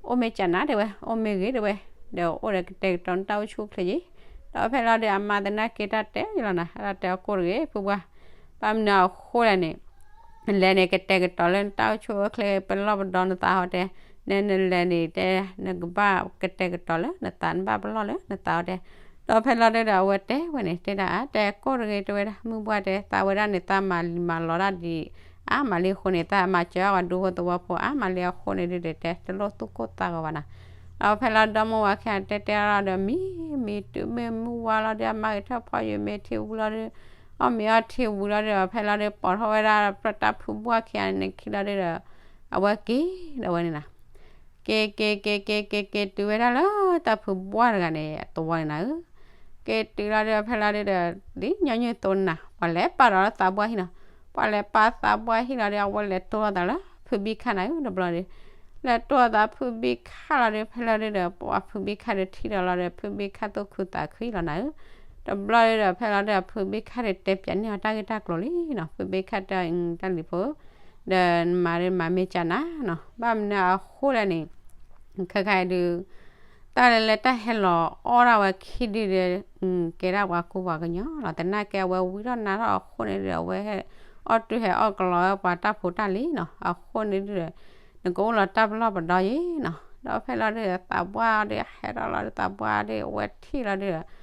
အိၣ်မ့ၢ်ကနၤ တဲဝဲ အိၣ်မ့ၢ်ဂ့ၤ တဲဝဲ, ဒီးအိၣ်ဒီးကတဲာ်ကတီၤနတၢ်အိၣ်ဆူၣ်အိၣ်ချ့က့ၤ, ဒီးဖဲလီၤဒုး အမါသနာ်က့တၢ်တဲယလီၤနၤ တၢ်တဲအီၤကိၢ်တဂ့ၤ ဖုဘှၢ်, ဘၣ်မနုၤအဃိလဲၣ်န့ၣ် လဲၤန့ၣ်ကတဲာ်ကတီၤလၢနတၢ်အိၣ်ဆူၣ်အိၣ်ချ့ပလီၢ်ပဒီနသးဟီတဲ, နနလဲၤန့ၣ်တဲ, နကဘၣ်ကတဲာ်ကတီၤလၢနသး နဘၣ်ပလီၢ်လၢနသးဟီတဲ, ဒီးဖဲလီၤဒုဒီးအဝဲတဲဝဲန့ၣ် တဲဒၣ်အါ တဲကိၣ်တဂ့ၤ တဲဝဲဒၣ် မုၢ်ဘှၢ်တဲ သးဝဲဒၣ်န့ၣ် သးမၤလံၤမၤလီၤဒၣ်ဒံး အါမးလံအဃိန့ၣ် သးမၤစၢၤအီၤဒူဖိသဝီဖိအါမးလံအဃိန့ၣ်ဒုဒီး တဲတလိၣ်သူၣ်ကိၢ်သးဂီၤဘၣ်နၤ ဒီးဖဲလီၤဒီမါဝၤခံဂၤတဲတဲလီၤဒီး မံမံတုၤမ့ၢ်မုၢ်ဝါလီၤဒု အမါဂဲၤထၢၣ်ဖီယိၤမ့ၢ်ထံဝံၤလီၤဒု, အီၣ်မ့ၤအီထံဝံၤလီၤဒုဒီး ဖဲလီၤဒု ပိာ်ထီၣ်ဝဲဒၣ်တၢ်ဖုဘှၢ်ခံဂၤန့ၣ်ခံလီၤဒုဒီး အဝဲက့ၤဒီးဝဲန့ၣ်နၤ, က့ၤက့ၤက့ၤက့ၤက့ၤက့ၤတုၤဝဲဒၣ်လၢတၢ်ဖုဘှၢ်တဂၤန့ၣ် အသဝီန့ၣ်နၤဧၢ က့ၤတုၤလီၤဒုဒီး ဖဲလီၤဒုဒီး ဒ်ညီနုၢ်သိနၤ ပှၤလဲၤပာ်ဒီးလၢသးဘှၢ်ဟံၣ်နီၤ, ပှၤလဲၤပာ်သးဘှၢ်ဟံၣ်လီၤဒု အဝဲလဲၤတိၢ်လိာ်သးလၢဖုဘံခါနၤဧၢ တဘျီဒု လဲၤတိၢ်လိာ်သးဖုဘံခါလီၤဒု ဖဲလီၤဒုဒီး ပှၤဖုဘံခါဒုထံၣ်ဒီးလီၤဒီး ဖုဘံခါသူၣ်ခုသးခုလီၤနၤဧၢ, တဘျီဒုဒီး ဖဲလီၤဒုဒီး ဖုဘံခါဒုတဲပၠးန့ၢ်အီၤတၢ်ဂ့ၢ်တၢ်ကျိၤလံနီၤ, ဖုဘံခါတဲ တၢ်လံၤဖိ ဒီးမၤဒုမၤမ့ၢ်ကၢ်နၤနီၤ, ဘၣ်မနုၤအဃိလဲၣ်န့ၣ် ခဲခါအံၤဒု တၢ်လၢလၢတၢ်ဟဲလီၤအီၣ်ဒၣ်ဝဲခံဒုဒီး ကဲဒၣ်ပှၤကူပှၤကညီလီၤ, သနာ်က့အဝဲဝံထီၣ်နါထီၣ်အဃိန့ၣ်ဒုဒီး အဝဲဟဲအီၣ်တုၤဟဲအီၣ်ကလီဝဲပှၤတၢ်ဖိတၢ်လံၤနီၤ, အဃိန့ၣ်ဒုဒီး နကအိၣ်လီၤတၢ်ပလီၢ်ပဒီယံၤနီၤ, ဒီးဖဲလီၤဒုဒီး သးဘှၢ်ဒုဟဲထီၣ်လီၤဒု သးဘှၢ်ဒုအဝဲထံၣ်လီၤဒုဒီး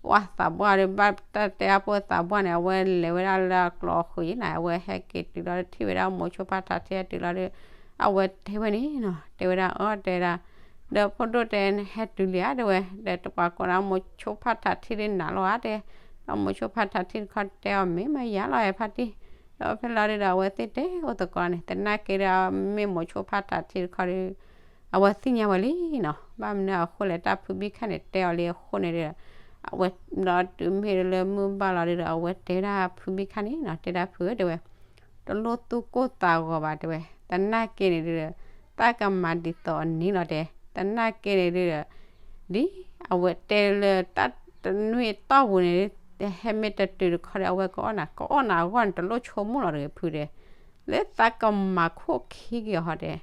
ပှၤသးဘှၢ်ဒု ဘၣ်တၢ်တဲအါဖိသးဘှၢ်န့ၣ် အဝဲလဲၤဝဲဒၣ်လၢအကျိၤအဃုာ်ယံၤနၤ, အဝဲဟဲက့ၤတုၤလီၤဒု ထံၣ်ဝဲဒၣ်မိၤဆိဖါထးထံအတုၤလီၤဒု အဝဲတဲဝဲန့ၣ်နီၤ, တဲဝဲဒၣ်အီၤတဲဒၣ် ဒီးဖိဒိၣ်တဲ နဟဲတုၤလံဧါ တဲဝဲ, ဒီးတပှၤကိးနၤ မိၤဆိဖါထးထံဒုနၤလီၤဧါ တဲ, ဒီးမိၤဆိဖါထးထံတခီတဲအီၤ မ့ၢ်မယၤလီၤ ဖါတံၢ်, ဒီးဖဲလီၤဒုဒီး အဝဲသ့ၣ်တဲအိၣ်သကိးန့ၣ် သနာ်က့ဒီး မ့ၢ်မိၤဆိဖါထးထံတခီဒု အဝဲသ့ၣ်ညါဝဲလံနီၤ, ဘၣ်မနုၤအဃိလဲၣ် တၢ်ဖုဘံခါန့ၣ်တဲအီၤလံအဃိန့ၣ်ဒီး အဝဲဒီးတုၤမ့ၢ်လၢမုၢ်ဘၣ်လီၤဒုဒီး အဝဲတဲဝဲဒၣ်ဖုဘံခါန့ၣ်နီၤ, တဲဒၣ်ဖုဧၢ တဲဝဲ တလိၣ်သူၣ်ကိၢ်သးဂီၤဘၣ် တဲဝဲ, သနာ်က့န့ၣ်ဒုဒီး သးကမၤဒ်သိးအန့ၣ်လီၤတဲ, သနာ်က့န့ၣ်ဒုဒီး ဒ်အဝဲတဲလၢတၢ်တနွံအတီၢ်ပူၤန့ၣ် တဟဲမ့ၢ်တတုၤတခီဒီး အဝဲကအီၣ်နၤ ကအီၣ်နၤအဂီၢ်န့ၣ် တလိၣ်ဆိကမိၣ်လီၤတဂ့ၤ ဖုတဲ, လၢသးကမၤခိၣ်ခံက့ၤအီၤဟီတဲ,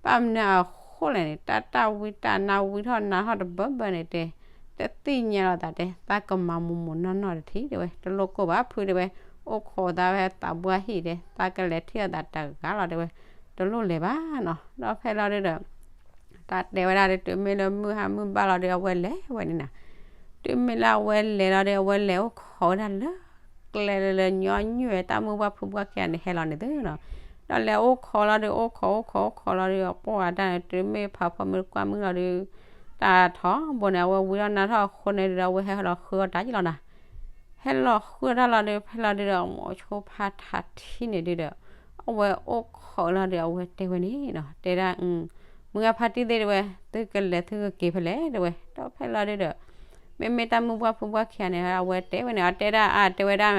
ဘၣ်မနုၤအဃိလဲၣ်န့ၣ် တၢ်တၢ်ဝံတၢ်နါဝံထီၣ်နါထီၣ်တဘၢဘၢန့ၣ်တဲ, တသ့ၣ်ညါလီၤသးတဲ သးကမၤမိၢ်မိၢ်နီၢ်နီၢ်တထံၣ်တဲဝဲ, တလိၣ်ကိၢ်ဘၣ်ဖုတဲဝဲ, အိၣ်ခိးသးဝဲသးဘှၢ်ဟံၣ်တဲ သးကလဲၤထံၣ်အီၤသးတဂၤလီၤတဲဝဲ, တလိၣ်လဲၤဘၣ်နီၤ, ဒီးဖဲလီၤဒုဒီး တၢ်တဲဝဲဒၣ်ဒု တုၤမ့ၢ်လၢမုၢ်ဟါမုၢ်ဘၣ်လီၤဒု အဝဲလဲၤဝဲန့ၣ်နၤ, တုၤမ့ၢ်လၢအဝဲလဲၤလီၤဒု အဝဲလဲၤအိၣ်ခိးဝဲဒၣ်လၢ ကျဲလၢလၢညီနုၢ်ဝဲတၢ်မုၢ်ဘၣ်ဖုဘၣ်ခံဂၤန့ၣ်ဟဲလီၤန့ၣ်သ့နီၤ, ဒီးလဲၤအိၣ်ခိးလီၤဒု အိၣ်ခိးအိၣ်ခိးအိၣ်ခိးလီၤဒု အပိၢ်အတၢ်န့ၣ် တုၤမ့ၢ်ဖးဖီမုၢ်တကွၢ်မုၢ်လီၤဒု တၢ်ထီဘိန့ၣ် အဝဲဝံထီၣ်နါထီၣ်အဃိန့ၣ်ဒုဒီး အဝဲဟဲလီၤဃုအီၣ်တၢ်ယံၤလီၤနၤ ဟဲလီၤဃုအီၣ်တၢ်လီၤဒု ဖဲလီၤဒုဒီး မိၤဆိဖါထးထံန့ၣ်ဒုဒီး အဝဲအိၣ်ခိးလီၤဒု အဝဲတဲဝဲန့ၣ်နီၤ တဲဒၣ် မုၢ်ဂၤဖါတံၢ်သ့ၣ်တဲဝဲ သုကလဲၤသုကက့ၤဖဲလဲၣ်တဲဝဲ ဒီးဖဲလီၤဒုဒီး မ့မ့ၢ်တၢ်မုၢ်ဘှၢ်ဖုဘှၢ်ခံဂၤန့ၣ် အဝဲတဲဝဲန့ၣ် အတဲဒၣ်အါ တဲဝဲဒၣ်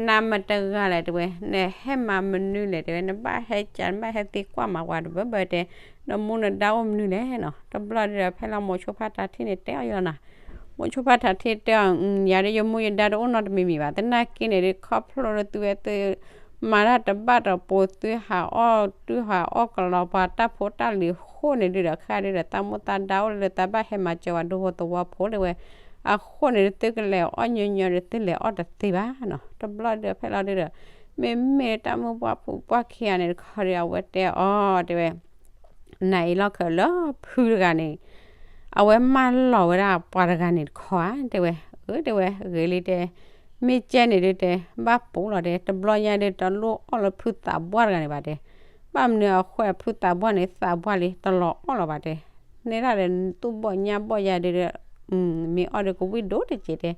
နၤမတဂၤလဲၣ်တဲဝဲ နဟဲမၤမနုၤလဲၣ်တဲဝဲ နဘၣ်ဟဲကး နဘၣ်ဟဲသံကွၢ်မၤဝဲတဘၢဘၢတဲ နမူနဒါအိၣ်မနုၤလဲၣ်နီၤ တဘျီဒုဒီး ဖဲလီၤမိၤဆိဖါထးထံန့ၣ်တဲအီၤယံၤလီၤနၤ မိၤဆိဖါထးထံတဲအီၤ ယၤဒုးယမူယဒါတအိၣ်နီတမံၤမံၤဘၣ် သနာ်က့န့ၣ်ဒုး ခီဖျိလၢသုဝဲသု မၤတၢ်တဘၣ်တပိၤ သုဟးအီၣ်တုၤဟးအီၣ်ကလီပှၤတၢ်ဖိတၢ်လံၤအဃိန့ၣ်ဒုဒီး ခဲဒုဒီး သးမူသးဒါအိၣ်လၢသးဘၣ်ဟဲမၤစၢၤဝဲဒူဖိသဝီဖိတဲဝဲ အဃိန့ၣ်ဒုး သုကလဲၤအီၣ်ညီညီဒုး သုလဲၤအီၣ်တသ့ဘၣ်နီၤ တဘျီဒုး ဖဲလီၤဒုဒီး မ့မ့ၢ်တၢ်မုၢ်ဘှၢ်ဖုဘှၢ်ခံဂၤန့ၣ်တခီဒုး အဝဲတဲအီၤတဲဝဲ နၤအံၤလီၢ်ခၢၣ်လၢဖုတဂၤန့ၣ် အဝဲမၢလီၤဝဲဒၣ်ပှၤတဂၤန့ၣ်တခီဧါ တဲဝဲ အၢ တဲဝဲ ဂ့ၤလံတဲ မ့ၢ်ကဲန့ၣ်ဒုးတဲ ဘၣ်ပူၤလီၤတဲ တဘျီညါဒုး တလိၣ်အီၣ်လၢဖုသးဘှၢ်တဂၤန့ၣ်ဘၣ်တဲ ဘၣ်မနုၤအဃိ ဖုသးဘှၢ်န့ၣ် သးဘှၢ်လံ တလီၤအီၣ်လီၤဘၣ်တဲ နဲဒၣ်ဒီး သူၣ်ဘီၣ်ညၣ်ဘီၣ်ယၤဒုးဒီး မ့ၢ်အီၣ်ဒုးကဝံၣ်ဒိၣ်တက့ၢ်တဲ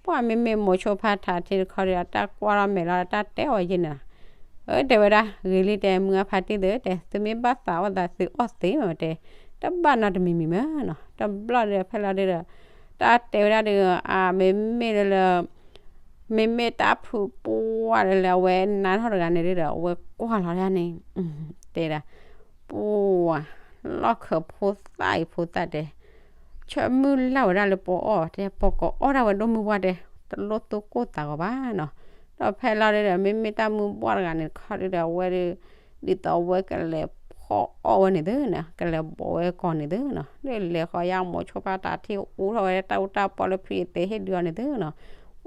ပှၤမ့မ့ၢ်မိၤဆိဖါထးထံတခီဒီး အတၢ်ကွၢ်ထီၣ်မဲာ်လီၤ အတၢ်တဲအီၤယဲန့ၣ်လီၤ အၢ တဲဝဲဒၣ် ဂ့ၤလံတဲ မုၢ်ဂၤဖါတံၢ်သုတဲ သုမ့ၢ်ဘၣ်သးအီၣ်သးသုအီၣ်သ့မးတဲ တဘၣ်နီတမံၤမံၤမးနီၤ တဘျီဒီးဖဲလီၤဒုဒီး တၢ်တဲဝဲဒၣ်ဒုး အမ့မ့ၢ်လၢ မ့မ့ၢ်တၢ်ဖုပှၢ်လၢလၢအဝဲနါထီၣ်တဂၤန့ၣ်ဒုဒီး အဝဲကွၢ်လီၤဒၣ်န့ၣ် တဲဒၣ် ပှၢ် လီၢ်ခၢၣ်ဖိသၣ်အံၤဖိသၣ်တဲ ဆၢမုၢ်လၢ်ဝဲဒၣ်လၢပအီၣ်တဲ ပကအီၣ်ဒၣ်ဝဲဒိၣ်မုၢ်ပှၢ်တဲ တလိၣ်သူၣ်ကိၢ်သးဂီၤဘၣ်နီၤ ဒီးဖဲလီၤဒုဒီး မ့မ့ၢ်တၢ်မုၢ်ဘှၢ်တဂၤန့ၣ်တခီဒုဒီး အဝဲဒုး ဒ်သိးအဝဲကလဲၤဖီၣ်အီၣ်ဝဲန့ၣ်သုနီၤ ကလဲၤဘိးဝဲကီၢ်န့ၣ်သုနီၤ လၢလဲၤဃီၤယါမိၤဆိဖါထးထံအူထီၣ်ဝဲတၢ်အူတၢ်ပီလၢဖုယသ့ဟ့ၣ်ဒုအီၤန့ၣ်သုနီၤ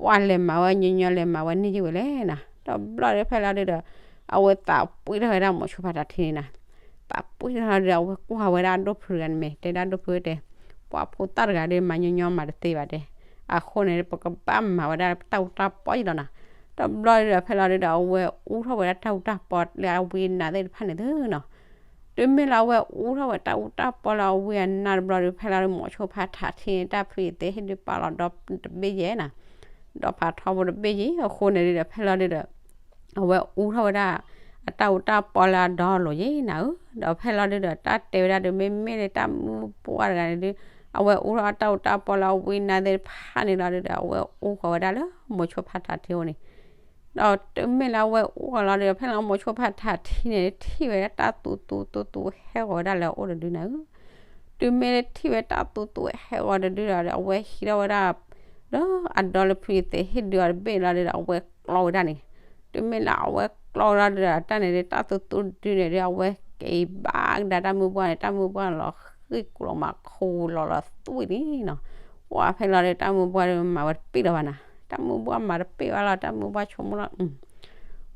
ပှၤလဲၤမၤဝဲညီညီလဲၤမၤဝဲန့ၢ်ယုၢ်ဝဲလဲၣ်နီၤ တဘျီဒုးဖဲလီၤဒုဒီး အဝဲသးပှ့ၤထီၣ်ဝဲဒၣ်မိၤဆိဖါထးထံန့ၣ်နီၤ. သးပှ့ၤထီၣ်လီၤဒီး အဝဲကွၢ်ဝဲဒၣ်ဒိၣ်ဖုတဂၤန့ၣ်မ့ၢ် တဲဒၣ်ဒိၣ်ဖုတဲ, ပှၤဖိသၣ်တဂၤဒီး မၤညီညီမၤတသ့ဘၣ်တဲ, အဃိန့ၣ် ပကဘၣ်မၤဝဲဒၣ်တၢ်အူတၢ်ပီယံလီၤနီၤ. တဘျီဒီး ဖဲလီၤဒုဒီး အဝဲအူထီၣ်ဝဲဒၣ်တၢ်အူတၢ်ပီလၢအဝံအနါသ့ၣ်တဖၣ်န့ၣ်သုနီၤ. တုၤမ့ၢ်လၢအဝဲအူထီၣ်ဝဲတၢ်အူတၢ်ပီလၢအဝံအနါတဘျီဒီး ဖဲလီၤဒု မိၤဆိဖါထးထံန့ၣ် တၢ်ဖုယသ့ၣ်ဟ့ၣ်ဒုးပာ်လီၤဒီးတဘ့ၣ်ယဲနီၤ. ဒီးဖးထီဖိတဘ့ၣ်ယဲ အဃိန့ၣ်ဒုဒီး ဖဲလီၤဒုဒီး အဝဲအူထီၣ်ဝဲဒၣ် အတၢ်အူတၢ်ပီလၢအဒီလိာ်ယဲနၤဧၢ. ဒီးဖဲလီၤဒုဒီး တၢ်တဲဝဲဒၣ်ဒုး မ့မ့ၢ်လၢတၢ်မုၣ်ပှၢ်တဂၤန့ၣ်ဒုး အဝဲအူထီၣ်အတၢ်အူတၢ်ပီလၢအဝံအနါသ့ၣ်တဖၣ်န့ၣ်လီၤဒုဒီး အဝဲအူဃီၤဝဲဒၣ်လၢမိၤဆိဖါထးထံအိၣ်န့ၣ်. ဒီးတုၤမ့ၢ်လၢအဝဲအူဃီၤလီၤဒုဒီး ဖဲလီၤမိၤဆိဖါထးထံန့ၣ် ထံၣ်ဝဲဒၣ်တၢ်သူသူသူသူဟဲဃီၤဝဲဒၣ်လၢအအိၣ်တဒုနၤဧၢ. တုၤမ့ၢ်လၢထံၣ်ဝဲတၢ်သူသူဟဲဃီၤတဒုဒီး အဝဲဟံးထီၣ်ဝဲဒၣ် ဒီးအဒီလၢဖုယသ့ၣ်ဟ့ၣ်ဒုးအီၤတဘ့ၣ်လီၤဒုဒီး အဝဲကျီဝဲဒၣ်န့ၣ်. တုၤမ့ၢ်လၢအဝဲကျီဝဲဒၣ်ဒုဒီး တၢ်န့ၣ်ဒုး တၢ်သူသူတဒုန့ၣ်ဒုး အဝဲက့ၤဘၣ်ကဒါတၢ်မုၣ်ပှၢ်န့ၣ် တၢ်မုၣ်ပှၢ်လီၤဃံၢ်ကူလီၤမၤခိလီၤလီၤသွံၣ်န့ၣ်နီၤ. ပှၤဖဲလီၤဒု တၢ်မုၣ်ပှၢ်ဒုမၤဝဲတပ့ၢ်လီၤဘၣ်နၤ, တၢ်မုၣ်ပှၢ်မၤတပ့ၢ်ဘၣ်လီၤ တၢ်မုၣ်ပှၢ်ဆိကမိၣ်လီၤ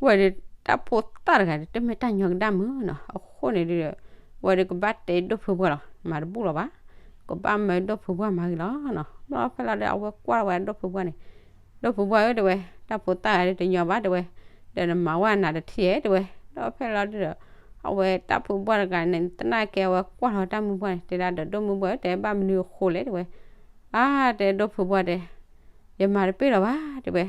ဝဲဒုး တၢ်ဖိသၣ်တဂၤဒုး တမ့ၢ်တၢ်ညီကဒၣ်မုၢ်နီၤ. အဃိန့ၣ်ဒုဒီး ဝဲဒုးကဘၣ်တဲဒိၣ်ဖုပှၢ်လီၤ မၤတဘူၣ်လီၤဘၣ်, ကဘၣ်မၢဒိၣ်ဖုပှၢ်မၤဂ့ၤလီၤနီၤ. ဘျီဖဲလီၤဒု အဝဲကွၢ်ဝဲဒိၣ်ဖုပှၢ်န့ၣ်, ဒိၣ်ဖုပှၢ်ဧၢ တဲဝဲ, တၢ်ဖိသၣ်ဂၤဒုးတညီဘၣ် တဲဝဲ, ဒီးနမၤဝဲနၤတထံၣ်ဧဲ တဲဝဲ. ဒီးဖဲလီၤဒုဒီး အဝဲတၢ်ဖုပှၢ်တဂၤန့ၣ် သနာ်က့အဝဲကွၢ်လီၤတၢ်မုၣ်ပှၢ်န့ၣ် တဲဒၣ်ဒီးဒိၣ်မုၣ်ပှၢ်ဧၢ တဲဘၣ်မနုၤအဃိလဲၣ် တဲဝဲ. အါ တဲဒိၣ်ဖုပှၢ်တဲ ယမၤတပ့ၢ်လီၤဘၣ် တဲဝဲ,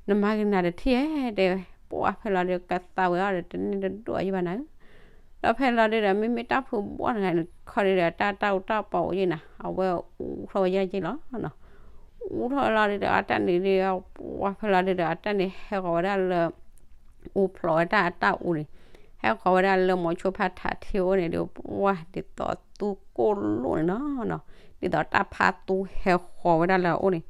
နမၤဂ့ၤနၤတထံၣ်ဧဲ တဲဝဲ. ပှၤဖဲလီၤဒုးကသးဝဲအီၤဒီး တန့ၢ်တဒိၣ်အယံၤဘၣ်နၤဧၢ. ဒီးဖဲလီၤဒုဒီး မ့မ့ၢ်တၢ်ဖုပှၢ်တဂၤန့ၣ်ခီဒုဒီး တၢ်တၢ်အူတၢ်ပီအိၣ်ယံၤနၤ အဝဲအူထီၣ်ဝဲယဲၢ်ယဲၢ်လီၤနီၤ. အူထီၣ်လီၤဒုဒီး အတၢ်န့ၣ်ဒုး ပှၤဖဲလီၤဒုဒီး အတၢ်န့ၣ်ဟဲဃီၤဝဲဒၣ်လၢ အူဖျိးဝဲဒၣ်အတၢ်အူန့ၣ်, ဟဲဃီၤဝဲဒၣ်လၢမိၤဆိဖါထးထံအိၣ်န့ၣ်ဒီး ပှၤဒ်သိးသူကိၣ်လိၣ်န့ၣ်နီၤ, ဒ်သိးတၢ်ဖးသူဟဲဃီၤဝဲဒၣ်လၢအအိၣ်န့ၣ်.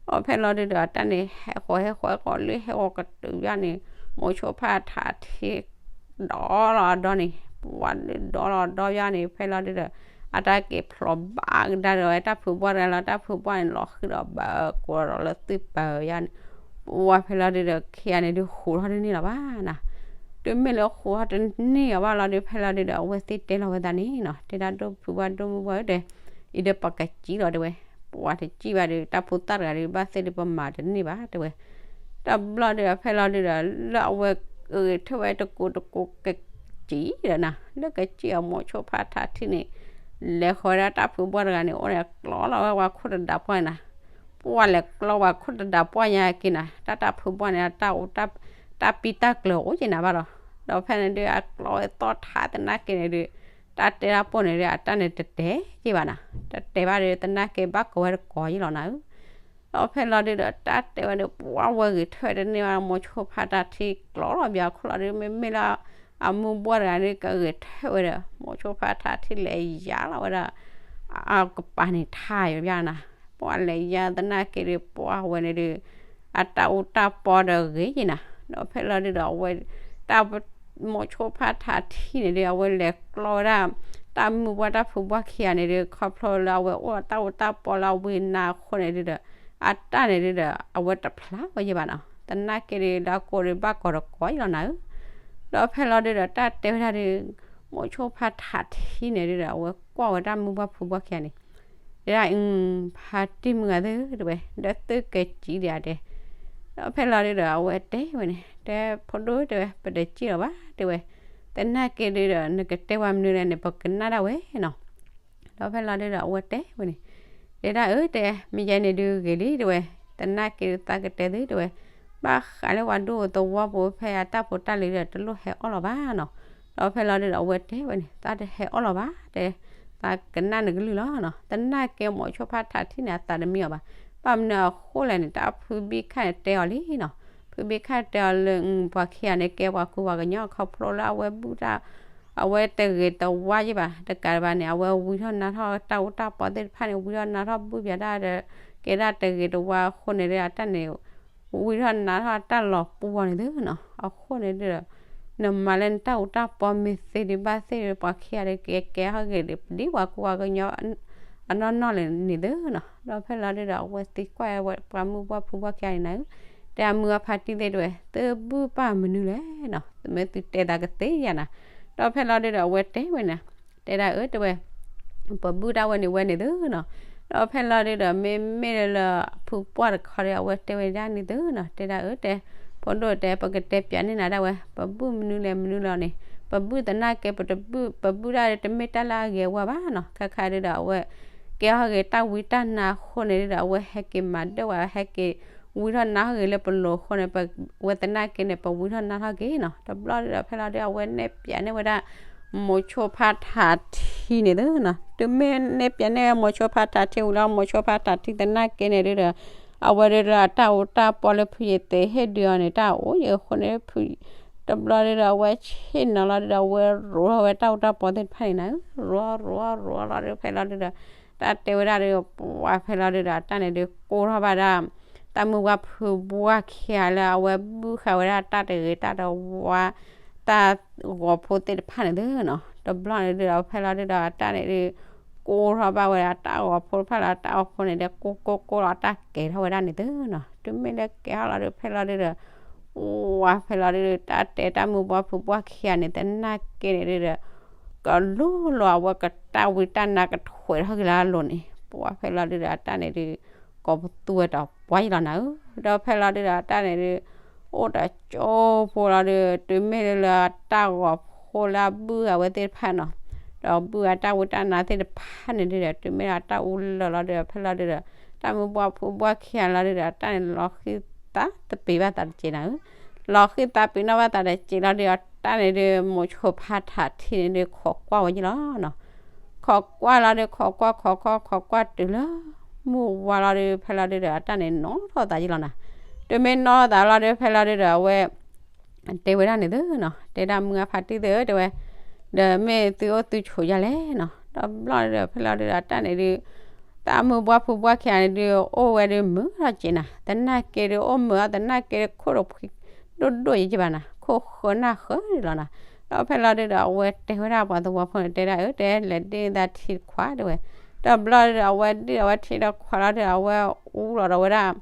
ဒီးဖဲလီၤဒုဒီး အတၢ်န့ၣ်ဟဲဃီၤဟဲဃီၤဟဲဃီၤလၢဟဲဃီၤကတုၤယါန့ၣ် မိၤဆိဖါထးထံ ဒီလီၤအဒီန့ၣ် ပှၤဒုးဒီလီၤအဒီယါန့ၣ် ဖဲလီၤဒုဒီး အတၢ်က့ၤဖျိးဘၣ်ကဒါဒီးဝဲတၢ်ဖုပှၢ်တဂၤလီၤ. တၢ်ဖုပှၢ်န့ၣ် လီၤဃံဒီးဘၣ်ကိးဒီးလၢသွံၣ်ပၢၤယါန့ၣ် ပှၤဖဲလီၤဒုဒီး ခံဂၤန့ၣ်ဒုး ဃိးထီၣ်တန့ၢ်လီၤဘၣ်နၤ. တုၤမ့ၢ်လၢဃိးထီၣ်တန့ၢ်အီၤဘၣ်လီၤဒုး ဖဲလီၤဒုဒီး အဝဲသ့ၣ်တဲလီၤဝဲသးန့ၣ်နီၤ, တဲဒၣ်ဒိၣ်ဖုပှၢ် ဒိၣ်မုၣ်ပှၢ်ဧၢ တဲ, အံၤဒီးပကစံၣ်လီၤ တဲဝဲ. ပှၤတစံၣ်ဘၣ်ဒီး တၢ်ဖိသၣ်တဂၤဒီး ဘၣ်သ့ၣ်ဒုးပမၤတန့ၢ်ဘၣ် တဲဝဲ. တဘျီဒုဒီး ဖဲလီၤဒုဒီး လၢအဝဲဂဲၤထၢၣ်ဝဲတကိးတကိးကစံၣ်ဒီးနၤ လၢကစံၣ်အမိၤဆိဖါထးထံန့ၣ် လဲၤဃီၤဝဲဒၣ်တၢ်ဖုပှၢ်တဂၤန့ၣ် အိၣ်န့ၣ် ကျီလီၤဝဲပှၤခိၣ်တဒါပှၢ်န့ၣ်နၤ. ပှၤလဲၤကျီပှၤခိၣ်တဒါပှၢ်ညါက့ၤနၤ တၢ်တၢ်ဖုပှၢ်န့ၣ် အတၢ်အိၣ် တၢ်ပံတၢ်ကျၢၤအိၣ်က့ၤနၤဘၣ်လီၤ. ဒီးဖဲန့ၣ်ဒုး အကျီဝဲသီၣ်ထးသနာ်က့န့ၣ်ဒုး တၢ်တဲတၢ်ပိၢ်န့ၣ်ဒုး အတၢ်န့ၣ်တတဲာ်က့ၤဘၣ်နၤ, တတဲာ်ဘၣ်ဒီး သနာ်က့ဘၣ်ကိးဝဲတကိးယံၤလီၤနၤဧၢ. ဒီးဖဲလီၤဒုဒီး တၢ်တဲဝဲဒီး ပှၤဝဲဂဲၤထၢၣ်ဝဲတန့ၢ်ဘၣ် မိၤဆိဖါထးထံကျီလီၤဘၣ်အခိၣ်လီၤဒုး မ့မ့ၢ်လၢ အမုၢ်ဘှီၣ်တဂၤဒုး ကဂဲၤထၢၣ်ဝဲဒီး မိၤဆိဖါထးထံလဲၤယါလီၤဝဲဒၣ် အကပၤန့ၣ်ထါယိာ်ဘၣ်နၤ. ပှၤလဲၤယါသနာ်က့ဒုး ပှၤဝဲန့ၣ်ဒုး အတၢ်အူတၢ်ပီဒီးဂ့ၤယံၤနၤ. ဒီးဖဲလီၤဒုဒီး အဝဲ တၢ် မိၤဆိဖါထးထံန့ၣ်ဒုး အဝဲလဲၤကျီဝဲဒၣ် တၢ်မုၢ်ဘှီၣ်တၢ်ဖုဘှီၣ်ခံဂၤန့ၣ်ဒုး ခီဖျိလၢအဝဲအိၣ်တၢ်အူတၢ်ပီလၢအဝံအနါအဃိန့ၣ်ဒုဒီး အတၢ်န့ၣ်ဒုဒီး အဝဲတဖျါဝဲယံၤဘၣ်နၤ. သနာ်က့ဒုး ဒီးကိးဒုးဘၣ်ကိးတကိးယံၤလီၤနၤဧၢ. ဒီးဖဲလီၤဒုဒီး တၢ်တဲဝဲဒၣ်ဒုး မိၤဆိဖါထးထံန့ၣ်ဒုဒီး အဝဲကွၢ်ဝဲတၢ်မုၢ်ဘှီၣ်ဖုဘှီၣ်ခံဂၤန့ၣ် တဲဒၣ်အံၤ ဖါတံၢ်မုၢ်ဂၤသ့ၣ် တဲဝဲ ဒီးသုကစံၣ်ဒံးဧါတဲ. ဒီးဖဲလီၤဒုဒီး အဝဲတဲဝဲန့ၣ် တဲဖိဒိၣ် တဲဝဲ ပတစံၣ်လီၤဘၣ် တဲဝဲ. သနာ်က့ဒုဒီး နကတဲဝဲမနုၤလဲၣ်န့ၣ် ပကနၣ်ဒၣ်ဝဲနီၤ. ဒီးဖဲလီၤဒုဒီး အဝဲတဲဝဲန့ၣ် တဲဒၣ်အၢ တဲ မ့ၢ်ယဲန့ၣ်ဒုးဂ့ၤလံ တဲဝဲ. သနာ်က့ဒုးသးကတဲသု တဲဝဲ ဘၣ်ဃးလၢပှၤဒူသဝီပူၤဖဲအတၢ်ဖိတၢ်လံၤဒီး တလိၣ်ဟဲအီၣ်လီၤဘၣ်နီၤ. ဒီးဖဲလီၤဒုဒီး အဝဲတဲဝဲန့ၣ် သးတဟဲအီၣ်လီၤဘၣ် တဲ သးကနၣ်နကလုၢ်လီၤနီၤ. သနာ်က့မိၤဆိဖါထးထံန့ၣ် အသးတမံအီၤဘၣ်. ဘၣ်မနုၤအဃိလဲၣ်န့ၣ် တၢ်ဖုဘံၣ်ခၣ်န့ၣ်တဲအီၤလံနီၤ. ဖုဘံၣ်ခၣ်တဲအီၤလၢ ပှၤခံဂၤန့ၣ် ကဲပှၤကူပှၤကညီခီဖျိလၢအဝဲဘုၣ်တၢ် အဝဲတဂ့ၤတဝါယံၤဘၣ်. တကးဘၣ်န့ၣ် အဝဲဝံထီၣ်နါထီၣ်တၢ်အူတၢ်ပီသ့ၣ်တဖၣ်န့ၣ် ဝံထီၣ်နါထီၣ်ဘုၣ်ပၠးတၢ်ဒီး ကဲဒၣ်တဂ့ၤတဝါအဃိန့ၣ်ဒီး အတၢ်န့ၣ် ဝံထီၣ်နါထီၣ်တၢ်လီၤပှီၢ်န့ၣ်သုနီၤ. အဃိန့ၣ်ဒုဒီး နမၤလၢနတၢ်အူတၢ်ပီမ့ၢ်သ့ဒုးဘၣ်သ့ၣ်ဒီး ပှၤခံဂၤဒီးကကဲဟီၣ်ဂ့ၤဒီး ပဒ်ပှၤကူပှၤကညီ အနီၢ်နီၢ်လၢန့ၣ်သုနီၤ. ဒီးဖဲလီၤဒုဒီး အဝဲသံကွၢ်ဝဲပှၤမုၢ်ဘှီၣ်ဖုဘှီၣ်ခံဂၤန့ၣ်နၤဧၢ, တဲ တဲအမုၢ်အဖါတံၢ်သ့ၣ်တဲဝဲ သုဘုၣ်ပၢ်မနုၤလဲၣ်နီၤ, မ့ၢ်သုတဲသးကသ့ဧါနီၤ. ဒီးဖဲလီၤဒုဒီးအဝဲတဲဝဲန့ၣ်, တဲဒၣ်အၢ တဲဝဲ ပဘုၣ်ဒၣ်ဝဲန့ၣ်ဝဲန့ၣ်သုနီၤ. ဒီးဖဲလီၤဒုဒီး မ့မ့ၢ်လၢ ဖုပှၢ်တခီဒီး အဝဲတဲဝဲဒၣ်န့ၣ်သုနီၤ, တဲဒၣ်အၢ တဲ ဖိဒိၣ်တဲ ပကတဲပၠးန့ၢ်နၤဒၣ်ဝဲ ပဘုၣ်မနုၤလဲၣ်မနုၤလဲၣ်န့ၣ်, ပဘုၣ်သနာ်က့ ပတဘုၣ် ပဘုၣ်ဒၣ်တမ့ၢ်တၢ်လၢအဂ့ၤအဝါဘၣ်နီၤ. ခါခါဒုဒီး အဝဲကဲထီၣ်က့ၤတၢ်ဝံတၢ်နါအဃိန့ၣ်ဒုဒီး အဝဲဟဲက့ၤမၤဒၢၣ်ဝဲ ဟဲက့ၤဝံထီၣ်နါထီၣ်က့ၤလၢပလိၤအဃိန့ၣ် ပဝဲသနာ်က့န့ၣ် ပဝံထီၣ်နါထီၣ်က့ၤနီၤ. တဘျီဒုဒီး ဖဲလီၤဒု အဝဲနဲၣ်ပၠးန့ၢ်ဝဲဒၣ် မိၤဆိဖါထးထံန့ၣ်သုနီၤ. တုၤမ့ၢ်နဲၣ်ပၠးန့ၢ်ဝဲမိၤဆိဖါထးထံဝံၤလီၤ မိၤဆိဖါထးထံသနာ်က့န့ၣ်ဒုဒီး အဝဲဒုဒီးအတၢ်အူတၢ်ပီလၢဖုယသ့ဟ့ၣ်ဒုးအီၤန့ၣ် တၢ်အိၣ်ယဲအဃိန့ၣ် ဖု တဘျီဒုဒီး အဝဲဆ့ၣ်နီၤလီၤဒုဒီး အဝဲရိးထီၣ်ဝဲတၢ်အူတၢ်ပီသ့ၣ်တဖၣ်န့ၣ်နၤ, ရိးရိးရိးလီၤဒု ဖဲလီၤဒုဒီး တၢ်တဲဝဲဒၣ်ဒု ပှၤဖဲလီၤဒုဒီး အတၢ်န့ၣ်ဒု ကိၢ်ထီၣ်ဘၣ်ဒၣ် တၢ်မုၢ်ပှၢ်ဖုပှၢ်ခံဂၤလၢအဝဲဘုၣ်ဃာ်ဝဲဒၣ်တၢ်တဂ့ၤတၢ်တဝါ တၢ်ဂီၤဖိသ့ၣ်တဖၣ်န့ၣ်သုနီၤ. တဘျီန့ၣ်ဒုဒီး ဖဲလီၤဒုဒီး အတၢ်န့ၣ်ဒု ကိၢ်ထီၣ်ဘၣ်ဝဲဒၣ်တၢ်ဂီၤဖိတဖၣ်လီၤ. တၢ်ဂီၤဖိန့ၣ်ဒု ကိၢ်ကိၢ်ကိၢ်လီၤ တၢ်ကဲၤထီၣ်ဝဲဒၣ်န့ၣ်သုနီၤ. တုၤမ့ၢ်လၢကဲၤထီၣ်လီၤဒု ဖဲလီၤဒုဒီး ပှၤဖဲလီၤဒုဒီး တၢ်တဲတၢ်မုၢ်ပှၢ်ဖုပှၢ်ခံဂၤန့ၣ် သနာ်က့န့ၣ်ဒုဒီး ကလိၤလီၤ အဝဲကတၢ်ဝံတၢ်နါကထွဲးထီၣ်က့ၤလၢအလိၤန့ၣ် ပှၤဖဲလီၤဒုဒီး အတၢ်န့ၣ်ဒု ကိးပသူဝဲဒီးပှၤယံၤလီၤနၤဧၢ. ဒီးဖဲလီၤဒုဒီး အတၢ်န့ၣ်ဒု အိၣ်တကၠိဖိလီၤဒု တုၤမ့ၢ်လၢအတၢ်ဂီၤဖိလၢအဘုၣ်အဝဲသ့ၣ်တဖၣ်နီၤ, ဒီးဘုၣ်အတၢ်ဝံတၢ်နါသ့ၣ်တဖၣ်န့ၣ်ဒုဒီး တုၤမ့ၢ်လၢအတၢ်အူလၢာ်လီၤဒုဒီး ဖဲလီၤဒုဒီး တၢ်မုၢ်ပှၢ်ဖုပှၢ်ခံဂၤလီၤဒုဒီး အတၢ်န့ၣ်လီၤဃံသးတပ့ၤဘၣ်သးတစဲးနၤဧၢ. လီၤဃံသးပ့ၤနီၣ်ဘၣ်သးတစဲးလီၤဒုဒီး အတၢ်န့ၣ်ဒု မိၤဆိဖါထးထံန့ၣ်ဒု ခိးကွၢ်ဝဲယံၤလီၤနီၤ. ခိးကွၢ်လီၤဒု ခိးကွၢ်ခိးကွၢ်ခိးကွၢ်တုၤလၢ မုၢ်ဝါလီၤဒု ဖဲလီၤဒုဒီး အတၢ်န့ၣ်နီထီၣ်သးယံၤလီၤနၤ. တုၤမ့ၢ်နီထီၣ်သးလီၤဒု ဖဲလီၤဒုဒီး အဝဲ တဲဝဲဒၣ်န့ၣ်သုနီၤ, တဲဒၣ်မုၢ်အဖါတံၢ်သ့ၣ်ဧၢ တဲဝဲ, ဒီးမ့ၢ်သုအိၣ်သုဆိးယၤလဲၣ်နီၤ. တဘျီဒုဒီး ဖဲလီၤဒုဒီး အတၢ်န့ၣ်ဒု တၢ်မုၢ်ပှၢ်ဖုပှၢ်ခံဂၤန့ၣ်ဒု အိၣ်ဝဲဒု မုာ်ထီၣ်စဲးနၤ, သနာ်က့ဒု အိၣ်မုာ်အီၤ သနာ်က့ဒု ခိၣ်ဒီးဖှံ ဒိၣ်ဒိၣ်ယံၤကဘၣ်နၤ, ခိၣ်ဃၢနၢ်ဃၢလီၤနၤ. ဒီးဖဲလီၤဒုဒီး အဝဲတဲဝဲဒၣ်ပှၤသဝီဖိန့ၣ် တဲဒၣ်အၢ တဲလဲၤဒ့ၣ်သးထံတခွးတဲဝဲ. တဘျီဒုဒီး အဝဲဒ့ၣ်ဒီးဝဲထံတခွးလီၤဒုဒီး အဝဲအူလီၤဒီးဝဲဒၣ်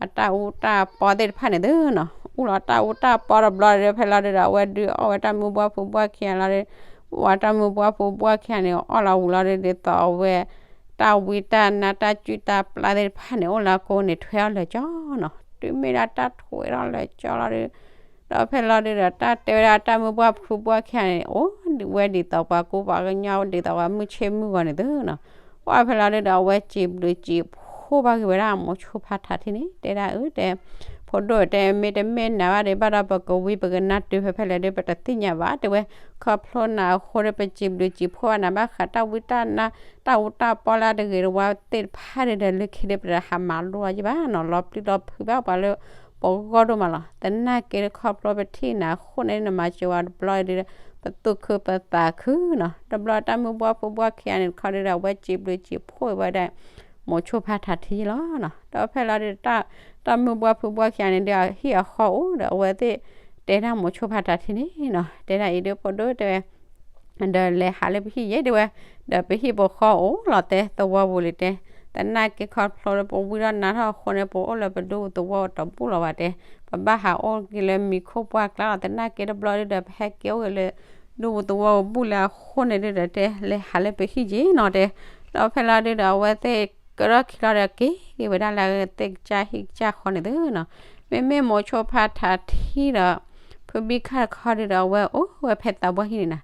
အတၢ်အူတၢ်ပီသ့ၣ်တဖၣ်န့ၣ်သုနီၤ, အူလီၤတၢ်အူတၢ်ပီတဘျီဒု ဖဲလီၤဒုဒီး အဝဲဒုးအီၣ်ဝဲတၢ်မုၢ်ပှၢ်ဖုပှၢ်ခံဂၤလီၤဒု, ဝဲတၢ်မုၢ်ပှၢ်ဖုပှၢ်ခံဂၤန့ၣ် အီၣ်လီၤဝံၤလီၤဒု ဒ်သိးအဝဲ တၢ်ဝံတၢ်နါတၢ်ကူတၢ်ပျၢ်သ့ၣ်တဖၣ်န့ၣ် အိၣ်လၢအကိန့ၣ် ထွဲအီၤလၢာ်ကၠီနီၤ, တုၤမ့ၢ်ဒၣ်တၢ်ထွဲထီၣ်လၢာ်ကၠီလီၤဒု ဒီးဖဲလီၤဒုဒီးတၢ်တဲဝဲဒၣ်တၢ်မုၢ်ပှၢ်ဖုပှၢ်ခံဂၤန့ၣ် အိၣ်ဝဲဒ်သိးပှၤကူပှၤကညီ ဒ်သိးပှၤမုၢ်ဆ့ၣ်မုၢ်ဂီၤန့ၣ်သုနီၤ, ပှၢ်ဖဲလီၤဒုဒီး အဝဲစံးဘျုးစံးဖှိၣ်ဘၣ်က့ၤဝဲဒၣ်မိၤဆိဖါထးထံန့ၣ် တဲဒၣ်အၢ တဲ ဖိဒိၣ်တဲ မ့တမ့ၢ်နၤဘၣ်ဒီး ဘၣ်ဒီးပကဝံပကနါတုၤဖဲဖဲလဲၣ်ဒု ပတသ့ၣ်ညါဘၣ် တဲဝဲ, ခီဖျိနၤအဃိဒီး ပစံးဘျုးစံးဖှိၣ်ဘၣ်နၤဘၣ်ဃး တၢ်ဝံတၢ်နါတၢ်အူတၢ်ပီလၢအတဂ့ၤတဝါသ့ၣ်တဖၣ်ဒီး လၢခံဒီး ပတဟးမၤလိအီၤယဘၣ်နီၤ, လီၤပျံၤလီၤဖုးဘၣ်ပှၤလၢ ပဂီၢ်ဒိၣ်မးလီၤ. သနာ်က့ဒီး ခီဖျိပထံၣ်နၤအဃိန့ၣ် နမၤစၢၤဝဲတဘျီဒီး ပသူၣ်ခုပသးခုနီၤ, တဘျီတၢ်မုၢ်ပှၢ်ဖုပှၢ်ခံဂၤန့ၣ်တခီဒီး အဝဲစံးဘျုးစံးဖှိၣ်ဝဲဒၣ် မိၤဆိဖါထးထံလီၤနီၤ, ဒီးဖဲလီၤဒုဒီး တၢ်မုၢ်ပှၢ်ဖုပှၢ်ခံဂၤန့ၣ်ဒီး အဟံၣ်အဃီအိၣ်ဒီး အဝဲသ့ၣ်တဲဒၣ်မိၤဆိဖါထးထံန့ၣ်နီၤ, တဲဒၣ်အံၤဒု ဖိဒိၣ်တဲဝဲ ဒီးလဲၤဟးလၢပဟံၣ်ယဲတဲဝဲ, ဒီးပဟံၣ်ပဃီအိၣ်လီၤတဲသဝီပူၤလံတဲ, သနာ်က့ခီဖျိလၢပဝံထီၣ်နါထီၣ်အဃိန့ၣ် ပအိၣ်လၢပဒူပူၤသဝီတဘူၣ်လီၤဘၣ်တဲ, ပဘၣ်ဟးအိၣ်က့ၤလၢမံခိၣ်ပှၢ်ကျါလီၤ, သနာ်က့တဘျီဒုဒီး ပဟဲက့ၤအိၣ်က့ၤလၢ ဒူပူၤသဝီပူၤဘူၣ်လၢအဃိန့ၣ်ဒုဒီးတဲ လဲၤဟးလၢပဟံၣ်ယဲနီၤတဲ, ဒီးဖဲလီၤဒုဒီး အဝဲသ့ၣ်ကဒီၣ်ခံလီၤဒီး က့ၤက့ၤဝဲဒၣ်လၢသ့ၣ်ကစၢ်ဟံၣ်ကစၢ်ဃီန့ၣ်သုနီၤ, မ့မ့ၢ်မိၤဆိဖါထးထံဒီး ဖုဘံခၣ်တခီဒုဒီး အဝဲအိၣ်ဝဲဖဲသးပှၢ်ဟံၣ်န့ၣ်နၤ,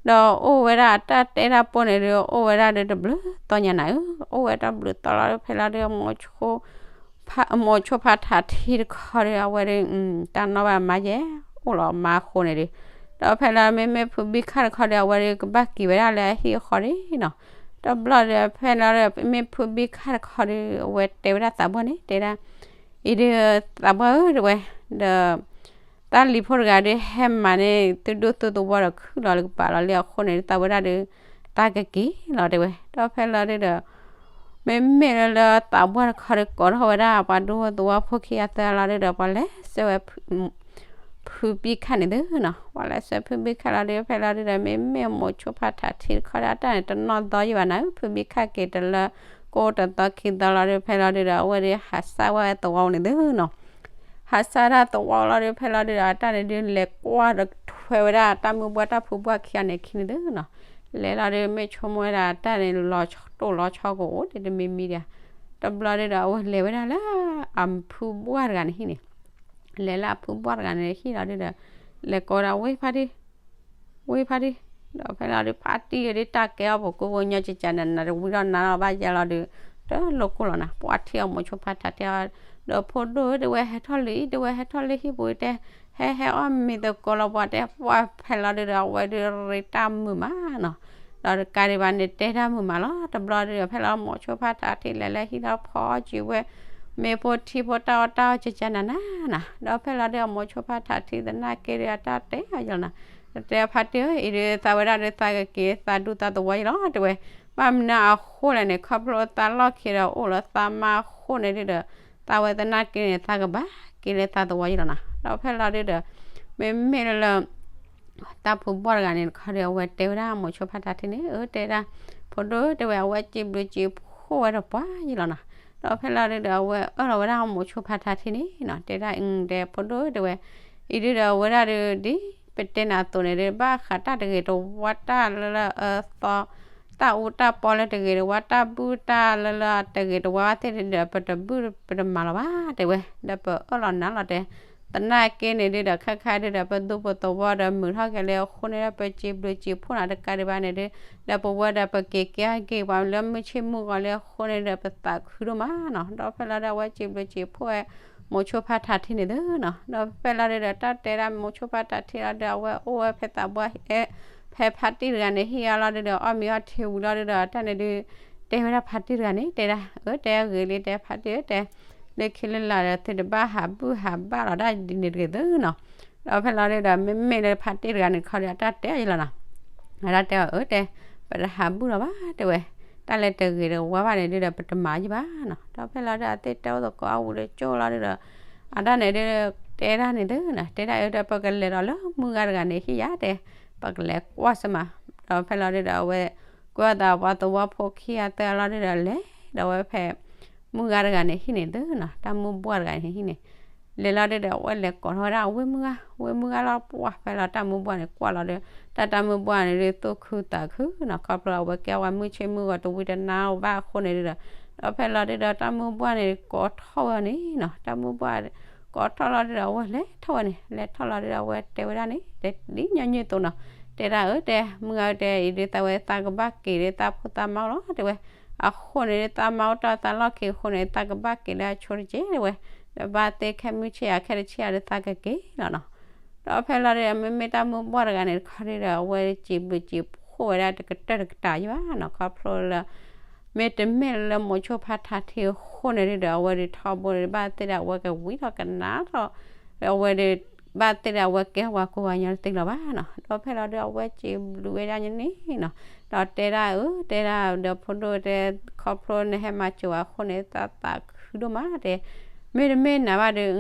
ဒီးအိၣ်ဝဲဒၣ်အတၢ်တဲတၢ်ပိၢ်န့ၣ်ဒု အိၣ်ဝဲဒၣ်ဒုတဘျုးသီညါနၤဧၢ, အိၣ်ဝဲတၢ်ဘျုးသီလီၤဒု ဖဲလီၤဒု မိၤဆိဖါထးထံတခီဒု အဝဲဒု တၢ်နီၣ်ဘၣ်မါယဲ အိၣ်လီၤမါအဃိန့ၣ်ဒု, ဒီးဖဲလီၤမ့မ့ၢ်ဖုဘံခၣ်တခီဒု အဝဲဒု ကဘၣ်က့ၤဝဲဒၣ်လၢအဟံၣ်အဃီန့ၣ်နီၤ, တဘျီဒီးဖဲလီၤဒု မ့ၢ်ဖုဘံခၣ်တခီဒု အဝဲတဲဝဲဒၣ်သးပှၢ်န့ၣ် တဲဒၣ် အံၤဒု သးပှၢ်ဧၢ တဲဝဲ, ဒီး တၢ်လံၤဖိတဂၤဒု ဟဲမၤန့ၢ်သုဒူၣ်သုသဝီဒီးခုၣ်လီၤလၢကပၤလီၤလံအဃိန့ၣ် သးဝဲဒၣ်ဒု တၢ်ကက့ၤလီၤတဲဝဲ, ဒီးဖဲလီၤဒုဒီး မ့မ့ၢ်လၢလၢသးပှၢ်တခီဒု ကိးထီၣ်ဝဲဒၣ်ပှၤဒူသဝီဖိခံဂၤသၢဂၤလီၤဒုဒီး ပှၤလဲၤဆှၢဝဲ ဖုဘံခၣ်န့ၣ်သုနီၤ, ပှၤလဲၤဆှၢဖုဘံခၣ်လီၤဒု ဖဲလီၤဒုဒီး မ့မ့ၢ်မိၤဆိဖါထးထံတခီဒု အတၢ်န့ၣ်တနီၣ်သီယံၤဘၣ်နၤဧၢ, ဖုဘံခၣ်က့ၤတလၢ ကိးတသီခံသီလီၤဒု ဖဲလီၤဒုဒီး အဝဲဒု ဟးဆှၢဝဲသဝီန့ၣ်သုနီၤ, ဟးစၢ်ဒၣ်သဝီလီၤဒုး ဖဲလီၤဒုးဒီး အတၢ်န့ၣ်ဒုး လဲၤကွၢ်ဒီးထွဲဝဲဒၣ်တၢ်မုၢ်ဘှၣ်တၢ်ဖုဘှၣ်ခံဂၤန့ၣ်ခံန့ၣ်သုနီၤ. လဲၤလီၤဒုး မ့ၢ်ဆိကမိၣ်ဝဲဒၣ်တၢ်န့ၣ် လီၤတိၢ်လီၤဆီကအိၣ်ဒံးတမံၤမံၤဒံးဧါ. တဘျီဒုးဒီး အဝဲလဲၤဝဲဒၣ်လၢအဖုဘှၣ်တဂၤန့ၣ်ဟံၣ်န့ၣ်, လဲၤလၢအဖုဘှၣ်တဂၤန့ၣ်ဟံၣ်လီၤဒုးဒီး လဲၤကိးဝဲဒၣ် ဝ့ၢ်ဖါတံၢ် ဝ့ၢ်ဖါတံၢ်, ဒီးဖဲလီၤဒုး ဖါတံၢ်အံၤဒုး တၢ်ကဲအီၣ်ပကိးပညီ ကကနနၤ တဝံထီၣ်နါထီၣ်ဘၣ်ယဲလီၤဒုး, တလိၣ်ကိၢ်လီၤနၤ ပှၤထံၣ်အီၤမိၤဆိဖါထးထံၣ်အီၤ, ဒီးဖိဒိၣ်ဧၢ တဝဲဟဲထီၣ်လံ တဝဲဟဲထီၣ်လၢဟံၣ်ပူၤတဲ, ဟဲဟဲအီၣ်မ့ၤသကိးလီၤပှၤတဲ ပှၤဖဲလီၤဒုးဒီး အဝဲဒုးရ့တၢ်မုာ်မးနီၤ. ဒီးတကးဒံးဘၣ်န့ၣ် တဲတၢ်မုာ်မးလီၤ. တဘျီဒုးဒီး ဖဲလီၤမိၤဆိဖါထးထံၣ်လဲၤလၢဟံၣ်လီၤဖီအီၣ်က့ၤဝဲ မ့ၢ်ဖိထံဖိတၢ်အီၣ်တၢ်အီကကနနၤနၤ. ဒီးဖဲလီၤဒုး အမိၤဆိဖါထးထံၣ်သနာ်က့ဒုး အတၢ်တဲအီၤယလီၤနၤ, တဲဖါတံၢ်ဧၢ အံၤဒုးသးဝဲဒၣ်ဒုးသးကက့ၤသးဒူသးသဝီယလီၤ တဲဝဲ, ဘၣ်မနုၤအဃိလဲၣ်န့ၣ် ခီဖျိသးလီၢ်ခံဒီးအိၣ်လၢသးမါအဃိန့ၣ်ဒုးဒီး သးဝဲသနာ်က့န့ၣ် သးကဘၣ်က့ၤလၢသးသဝီယလီၤနၤ. ဒီးဖဲလီၤဒုးဒီး မ့မ့ၢ်လၢ တၢ်ဖုဘှၣ်တဂၤန့ၣ်တခီဒီး အဝဲတဲဝဲဒၣ်မိၤဆိဖါထးထံၣ်န့ၣ် အၢ တဲဒၣ် ဖိဒိၣ်ဧၢ တဲဝဲ အဝဲစံးဘျုးစံးဖှိၣ်ဝဲဒီးပှၤယလီၤနၤ. ဒီးဖဲလီၤဒုးဒီး အဝဲအၢၣ်လီၤဝဲဒၣ်မိၤဆိဖါထးထံၣ်န့ၣ်နီၤ တဲဒၣ် အၢ တဲဖိဒိၣ်ဧၢ တဲဝဲ, အံၤဒုးဒီးအဝဲဒၣ်ဒုး ဒ်ပတဲနၤအသိးန့ၣ်ဒုး ဘၣ်ဃးတၢ်တဂ့ၤတဝါတၢ်လၢလၢအသီ တၢ်အူတၢ်ပီလၢတဂ့ၤတဝါ တၢ်ဘူၣ်တၢ်လၢလၢတဂ့ၤတဝါဘၣ်သ့ၣ်ဒုးဒီး ပတဘူၣ်ပတမၤလီၤဘၣ် တဲဝဲ, ဒီးပအၢၣ်လီၤနၤလီၤတဲ သနာ်က့န့ၣ်ဒုးဒီး ခါခါဒုးဒီး ပဒူပသဝီဒီးမုာ်ထီၣ်က့ၤလၢအဃိန့ၣ်ဒီး ပစံးဘျုးစံးဖှိၣ်နၤတကးဒံးဘၣ်န့ၣ်ဒုး ဒီးပဝဲဒီးပက့ၤကဲအဂ့ၤ ပှၤလၢမုၢ်ဆ့ၣ်မုၢ်ဂီၤလၢအဃိန့ၣ်ဒီး ပသးခုဒိၣ်မးနီၤ. ဒီးဖဲလီၤဒုး အဝဲစံးဘျုးစံးဖှိၣ်ဝဲ မိၤဆိဖါထးထံၣ်န့ၣ်သုနီၤ. ဒီးဖဲလီၤဒုးဒီး တၢ်တဲဒၣ်မိၤဆိဖါထးထံၣ်လီၤဒုး အဝဲအိၣ်ဝဲဖဲသးဘှီၣ် ဖဲဖါတံၢ်တဂၤန့ၣ် ဟံၣ်အါလီၤဒုးဒီး အီၣ်မ့ၤအီၣ်ထံဝံၤလီၤဒုးဒီး တၢ်န့ၣ်ဒုး တဲဝဲဒၣ်ဖါတံၢ်တဂၤန့ၣ် တဲဒၣ် အၢ တဲအဂ့ၤလံ တဲဖါတံၢ်ဧၢ တဲ လၢခံလၢလာ်ဒီး သုတဘၣ်ဟးဘူၣ်ဟးဘၣ်လီၤဒၣ်ဒ်န့ၣ်တဂ့ၤသုနီၤ. ဒီးဖဲလီၤဒုးဒီး မ့မ့ၢ်လၢဖါတံၢ်တဂၤန့ၣ်တခီဒီး အတၢ်တဲအီၤယလီၤနီၤ. အတၢ်တဲအီၤ အၢ တဲ ပတဟးဘူၣ်လီၤဘၣ် တဲဝဲ, တၢ်လၢတဂ့ၤတဝါဘၣ်န့ၣ်ဒုးဒီး ပတမၤယဘၣ်နီၤ. ဒီးဖဲလီၤဒုး အသ့ၣ်တဲအိၣ်သကိးအဝံၤဒီးကၠိလီၤဒုးဒီး အတၢ်န့ၣ်ဒုး တဲဒၣ်န့ၣ်သုနီၤ တဲဒၣ်အၢ တဲပကလဲၤဒီးလၢမုၢ်ဂၤတဂၤန့ၣ်ဟံၣ်ယါ တဲ ပကလဲၤကွၢ်စၢၤမး. ဒီးဖဲလီၤဒုးဒီး အဝဲ ကွၢ်သးပှၤသဝီဖိခံဂၤသၢဂၤလီၤဒုးဒီး လဲၤဒီးဝဲဖဲ မုၢ်ဂၤတဂၤန့ၣ်ဟံၣ်န့ၣ်သုနီၤ တၢ်မုၢ်ဘှၢ်တဂၤန့ၣ်ဟံၣ်န့ၣ် လဲၤလီၤဒုးဒီး အဝဲလဲၤကိးထီၣ်ဝဲဒၣ်ဝ့ၢ်မုၢ်ဂၤ ဝ့ၢ်မုၢ်ဂၤလီၤ ပှၤဖဲလီၤတၢ်မုၢ်ဘှၢ်န့ၣ်ကွၢ်လီၤဒီး တၢ်တၢ်မုၢ်ဘှၢ်န့ၣ်ဒုး သူၣ်ခုသးခုနီၤ ခီဖျိအဝဲကဲဝဲမုၢ်ဆ့ၣ်မုၢ်ဂီၤတဝံတနါဘၣ်အဃိန့ၣ်ဒုးဒီး ဒီးဖဲလီၤဒုးဒီး တၢ်မုၢ်ဘှၢ်န့ၣ်ကိးထီၣ်ဝဲန့ၣ်နီၤ တၢ်မုၢ်ဘှၢ် ကိးထီၣ်လီၤဒုးဒီး အဝဲလဲၤထီၣ်ဝဲန့ၣ် လဲၤထီၣ်လီၤဒုးဒီး အဝဲတဲဝဲဒၣ်န့ၣ် တဲဒ်ညီနုၢ်အသိးနီၤ တဲဒၣ်အၢ တဲ မုၢ်ဂၤဧၢ တဲ အံၤဒုးသးဝဲသးကဘၣ်က့ၤဒုးသးဖိသးမါလီၤ တဲဝဲ, အဃိန့ၣ်ဒုး သးမါအိၣ်တၢ်သးလီၢ်ခံအဃိန့ၣ် သးကဘၣ်က့ၤလၢအဆိတက့ၢ် တဲဝဲ, ဒီးဘၣ်သ့ၣ်ခဲမုၢ်ဆ့ၣ်ယါခဲတဆ့ယါဒုးသးကက့ၤလီၤနီၤ. ဒီးဖဲလီၤဒုးဒီး မ့မ့ၢ်တၢ်မုၢ်ဘှၢ်တဂၤန့ၣ်တခီဒုးဒီး အဝဲစံးဘျုးစံးဖှိၣ်ဝဲဒၣ်တကတၢၢ်တကတၢၢ်ယဘၣ်နီၤ ခီဖျိလၢ မ့တမ့ၢ်လၢမိၤဆိဖါထးထံအဃိန့ၣ်ဒုးဒီး အဝဲဒုးထီဘိန့ၣ် ဘၣ်သ့ၣ်ဒီးအဝဲကဝံထီၣ်ကနါထီၣ် အဝဲဒုး ဘၣ်သ့ၣ်ဒီးအဝဲကဲပှၤကိးဂၤညီတသ့လီၤဘၣ်နီၤ. ဒီးဖဲလီၤဒုးအဝဲစံးဘျုးဝဲဒၣ်န့ၣ်နီၤ, ဒီးတဲဒၣ်အၢ တဲဒၣ်ဒီးဖိဒိၣ်တဲ ခီဖျိနဟဲမၤစၢၤဝဲအဃိန့ၣ် သးသးခုဒိၣ်မးတဲ, မ့တမ့ၢ်နၤဘၣ်ဒီး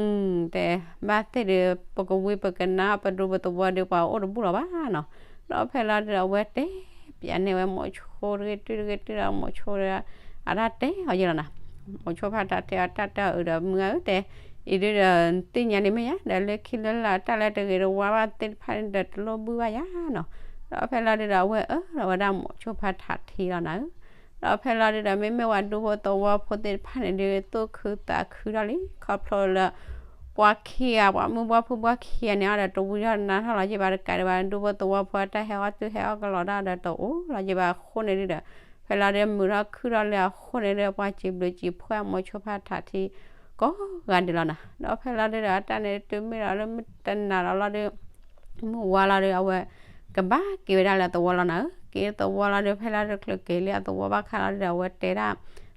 တဲ ဘၣ်သ့ၣ်ဒီး ပကဝံပကနါ ပဒူပသဝီဒီး ပှၤအိၣ်တဘူၣ်လီၤဘၣ်နီၤ. ဒီးဖဲလီၤဒုးဒီးအဝဲတဲ ပျးန့ၢ်ဝဲမိၤဆိတဂ့ၤတုၤတဂ့ၤတုၤဒီးမိၤဆိဒီး အတၢ်တဲအီၤယဲလီၤနၤ, မိၤဆိဖါထးထံအတၢ်တဲအီၤအၢဒီး မုၢ်ဂၤဧၢ တဲ အံၤဒုးဒီး သ့ၣ်ညါန့ၣ်မ့ၢ်ယါ ဒီးလၢခံလၢလာ်တၢ်လၢတဂ့ၤတဝါဘၣ်သ့ၣ်တဖၣ်န့ၣ်ဒီး တလိၣ်ဘုၣ်ဘၣ်ယါနီၤ. ဒီးဖဲလီၤဒုးဒီးအဝဲအၢၣ်လီၤဝဲဒၣ်မိၤဆိဖါထးထံလီၤနၤဧၢ. ဒီးဖဲလီၤဒုးဒီး မ့မ့ၢ်ဝဲဒူဖိသဝီဖိသ့ၣ်တဖၣ်န့ၣ်ဒုး သူၣ်ခုသးခုထီၣ်လံ ခီဖျိလၢ ပှၤခံဂၤ ပှၤမုၢ်ဘှၢ်ဖုဘှၢ်ခံဂၤန့ၣ်အီၤဒီး တဝံထီၣ်နါထီၣ်လီၤယံာ်ဘၣ်တကးဒံးဘၣ် ဒူဖိသဝီဖိအတၢ်ဟဲအီၣ်တုၤဟဲအီၣ်ကလီၤတၢ်ဒီးတအိၣ်လီၤယံာ်ဘၣ်အဃိန့ၣ်ဒုးဒီး ဖဲလီၤဒုးမုာ်ထီၣ်ခုၣ်ထီၣ်လၢအဃိန့ၣ်ဒုး ပှၤစံးဘျုးစံးဖှိၣ်မိၤဆိဖါထးထံ ကိးဂၤဒဲးလီၤနၤ. ဒီးဖဲလီၤဒုးဒီး အတၢ်န့ၣ်တုၤမ့ၢ်ဒီးလၢမုၢ်တနၤလီၤလီၤဒုး မုၢ်ဝါလီၤဒုး အဝဲကဘၣ်က့ၤဝဲဒၣ်လၢအသဝီလီၤနၤဧၢ. က့ၤသဝီလီၤဒုး ဖဲလီၤဒုးချုးက့ၤလၢအသဝီဘၣ်ခါလီၤဒုးဒီး အဝဲတဲဒၣ်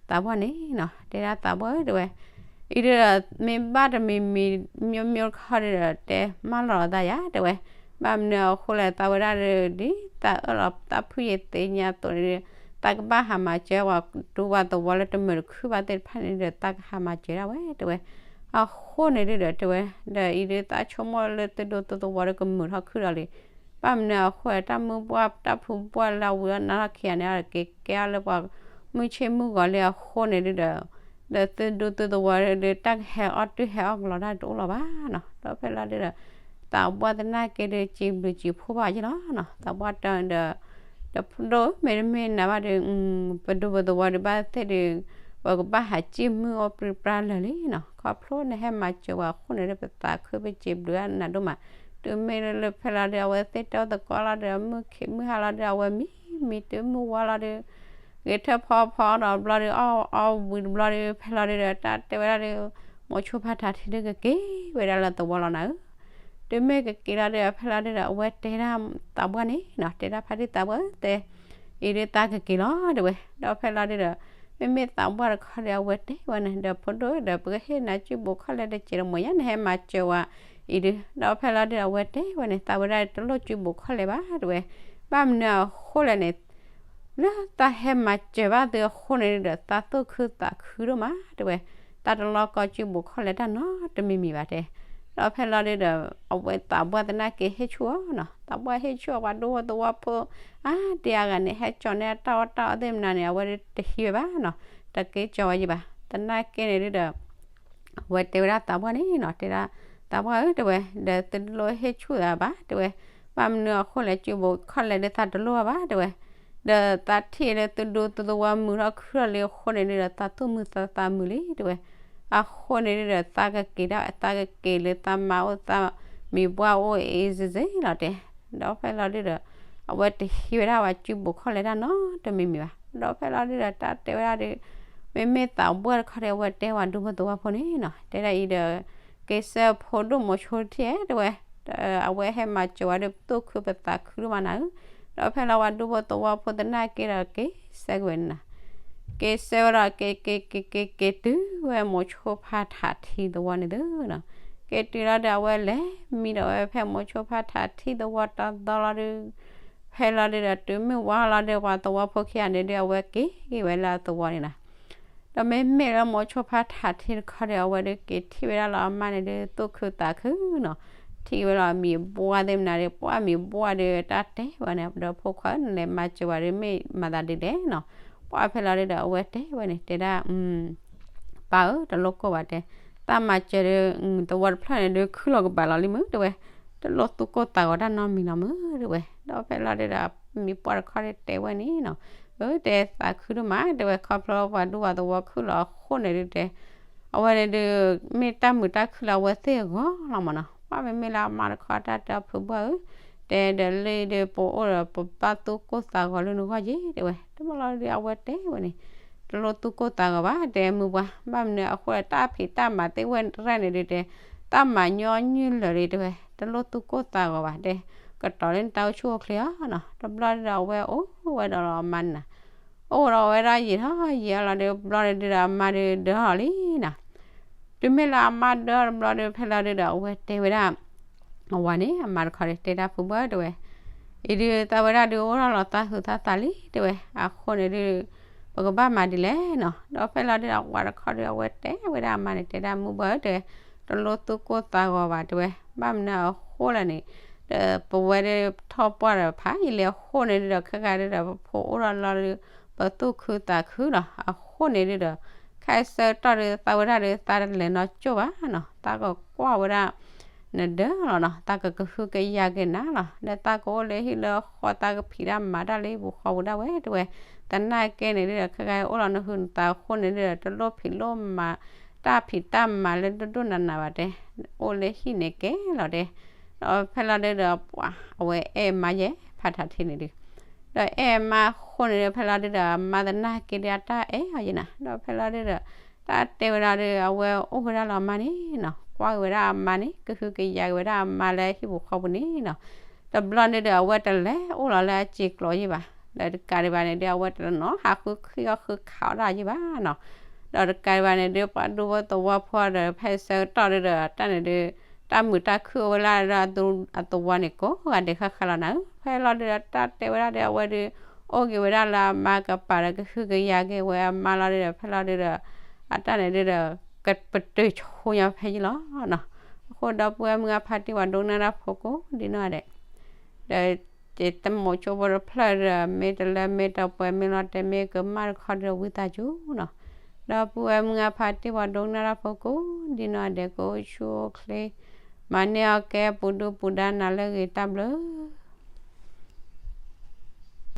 သးပှၢ်န့ၣ်နီၤ, တဲဒၣ်သးပှၢ်ဧၢ တဲဝဲ, အံၤဒုးဒီး မ့ၢ်ဘၣ်တမံၤမံၤ မျိုးမျိုး တခီဒုးဒီး တဲမၢလီၤသးယါ တဲဝဲ, ဘၣ်မနုၤအဃိလဲၣ် သးဝဲဒၣ်ဒုး ဒ်သးအၢၣ်လီၤသးဖုယသ့ၣ်ညါအသိးန့ၣ်ဒုး သးကဘၣ်ဟးမၤစၢၤပှၤဒူပှၤသဝီလၢတမုာ်တခုဘၣ်သ့ၣ်တဖၣ်န့ၣ်ဒုး သးကဟးမၤစၢၤဒၣ်ဝဲ တဲဝဲ. အဃိန့ၣ်ဒုးဒီး တဲဝဲ, ဒီးအံၤဒုးသးဆိကမိၣ်လၢသုဒူသုသဝီဒီးကမုာ်ထီၣ်ခုၣ်ဒီးလံ. ဘၣ်မနုၤအဃိ တၢ်မုၢ်ဘှၢ်တၢ်ဖုဘှၢ်လၢအဝံၤအီၣ်နါထီၣ်ခံဂၤန့ၣ် အက့ၤကဲအီၤလၢပှၤမုၢ်ဆ့ၣ်မုၢ်ဂီၤလံအဃိန့ၣ်ဒုးဒီး ဒီးသုဒူသုသဝီဒီး တၢ်ကဟဲအီၣ်တၢ်ဟဲအီၣ်ကလီတၢ်တအိၣ်လီၤဘၣ်နီၤ. ဒီးဖဲလီၤဒုဒီး သးပှၢ်သနာ်က့ဒီး စံးဘျုးစံးဖှိၣ်ဘၣ်ယဲလီၤနီၤ. သးပှၢ်တၢ်ဒီး ဒီးဖိဒိၣ်ဧၢ မ့တမ့ၢ်နၤဘၣ်ဒီး ပဒူပသဝီဒုးဘၣ်သ့ၣ်ဒီး ပကဘၣ်ဟးစံၣ်မုၢ်အိၣ်ပြံပြါလၢာ်လံနီၤ. ခီဖျိနဟဲမၤစၢၤဝဲအဃိန့ၣ်ဒီး ပသးခုပစံးဘျုးနၤဒိၣ်မး. တုၤမ့ၢ်လၢဖဲလီၤဒုး အဝဲသ့ၣ်တဲအီၣ်သကိးလီၤဒီး မုၢ်ခ့မုၢ်ဟါလီၤဒီး အဝဲမံ မံတုၤမုၢ်ဝါလီၤဒီး ဂဲၤထၢၣ်ဖီဖီဒီးဘျီဒီး အီၣ်အီၣ်ဝံၤတဘျီဒီး ဖဲလီၤဒုဒီး တၢ်တဲဝဲဒၣ်ဒီး မိၤဆိဖါထးထံဒုကက့ၤဝဲဒၣ်လၢသဝီလီၤနၤဧၢ. တုၤမ့ၢ်ကက့ၤလီၤဒုဒီး ဖဲလီၤဒုဒီး အဝဲတဲဒၣ်သးပှၢ်န့ၣ်နီၤ, တဲဒၣ်ဖါတံၢ်သးပှၢ်တဲ အံၤဒုသးကက့ၤလီၤတဲဝဲ. ဒီးဖဲလီၤဒုဒီး မ့မ့ၢ်သးပှၢ်တခီဒီး အဝဲတဲဝဲန့ၣ် ဒီးဖိဒိၣ်ဒီး ပကဟ့ၣ်နၤစုဘိးခီၣ်လဲၢ်တစဲးတမီၤညါ နဟဲမၤစၢၤဝဲအံၤဒု. ဒီးဖဲလီၤဒုဒီး အဝဲတဲဝဲန့ၣ် သးဝဲဒၣ်တလိၣ်စုဘိးခီၣ်လဲၢ်ဘၣ်တဲဝဲ. ဘၣ်မနုၤအဃိလဲၣ်န့ၣ် လၢတၢ်ဟဲမၤစၢၤဘၣ်သုအဃိန့ၣ်ဒီး သးသူၣ်ခုသးခုဒိၣ်မးတဲဝဲ. တၢ်တလီၢ်ကီၢ်စုဘိးခီၣ်လဲၢ်တၢ်နီတမံၤမံၤဘၣ်တဲ. ဒီးဖဲလီၤဒုဒီး အဝဲသးပှၢ်သနာ်က့ဟ့ၣ်ဆူၣ်အီၤနီၤ, သးပှၢ်ဟ့ၣ်ဆူၣ်အီၤ ပှၤဒူဖိသဝီဖိ အါဒံအါဂၤန့ၣ် ဟဲကၠီၤန့ၢ်အတၢ်အီၣ်တၢ်အီသ့ၣ်မနၤန့ၣ် အဝဲဒုတဟံးဝဲဘၣ်နီၤ, တက့ၤကၠီၤဝဲယံၤဘၣ်. သနာ်က့န့ၣ်ဒုဒီး အဝဲတဲဝဲဒၣ်သးပှၢ်န့ၣ်နီၤ, တဲဒၣ် သးပှၢ်ဧၢတဲဝဲ, ဒီးသုတလိၣ်ဟ့ၣ်ဆူၣ်သးဘၣ်တဲဝဲ. ဘၣ်မနုၤအဃိလဲၣ် စုဘိးခီၣ်လဲၢ်ဒုသးတလိၣ်ဘၣ်တဲဝဲ. ဒီးသးထံၣ်လၢသုဒူသုသဝီမုာ်ထီၣ်ခုၣ်ထီၣ်လံအဃိန့ၣ်ဒုဒီး သးသူၣ်မုာ်သးသးမုာ်လံတဲဝဲ. အဃိန့ၣ်ဒုဒီး သးကက့ၤဒၣ် သးကက့ၤလၢသးမါအိၣ်သးမံၤပှၢ်အိၣ်အ့စ့စ့လီၤတဲ. ဒီးဖဲလီၤဒုဒီး အဝဲတဟံးဝဲဒၣ်ဝဲစုဘိးခီၣ်လဲၢ်တၢ်နီတမံၤမံၤဘၣ်. ဒီးဖဲလီၤဒုဒီး တၢ်တဲဝဲဒၣ်ဒီး မ့မ့ၢ်သးပှၢ်တခီဒီး အဝဲတဲဝဲဒူဖိသဝီဖိန့ၣ်နီၤ, တဲဒၣ်အံၤဒီး က့ၤဆၢဖိဒိၣ်မိၤဆိတထံၣ်တဲဝဲ, အဝဲဟဲမၤစၢၤဝဲဒီး ပသူၣ်ခုပသးခုဒိၣ်မးနၤဧၢ. ဒီးဖဲလီၤဝဲဒူဖိသဝီဖိသနာ်က့ဒီး က့ၤဆၢက့ၤဝဲန့ၣ်နီၤ. က့ၤဆၢဝဲဒီး က့ၤက့ၤက့ၤက့ၤက့ၤတုၤဝဲမိၤဆိဖါထးထံသဝီန့ၣ်သုနီၤ. က့ၤတုၤလီၤဒီး အဝဲလဲၤမံဒီးဝဲဖဲမိၤဆိဖါထးထံသဝီတသီလီၤဒု ဖဲလီၤဒုဒီး တုၤမုၢ်ဝါလီၤဒီး ပှၤသဝီဖိခံဂၤန့ၣ်ဒု အဝဲက့ၤက့ၤဝဲလၢအသဝီန့ၣ်နီၤ. ဒီးမ့မ့ၢ်လၢမိၤဆိဖါထးထံတခီဒီး အဝဲဒုးက့ၤထံၣ်ဝဲဒၣ်လၢအမါန့ၣ်ဒုး သူၣ်ခုသးခုနီၤ. ထံၣ်ဝဲလၢအမံၤဘှၢ်သ့ၣ်မနုၤဒီး ပှၢ်မံၤဘှၢ်ဒီး တၢ်တဲဝဲန့ၣ် ဒီးဖိခွါဧၢ နလဲၤမၤစၢၤဝဲဒီး မ့ၢ်မၤသးဒ်လဲၣ်နီၤ. ပှၢ်ဖဲလီၤဒုဒီး အဝဲတဲဝဲန့ၣ် တဲဒၣ် ပၢ်ဧၢ တလိၣ်ကိၢ်ဘၣ်တဲ, တၢ်မၤစၢၤဒီး သဝီတဖျၢၣ်န့ၣ်ဒုး ခုၣ်လီၤကပၤလီၤလံမုၢ်တဲဝဲ, တလိၣ်သူၣ်ကိၢ်သးဂီၤတၢ်နီတမံၤလီၤမုၢ်တဲဝဲ. ဒီးဖဲလီၤဒုဒီး မံၤပှၢ်တခီဒီးတဲဝဲန့ၣ်နီၤ, အၢ တဲသးခုဒိၣ်မးတဲဝဲ ခီဖျိပှၤဒူပှၤသဝီခုၣ်လီၤအဃိန့ၣ်ဒုတဲ အဝဲန့ၣ်ဒုး မ့ၢ်တၢ်မုာ်တၢ်ခုၣ်လၢအဝဲသ့ၣ်အဂီၢ်လီၤမးနီၤ. ပှၢ်မ့မ့ၢ်လၢအမါတခီတၢ်တဲအီၤ ဖုဘၢ်ဧၢ, တဲဒီးလၢဒုးပအိၣ်ဒီးပဘၣ်သူၣ်ကိၢ်သးဂီၤလၢနဂီၢ်ယ့ၣ်တဲဝဲ. တဘျီလီၤဒုးအဝဲတဲဝဲန့ၣ် တလိၣ်သူၣ်ကိၢ်သးဂီၤဘၣ် တဲမုၢ်ပှၢ်, ဘၣ်မနုၤအဃိဒီး တၢ်ဖံးတၢ်မၤသ့ၣ်ဝဲရဲၣ်န့ၣ်ဒုတဲ တၢ်မၤညီနုၢ်လၢာ်လံတဲဝဲ, တလိၣ်သူၣ်ကိၢ်သးဂီၤဘၣ်တဲ, ကတီၤလၢနတၢ်အိၣ်ဆူၣ်အိၣ်ချ့အီၤနီၤ. တဘျီဒုဒီးအဝဲအိၣ်ဝဲဒီးလီၤအမါန့ၣ်နီၤ, အိၣ်ဒီးဝဲဒၣ်ယံာ်ထီၣ်ယံာ်အါလီၤဒုး တဘျီဒုဒီးအမါဒုးဒၢလီၤလံနီၤ. တုၤမ့ၢ်လၢအမါဒၢတဘျီဒုး ဖဲလီၤဒုဒီး အဝဲတဲဝဲဒၣ် အဝၤန့ၣ် အမါတခီဒီး တဲဒၣ်ဖုဘၢ်တဲဝဲ, အံၤဒုးသးဝဲဒၣ်ဒုးအိၣ်ထီၣ်လီၤသးဟုးသးသးလံတဲဝဲ, အဃိန့ၣ်ဒုး ပကဘၣ်မၤဒ်လဲၣ်နီၤ. ဒီးဖဲလီၤဒုဒီး အဝၤတခီဒီး အဝဲတဲဝဲဒၣ်အမါန့ၣ် တဲဒၣ်မုၢ်ပှၢ်ဧၢတဲဝဲ, တလိၣ်သူၣ်ကိၢ်သးဂီၤဘၣ်တဲဝဲ, ဘၣ်မနုၤအဃိလဲၣ်န့ၣ် ဒီးပဝဲဒၣ်ထီၣ်ပှၢ်ဒီးဖးယံာ်လံအဃိန့ၣ်ဒုဒီး ခဲကါဒုဒီး ပဖိအိၣ်ထီၣ်လီၤဒုး ပသူၣ်ခုသးခုလီၤ. အဃိန့ၣ်ဒုဒီး ခဲဆၢကတီၢ်ဒုး သးဝဲဒၣ်ဒုး သးတလဲၤနီၢ်ကၠိၣ်ဘၣ်နီၤ, သးကကွၢ်ဝဲဒၣ် နဒၢလီၤနီၤ, သးကကဟုကယာ်က့ၤနၤလီၤ. ဒီးသးကအိၣ်လၢဟံၣ်လၢဃီ သးကဖံးတၢ်မၤတၢ်လၢဟံၣ်ပူၤဃီပူၤဒၣ်ဝဲတဲဝဲ. သနာ်က့န့ၣ်ဒုဒီး ခဲကါအိၣ်လီၤနဟုးနသးအဃိန့ၣ်ဒုဒီး တလိၣ်ဖံးလိၣ်မၤ တၢ်ဖံးတၢ်မၤလၢဒိၣ်ဒိၣ်နးနးဘၣ်တဲ, အိၣ်လၢဟံၣ်န့ၣ်ကဲလီၤတဲ. ဒီးဖဲလီၤဒုဒီး ပှၤအဝဲအဲၣ်မါယဲၢ်ဖးထးထံန့ၣ်ဒု ဒီးအဲၣ်မါအဃိန့ၣ်ဒီး ဖဲလီၤဒုဒီး အမါသနာ်က့ဒီး အတၢ်အဲၣ်အီၤယဲၢ်နၤ. ဒီးဖဲလီၤဒုဒီး တၢ်တဲဝဲဒၣ်ဒီး အဝဲအိၣ်ဝဲဒၣ်လၢအမါန့ၣ်နီၤ, ကွၢ်က့ၤဝဲဒၣ်အမါန့ၣ် ကဟုကယာ်က့ၤဝဲဒၣ်အမါလၢဟံၣ်ပူၤဃီပူၤန့ၣ်နီၤ. တဘျီန့ၣ်ဒီး အဝဲတလဲၤအိၣ်လီၤလၢအစ့ကျိၤယဲၢ်ဘၣ်, ဒီးတကးဒံးဘၣ်န့ၣ်ဒီး အဝဲတနီၤဟးဃုခံအီၣ်ဃုခးအီၣ်ဒၣ်ယဲၢ်ဘၣ်နီၤ. ဒီးတကးဒံးဘၣ်န့ၣ်ဒီး ပှၤဒူဖိသဝီဖိဒီး ဖဲဆၢကတီၢ်ဒုဒီး တၢ်န့ၣ်ဒုး တၢ်မုာ်တၢ်ခုၣ်အိၣ်ဝဲလၢအသဝီန့ၣ် ကိးဂၤဒဲးဃၣ်ဃၣ်လီၤနၤ. ဖဲလီၤဒုဒီး တၢ်တဲဝဲဒၣ်ဒီး အဝဲဒုး အိၣ်က့ၤဝဲဒၣ်လၢအမါကပၤဒီး ကဟုကယာ်က့ၤဝဲအမါလီၤဒုဒီး ဖဲလီၤဒုဒီး အတၢ်န့ၣ်ဒုဒီး ကပတုာ်ဆိညါဖဲယံာ်လီၤနီၤ. အဃိဒီပုၢ်ဝဲၢ်မုၢ်ဂၢ်ဖါတံၢ် ပှၤဒိကနၣ်တၢ်ဖိကိးဒ်နီၢ်ဂၤဒဲး ဒီး တမိၤဆိဖိတဖျၢၣ်ဒီး မ့ၢ်တလၢမ့ၢ်တပှဲၤမ့ၢ်လီၤတဲာ်မ့ၢ်ကမၣ်တခီဒီး ဝံသးစူၤနီၤ. ဒီပုၢ်ဝဲၢ်မုၢ်ဂၤဖးတ့ၢ် ပှၤဒိကနၣ်တၢ်ဖိကိးဒံနီၢ်ဒဲး ကအိၣ်ဆူၣ်အိၣ်ချ့, မၤန့ၢ်အီၣ်ကဲပူၤဒုၣ်ပူၤဒါ နၤလၢအဂ့ၤ တၢ်ဘျုး